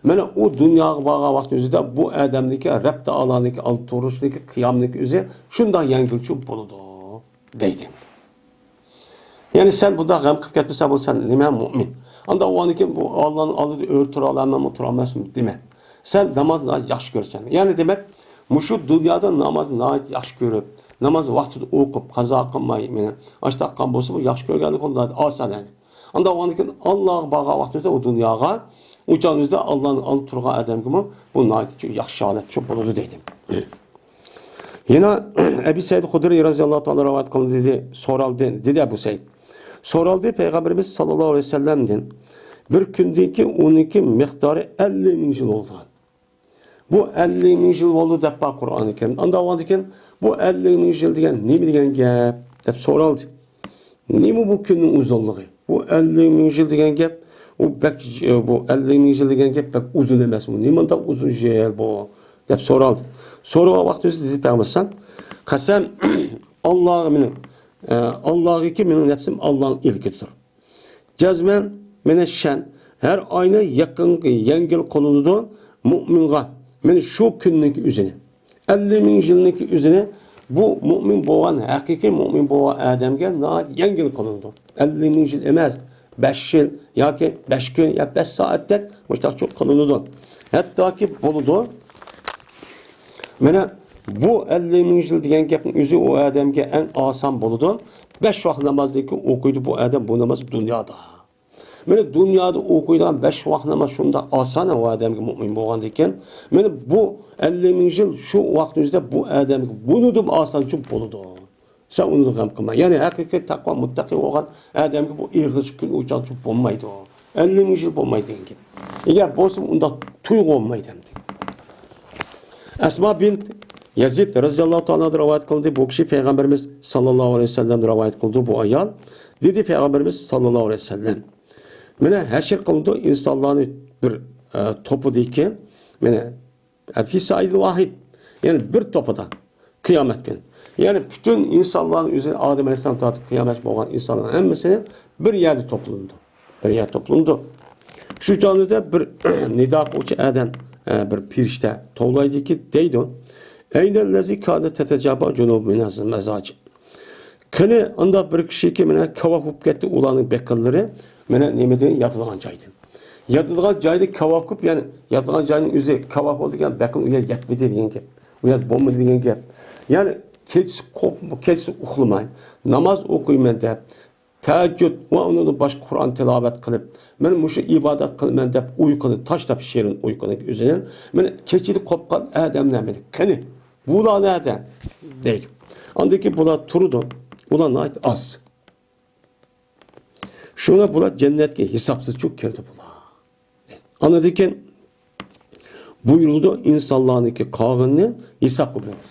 مانا ئۇ دۇنياغا بارغان ۋاقىت ئۆزىدە بۇ ئادەمنىڭكى رەب تائالانىڭكى ئالدىدا تۇرۇشنىڭكى قىيامنىڭكى ئۆزى شۇنداق يەڭگىلچۇ بولىدۇ دەيدۇ. يەنى سەن بۇنداق غەم قىلىپ كەتمىسەڭ، بۇ سەن نېمە مۇئمىن؟ ئاندا ئۇنىڭ كېيىن بۇ ئاللانىڭ ئالدىدا ئۆرە تۇرالامەنمۇ، تۇرالماسمۇ دېمە. سەن نامازنى ناھايىتى ياخشى كۆرىسەن. يەنى دېمەك، مۇشۇ دۇنيادا نامازنى ناھايىتى ياخشى كۆرۈپ، نامازنى ۋاقتىدا ئوقۇپ، قازا قىلماي، مانا ئاشتاق قىلغان بولسا، بۇ ياخشى كۆرگەنلىك بولىدۇ، ئاسان يەنى. ئاندا ئۇنىڭ كېيىن ئاللاغا بارغان ۋاقتىدا ئۇ دۇنياغا، ئۇ چاغنىڭ ئۆزىدە ئاللانىڭ ئالدىدا تۇرغان ئادەمگىمۇ بۇ ناھايىتى ياخشى ھالەتچۇ بولىدۇ دەيدۇ. يەنە ئەبى سەئىد خۇدرىي رەزىياللاھۇ تائالا رىۋايەت قىلدى، دېدى، سورالدى، دېدى ئەبۇ سەئىد. سورالدى پەيغەمبىرىمىز ساللاللاھۇ ئەلەيھى ۋەسەللەمدىن، بىر كۈندىكى ئۇنىڭكى مىقدارى ئەللىك مىڭ يىل بولىدىغان. بۇ ئەللىك مىڭ يىل بولدى دەپ بار قۇرئانى كەرىمدە. ئاندا ئاۋۋالدىكىن بۇ ئەللىك مىڭ يىل دېگەن نېمە دېگەن گەپ دەپ سورالدى. نېمە بۇ كۈننىڭ ئۇزۇنلۇقى؟ بۇ ئەللىك مىڭ يىل دېگەن گەپ، ئۇ بەك، بۇ ئەللىك مىڭ يىل دېگەن گەپ بەك ئۇزۇن ئەمەسمۇ؟ نېمانداق ئۇزۇن يىل بۇ؟ دەپ سورالدى. سورىغان ۋاقتىمىزدا دېدى پەيغەمبەر ئەلەيھىسسالام، قەسەم، ئاللاغا مېنىڭ، ئە، ئاللاغىكى مېنىڭ نەپسىم ئاللانىڭ ئىلكىدۇر. جەزمەن، مانا شەن، ھەر ئاينى يېقىن، يەڭگىل قىلىنىدۇ مۇئمىنغا. مانا شۇ كۈننىڭكى ئۆزىنى. ئەللىك مىڭ يىلنىڭكى ئۆزىنى بۇ مۇئمىن بولغان، ھەقىقىي مۇئمىن بولغان ئادەمگە ناھايىتى يەڭگىل قىلىنىدۇ. ئەللىك مىڭ يىل ئەمەس، بەش يىل ياكى بەش كۈن يا بەش سائەتتەك مۇشۇنداقچۇ قىلىنىدۇ. ھەتتاكى بولىدۇ. مانا بۇ ئەللىك مىڭ يىل دېگەن گەپنىڭ ئۆزى ئۇ ئادەمگە ئەڭ ئاسان بولىدۇ. بەش ۋاق نامازنىكى ئوقۇيدۇ بۇ ئادەم بۇ ناماز دۇنيادا. مانا دۇنيادا ئوقۇيدىغان بەش ۋاق ناماز شۇنداق ئاسان ئۇ ئادەمگە مۇئمىن بولغاندىكىن، مانا بۇ ئەللىك مىڭ يىل شۇ ۋاقىتنىڭ ئۆزىدە بۇ ئادەمگە بۇنىڭدىنمۇ ئاسانچە بولىدۇ. سەن ئۇنى غەم قىلما. يەنى ھەقىقىي تەقۋا مۇتتەقىي بولغان ئادەمگە بۇ ئېغىر كۈن ئۇچانچە بولمايدۇ. ئەللىك مىڭ يىل بولمايدۇ دېگەن گەپ. ئەگەر بولسىمۇ ئۇنداق تۇيغۇ بولمايدۇ ئەمدى. ئەسما بىنت يەزىد رەزىياللاھۇ تائالا ئەنھا رىۋايەت قىلدى. بۇ كىشى پەيغەمبىرىمىز ساللاللاھۇ ئەلەيھى ۋەسەللەمدىن رىۋايەت قىلدى. بۇ ئايال دېدى پەيغەمبىرىمىز ساللاللاھۇ ئەلەيھى ۋەسەللەم، مانا ھەشر قىلىنىدۇ ئىنسانلارنى بىر، ئە، توپىدىكى، مانا، فى سائىد ۋاھىد، يەنى بىر توپىدا قىيامەت كۈنى. يەنى پۈتۈن ئىنسانلارنى ئۆزى ئادەم ئەلەيھىسسالام تارتىپ قىيامەت بولغان ئىنسانلار ھەممىسى بىر يەردە توپلىنىدۇ. بىر يەر توپلىنىدۇ. شۇ چاغدا بىر نىدا قىلغۇچى ئادەم، ئە، بىر پېرىشتە توۋلايدىكى، دەيدۇ، ئەينەللەزى كانەت تەتەجافا جۇنۇبۇھۇم ئەنىل مەزاجىع. قېنى ئانداق بىر كىشىكى مانا كاۋاك بولۇپ كەتتى ئۇلارنىڭ بېقىنلىرى، مانا نېمىدىن، ياتىدىغان جايدىن. ياتىدىغان جايدا كاۋاك بولۇپ، يەنى ياتىدىغان جاينىڭ ئۆزى كاۋاك بولدى دېگەن بېقىن ئۇ يەر يەتمىدى دېگەن گەپ. ئۇ يەر بولمىدى دېگەن گەپ. يەنى كېچىسى قوپ-، كېچىسى ئۇخلىماي، ناماز ئوقۇيمەن دەپ، تەھەججۇد ۋە ئۇنىڭدىن باشقا قۇرئان تىلاۋەت قىلىپ، مەن مۇشۇ ئىبادەت قىلىمەن دەپ ئۇيقۇنى تاشلاپ، شېرىن ئۇيقۇنىڭ ئۆزىدىن، مانا كېچىدە قوپقان ئادەملەر مانا قېنى؟ بۇلار نەدە؟ دەيدۇ. ئاندىن كېيىن بۇلار تۇرىدۇ. ئۇلار ناھايىتى ئاز. شۇڭا بۇلار جەننەتكە ھېسابسىزچۇ كىرىدۇ بۇلار. ئاندىن كېيىن بۇيرۇلىدۇ، ئىنسانلارنىڭكى قالغىنىنى ھېسابقا بېرىدۇ.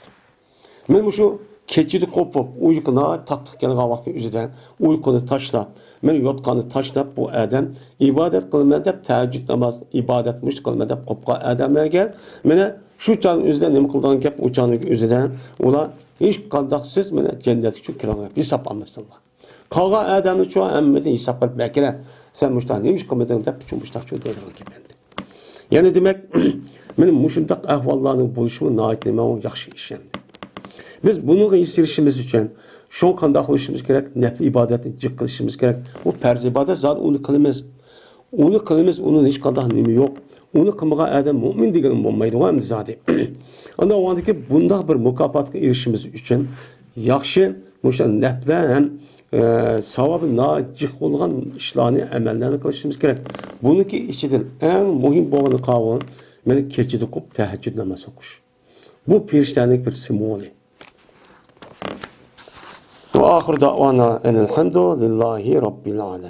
مەن مۇشۇ كېچىدە قوپۇپ، ئۇيقۇ ناھايىتى تاتلىق كەلگەن ۋاقىتنىڭ ئۆزىدە ئۇيقۇنى تاشلاپ، مەن يوتقاننى تاشلاپ، بۇ ئادەم ئىبادەت قىلىمەن دەپ، تەھەججۇد ناماز، ئىبادەت مۇشۇ قىلىمەن دەپ قوپقان ئادەملەرگە، مانا شۇ چاغنىڭ ئۆزىدە نېمە قىلىدىغان گەپ، ئۇ چاغنىڭ ئۆزىدە ئۇلار ھېچقانداق سىز مانا جەننەتكە چۈشۈپ كىرىدىغان گەپ، ھېساب ئالمايسىلەر. قالغان ئادەمنى شۇ ھەممىدىن ھېساب قىلىپ بەرگىلە. سەن مۇشۇنداق نېمە ئىش قىلمىدىڭ دەپ، شۇ مۇشۇنداق شۇ دەيدىغان گەپ ئەمدى. يەنى دېمەك، مانا مۇشۇنداق ئەھۋاللارنىڭ بولۇشىمۇ ناھايىتى نېمە ياخشى ئىش ئەمدى. بىز بۇنىڭغا ئېرىشىشىمىز ئۈچۈن شۇڭا قانداق قىلىشىمىز كېرەك؟ نەپلى ئىبادەتنى جىق قىلىشىمىز كېرەك. بۇ پەرز ئىبادەت زادى ئۇنى قىلىمىز. ئۇنى قىلىمىز، ئۇنىڭ ھېچقانداق نېمە يوق. ئۇنى قىلمىغان ئادەم مۇئمىن دېگىنى بولمايدىغۇ ئەمدى زادى. ئانداق بولغاندىكىن بۇنداق بىر مۇكاپاتقا ئېرىشىشىمىز ئۈچۈن ياخشى مۇشۇ نەپلەر ھەم، ئە، ساۋابى ناھايىتى جىق بولغان ئىشلارنى، ئەمەللەرنى قىلىشىمىز كېرەك. بۇنىڭكى ئىچىدىن ئەڭ مۇھىم بولغىنى قاۋۇل، مانا كېچىدە قوپۇپ تەھەججۇد ناماز ئوقۇش. بۇ پېرىشتەنىڭ بىر سىمۋولى. وآخر دعوانا أن الحمد لله رب العالمين.